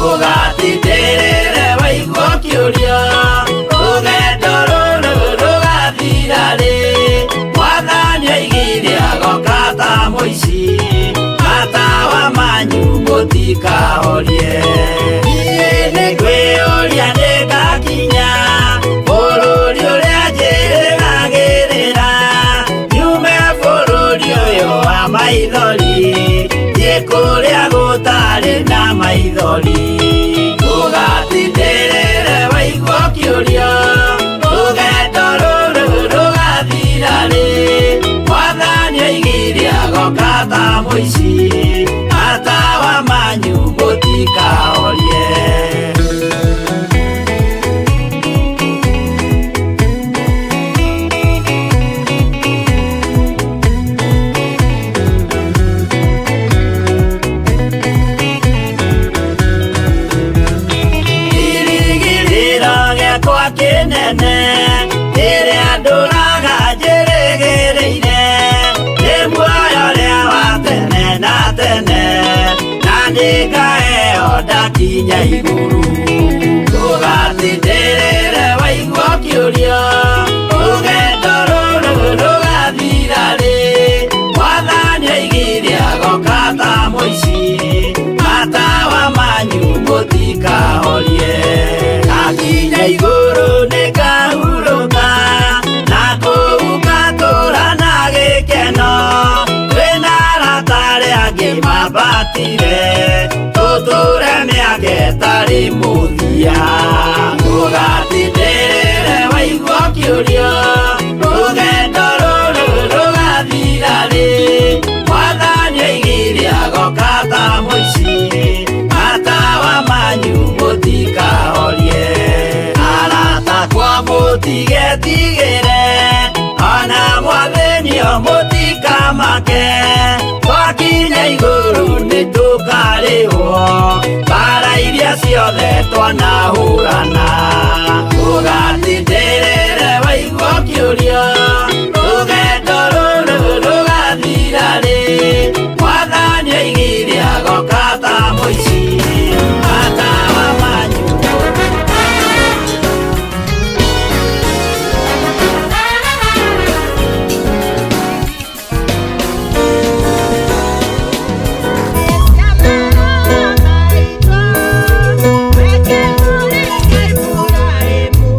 Ũgatindĩrĩre waigua ũkĩũria rũgendo rũrũ rũgathira rĩ. Mwathani oigire agoka ta mũici mũici, matawa manyu mũtikahorie. Niĩ nĩngwĩyũria nĩngakinya bũrũri ũrĩa njĩrĩgagĩrĩra, nyume bũrũri ũyũ wa maithori, thiĩ kũrĩa gũtarĩ na maithori. Ũgatindĩrĩre waigua ũkĩũrio, rũgendo rũrũ rũgathira rĩ? Mwathani oigire agoka ta mũici, matawa manyu mũtikahorie. Kĩrĩgĩrĩro gĩakwa kĩnene kĩrĩa ndũraga njĩrĩgĩrĩire, nĩ muoyo ũrĩa wa tene na tene, na nĩngaheo ndakinya igũrũ. Ndũgatindĩrĩre waigua ũkĩũrio, rũgendo rũrũ rũgathira rĩ? Mwathani oigire agoka ta mũici, matawa manyu mũtikahorie. Ndakinya igũrũ nĩngahurũka, na kũu ngatũũra na gĩkeno, twĩna arata arĩa angĩ mambatire, tũtũũre mĩaka ĩtarĩ mũthia. Ndũgatindĩrĩre waigua ũkĩũrio, rũgendo rũrũ rũgathira rĩ? Mwathani oigire agoka ta mũici, matawa manyu mũtikahorie. Arata akwa mũtigetigĩre, ona mwathĩnio mũtikamake, twakinya igũrũ nĩtũkarĩhwo mbara iria ciothe twanahũrana. Ndũgatindĩrĩre waigua ũkĩũrio, rũgendo rũrũ rũgathira rĩ? Mwathani oigire agoka ta mũici, matawa manyu. Weke mulika Ibrahimu.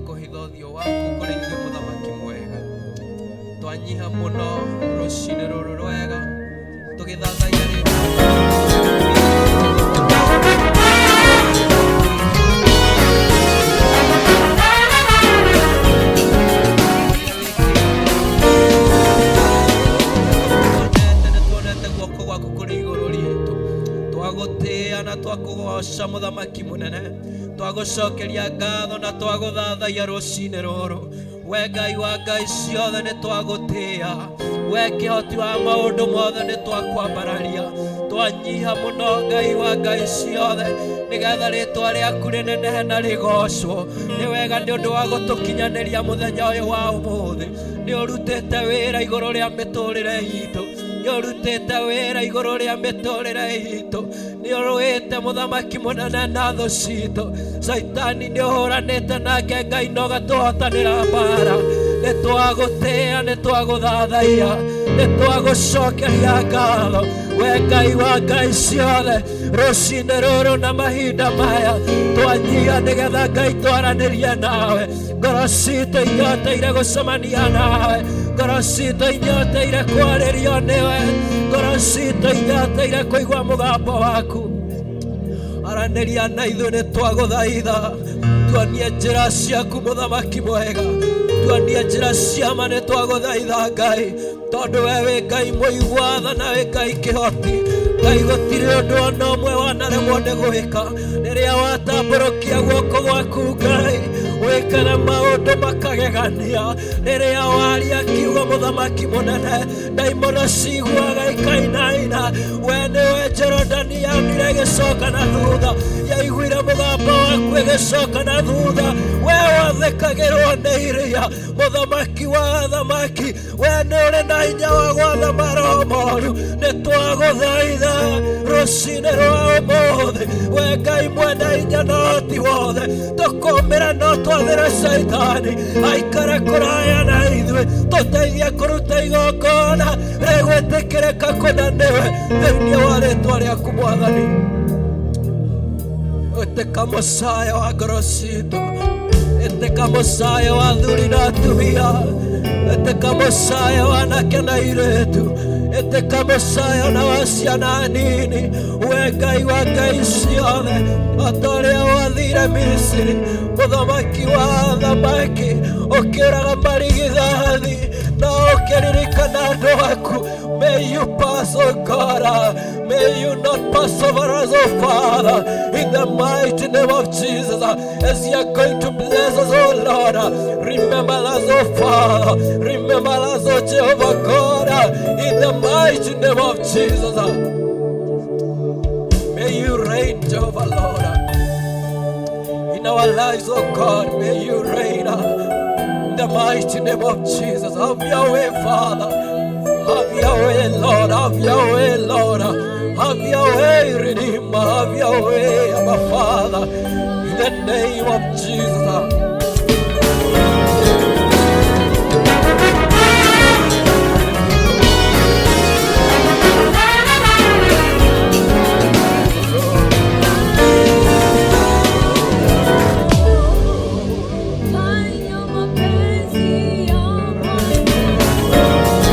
Kũhitha ũthiũ waku kũrĩ ithuĩ, mũthamaki mwega. Twanyiha mũno rũcinĩ rũrũ rwega tũgĩthathaiya rĩtwa. Nĩ tuonete guoko gwaku kũrĩ igũrũ ritũ. Twagũtĩĩa na twakũgoca, mũthamaki mũnene. Twagũcokeria ngatho na twagũthathaiya rũcinĩ rũrũ. We Ngai wa ngai ciothe, nĩ twagũtĩĩa. We kĩhoti wa maũndũ mothe, nĩ twakwambararia. Twanyiha mũno, Ngai wa ngai ciothe, nĩgetha rĩtwa rĩaku rĩnenehe na rĩgocwo. Nĩ wega nĩ ũndũ wa gũtũkinyanĩria mũthenya ũyũ wa ũmũthĩ. Nĩ ũrutĩte wĩra igũrũ rĩa mĩtũrĩre itũ, nĩ ũrutĩte wĩra igũrũ rĩa mĩtũrĩre itũ. Nĩ ũrũĩte, mũthamaki mũnene, na thũ citũ. Caitani nĩ ũhũranĩte nake, Ngai, no gatũhotanĩra mbara. Nĩ twagũtĩĩa, nĩ twagũthathaiya, nĩ twagũcokeria ngatho, we Ngai wa ngai ciothe. Rũcinĩ rũrũ na mahinda maya twanyia nĩgetha, Ngai, twaranĩrie nawe. Ngoro citũ inyoteire gũcemania nawe, ngoro citũ inyoteire kwarĩrio nĩwe, ngoro citũ inyoteire kũigua mũgambo waku. Aranĩria na ithuĩ, nĩ twagũthaitha. Tuonie njĩra ciaku, mũthamaki mwega. Tuonie njĩra ciama, nĩ twagũthaitha, Ngai, tondũ we wĩ Ngai mũigua tha na wĩ Ngai kĩhoti. Ngai, gũtirĩ ũndũ ona ũmwe wanaremwo nĩ gwĩka. Rĩrĩa watambũrũkia guoko gwaku, Ngai, wĩkaga maũndũ makagegania. Rĩrĩa waria kiugo, mũthamaki mũnene, ndaimono ciguaga ikainaina. We nĩwe Jorodani yonire ĩgĩcoka na thutha, yaiguire mũgambo waku ĩgĩcoka na thutha. We wathĩkagĩrwo nĩ iria, mũthamaki wa athamaki, we nĩ ũrĩ na hinya wa gwatha maroho moru. Nĩ twagũthaitha rũcinĩ rwa ũmũthĩ, we Ngai mwene hinya na ũhoti wothe. Tũkũmĩra no twathĩre caitani aikare kũraya na ithuĩ. Tũteithie kũruta igongona rĩgwĩtĩkĩrĩka kũna nĩwe, thĩinĩ wa rĩtwa rĩaku, Mwathani. Ĩtĩka mũcayo wa ngoro citũ, ĩtĩka mũcayo wa athuri na atumia, ĩtĩka mũcayo wa anake na airĩtu, ĩtĩka mũcayo na wa ciana nini. We Ngai wa ngai ciothe, o ta ũrĩa wathire Misiri, mũthamaki wa athamaki, ũkĩũraga marigithathi na ũkĩririkana andũ aku. May you pass, oh God. May you not pass over us, oh Father, in the mighty name of Jesus. As you are going to bless us, oh Lord, remember us, oh Father. Remember us, oh Jehovah God, in the mighty name of Jesus. May you reign, Jehovah Lord, in our lives, oh God. May you reign in the mighty name of Jesus. Have your way, Father. Have your way, Lord. Have your way, Lord. Have your way, Redeemer. Have your way, our Father. In the name of Jesus. Fanya mapenzi ya Bwana.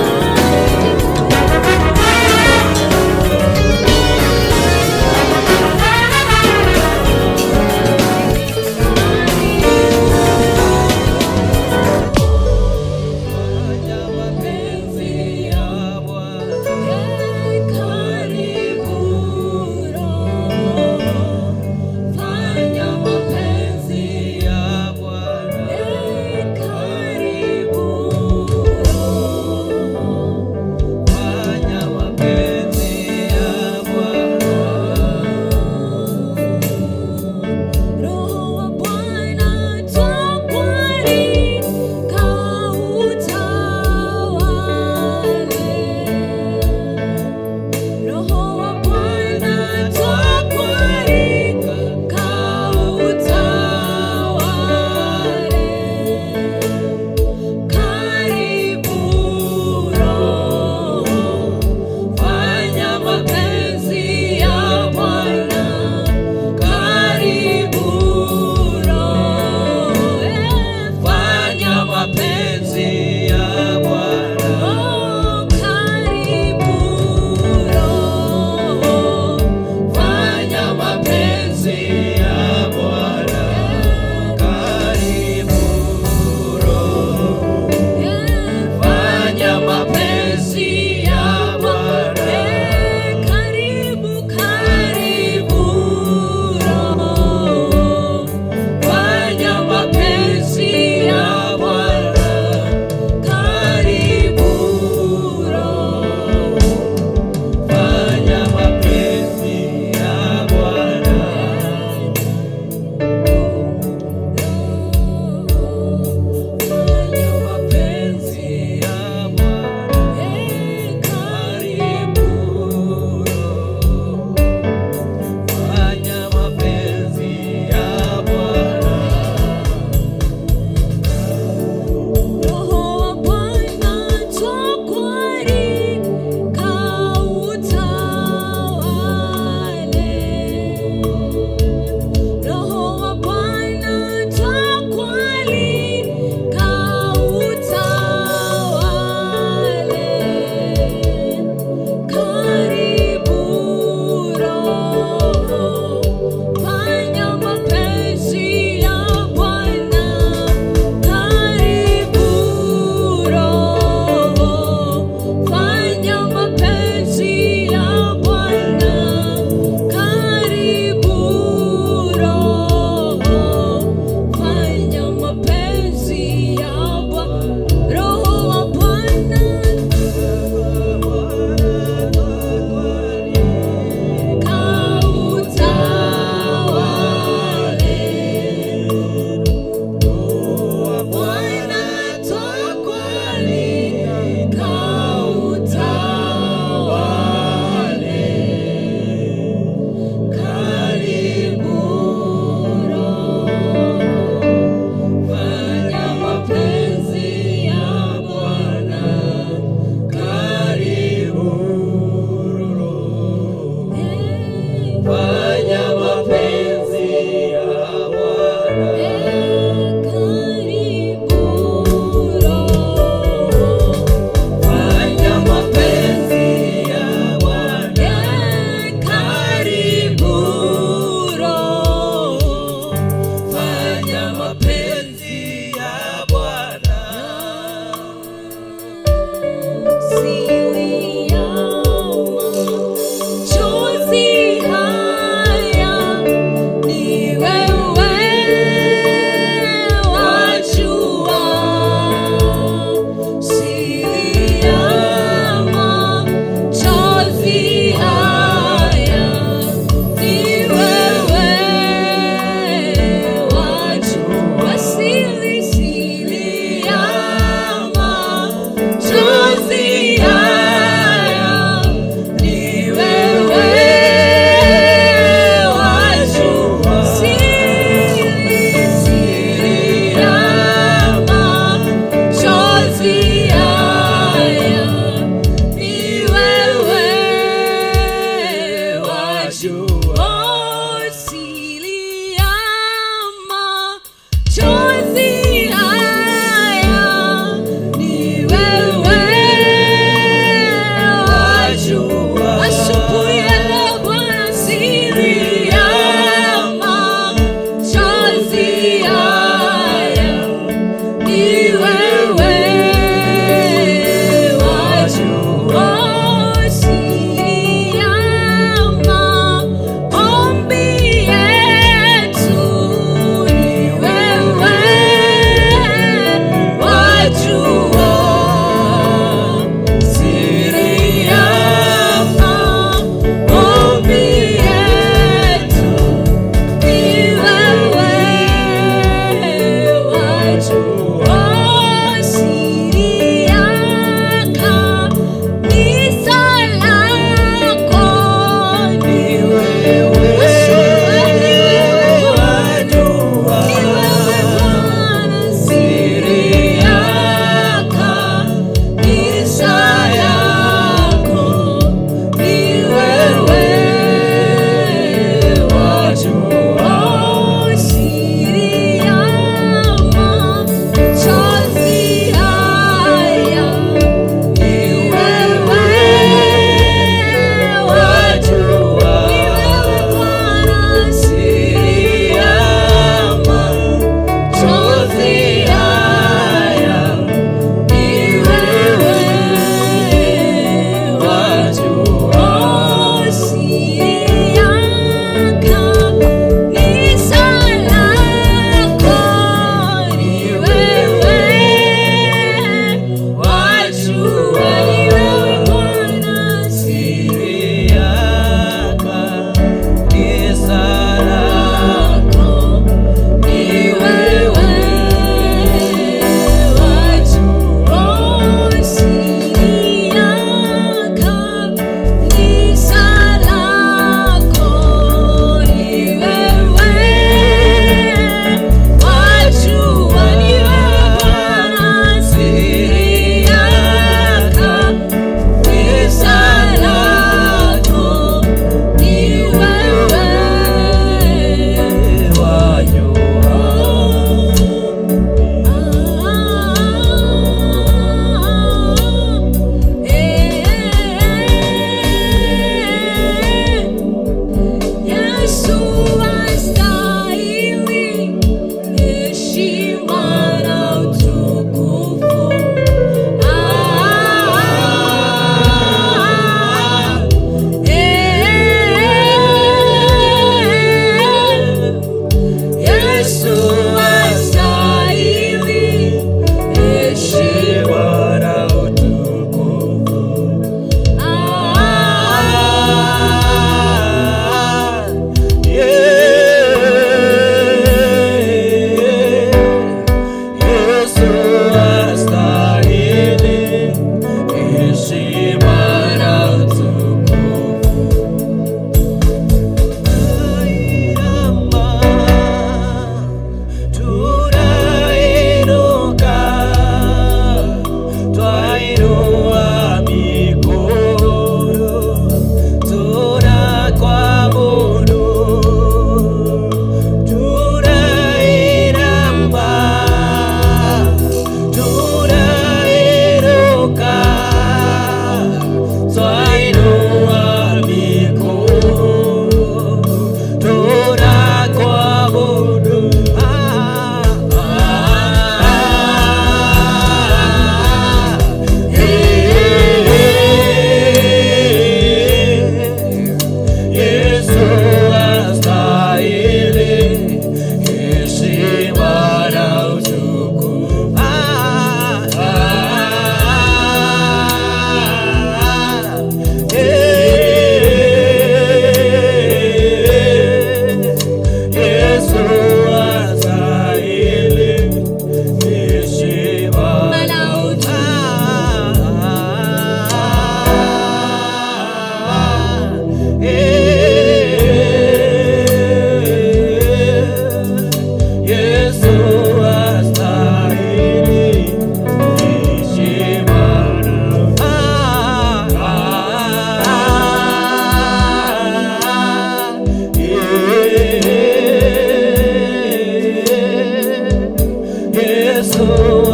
Yesu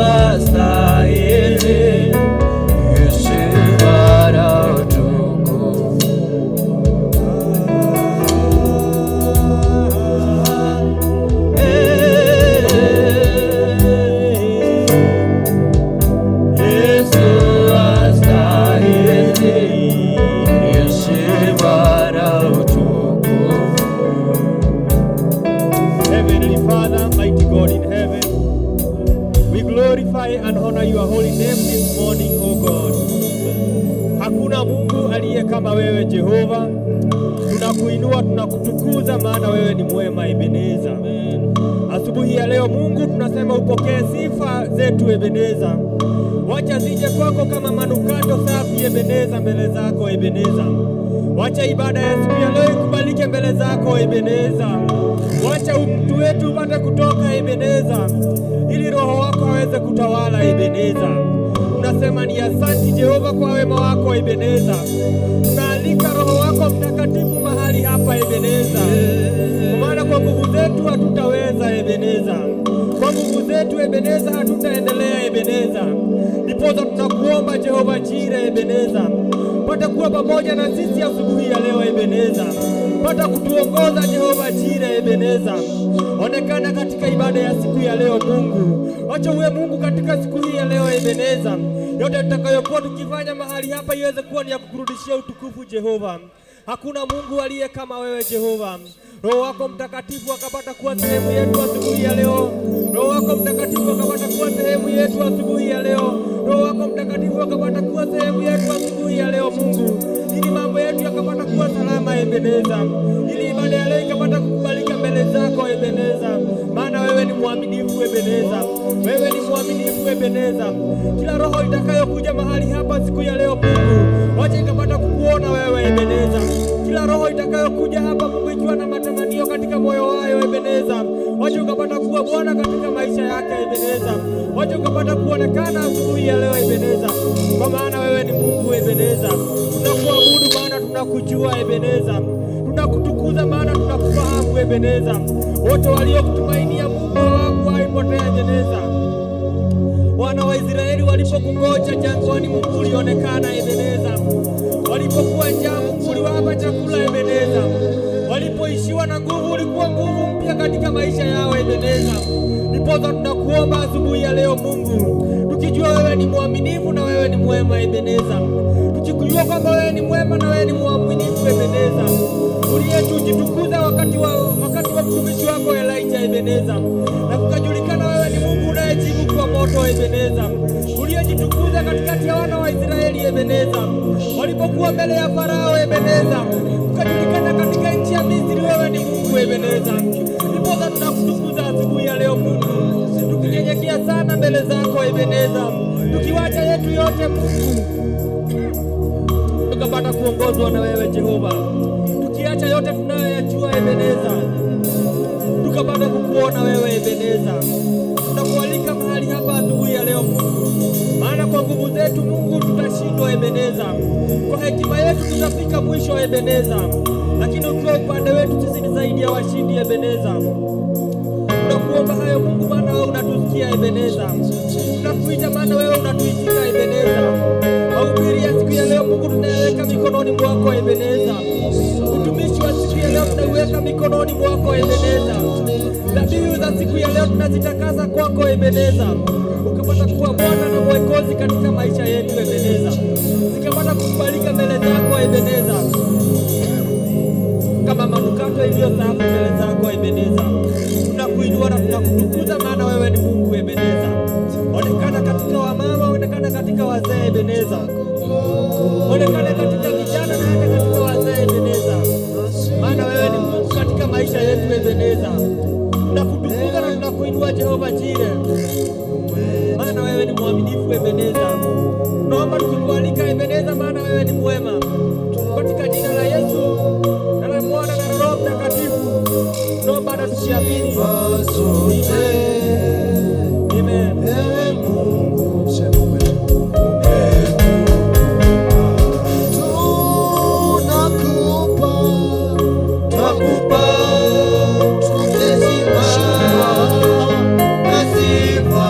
astahili heshima na utukufu. Yesu astahili heshima na utukufu. Heavenly Father, mighty God in heaven, we glorify and honor your holy name this morning, O God. Hakuna Mungu aliye kama wewe Jehova. Tunakuinua, tunakutukuza, maana wewe ni mwema, Ebeneza. Asubuhi ya leo Mungu, tunasema upokee sifa zetu Ebeneza. Wacha zije kwako kama manukato safi Ebeneza, mbele zako Ebeneza. Wacha ibada ya siku ya leo ikubalike mbele zako Ebeneza. Wacha mtu wetu upate kutoka Ebeneza, ili Roho wako aweze kutawala Ebeneza. Tunasema ni asanti Jehova kwa wema wako Ebeneza. Tunaalika Roho wako Mtakatifu mahali hapa Ebeneza, kwa maana kwa nguvu zetu hatutaweza Ebeneza, kwa nguvu zetu Ebeneza hatutaendelea Ebeneza. Ndiposa tunakuomba Jehova Jire Ebeneza, pata kuwa pamoja na sisi asubuhi ya leo Ebeneza, pata kutuongoza Jehova Jire Ebeneza. Onekana katika ibada ya siku ya leo Mungu, wacha uwe Mungu katika siku hii ya leo Ebeneza. Yote tutakayokuwa tukifanya mahali hapa iweze kuwa ni ya kukurudishia utukufu Jehova. Hakuna Mungu aliye kama wewe Jehova. Roho wako Mtakatifu akapata kuwa sehemu yetu asubuhi ya leo. Roho wako Mtakatifu akapata kuwa sehemu yetu asubuhi ya leo. Roho wako Mtakatifu akapata kuwa sehemu yetu asubuhi ya leo Mungu, ili mambo yetu yakapata kuwa salama Ebeneza, ili ibada ya leo ikapata kukubalika mbele zako Ebeneza, maana wewe ni mwaminifu Ebeneza, wewe ni mwaminifu Ebeneza. Kila roho itakayokuja mahali hapa siku ya leo Mungu, wacha ikapata kukuona wewe Ebeneza. Kila roho itakayokuja hapa Mungu ikiwa na matamanio katika moyo wayo Ebeneza, wacha ukapata kuwa Bwana katika maisha yake Ebeneza, wacha ukapata kuonekana asubuhi ya leo Ebeneza, kwa maana wewe ni Mungu Ebeneza. Tunakuabudu maana tunakujua Ebeneza, tunakutukuza maana tunakufahamu Ebeneza. Wote waliokutumainia Mungu hawakuwahi potea Ebeneza. Wana wa Israeli walipokungoja jangwani, Mungu ulionekana Ebeneza. Walipokuwa njaa, Mungu uliwapa chakula Ebeneza. Walipoishiwa na nguvu, ulikuwa nguvu mpya katika maisha yao Ebeneza. Ndiposa tunakuomba asubuhi ya leo Mungu, tukijua wewe ni mwaminifu na wewe ni mwema Ebeneza, tukijua kwamba wewe ni mwema na wewe ni mwaminifu Ebeneza, uliyetujitukuza wakati wa mtumishi wako Elijah Ebeneza, na kukajulikana wewe ni Mungu unayejibu kwa moto Ebeneza, uliyejitukuza katikati ya wana wa Israeli Ebeneza, walipokuwa mbele ya Farao Ebeneza, kukajulikana katika nchi ya Misri wewe ni Mungu Ebeneza. Ndiposa tunakutukuza asubuhi ya leo Mungu, tukinyenyekea sana mbele zako Ebeneza, tukiwacha yetu yote Mungu, tukapata kuongozwa na wewe Jehova, tukiacha yote tunayoyajua Ebeneza, tukapata kukuona wewe Ebeneza. Tunakualika mahali hapa asubuhi ya leo Mungu, maana kwa nguvu zetu Mungu tutashindwa Ebeneza, kwa hekima yetu tutafika mwisho Ebeneza, lakini ukiwa upande wetu sisi ni zaidi ya washindi Ebeneza. Tunakuomba hayo Mungu, maana wewe unatusikia Ebeneza. Tunakuita maana wewe unatuitika Ebeneza. Mahubiri ya siku ya leo Mungu tunayaweka mikononi mwako Ebeneza. Utumishi wa siku ya leo tunauweka mikononi mwako Ebeneza. Dhabihu za siku ya leo tunazitakasa kwako Ebeneza, ukapata kuwa Bwana na Mwokozi katika maisha yetu Ebeneza, zikapata kukubalika mbele zako Ebeneza, kama manukato iliyo safi mbele zako Ebeneza. Tunakuinua na tunakutukuza, maana wewe ni Mungu Ebeneza. Onekana katika wamama, onekana katika wazee Ebeneza, onekana katika vijana na hata katika wazee Ebeneza, maana wewe ni Mungu katika maisha yetu Ebeneza. Tunakutukuza na tunakuinua Jehova Jire, maana wewe ni mwaminifu Ebeneza. Tunaomba tukikualika Ebeneza, maana wewe ni mwema. Katika jina la Yesu na la Mwana na la Roho Mtakatifu tunaomba na tukiamini. Amen. Amen. Tunakupa, twakupa heshima na sifa.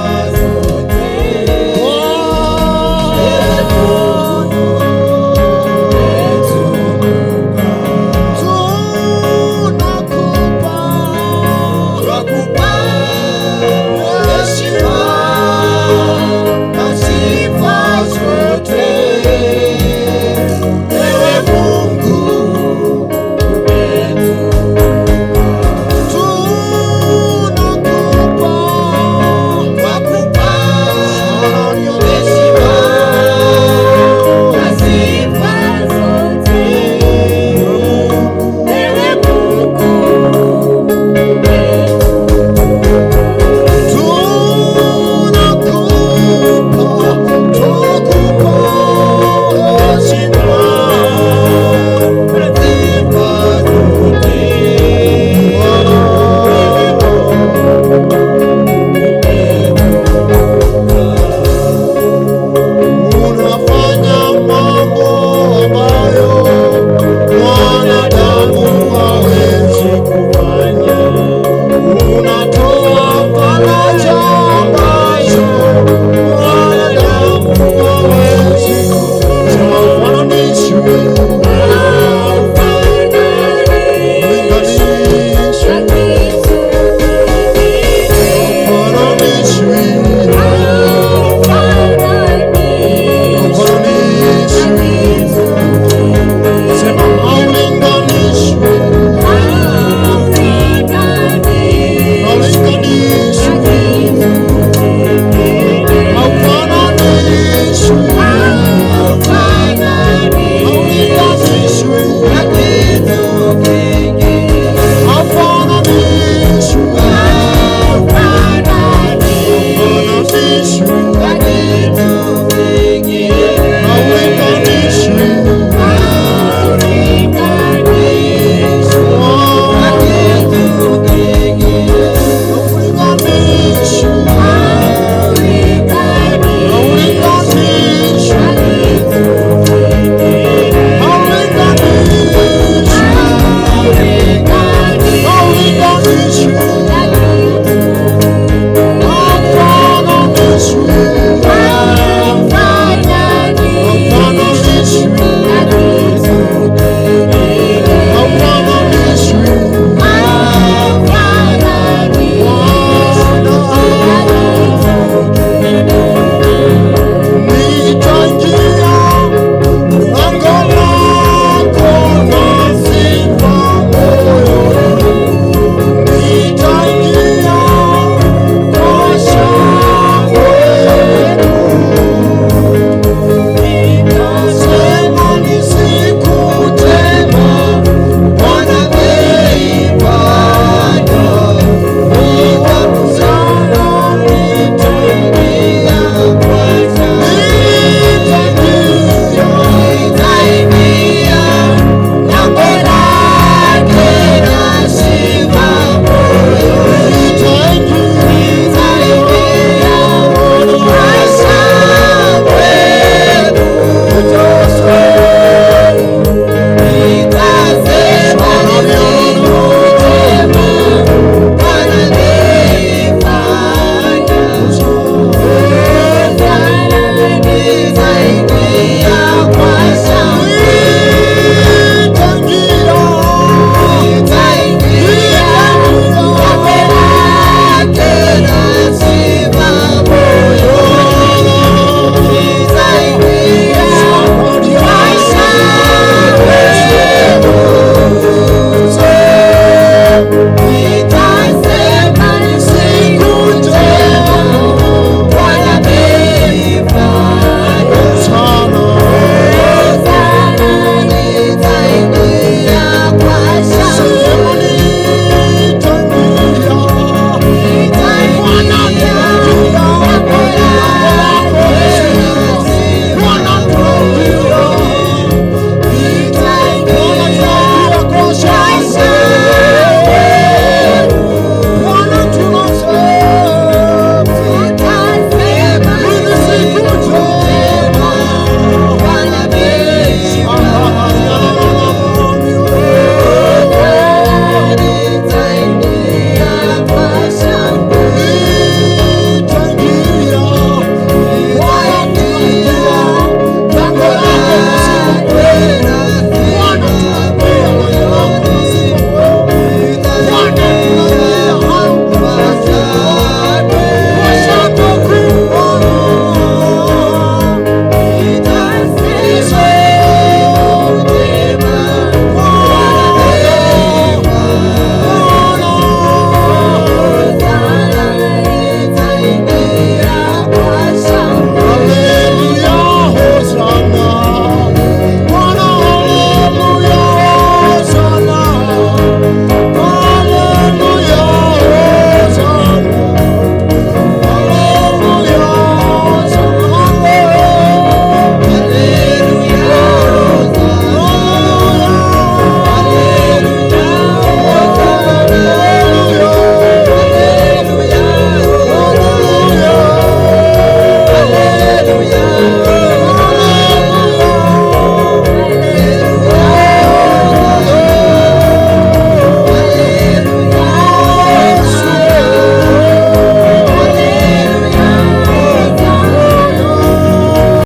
Hapatishwi.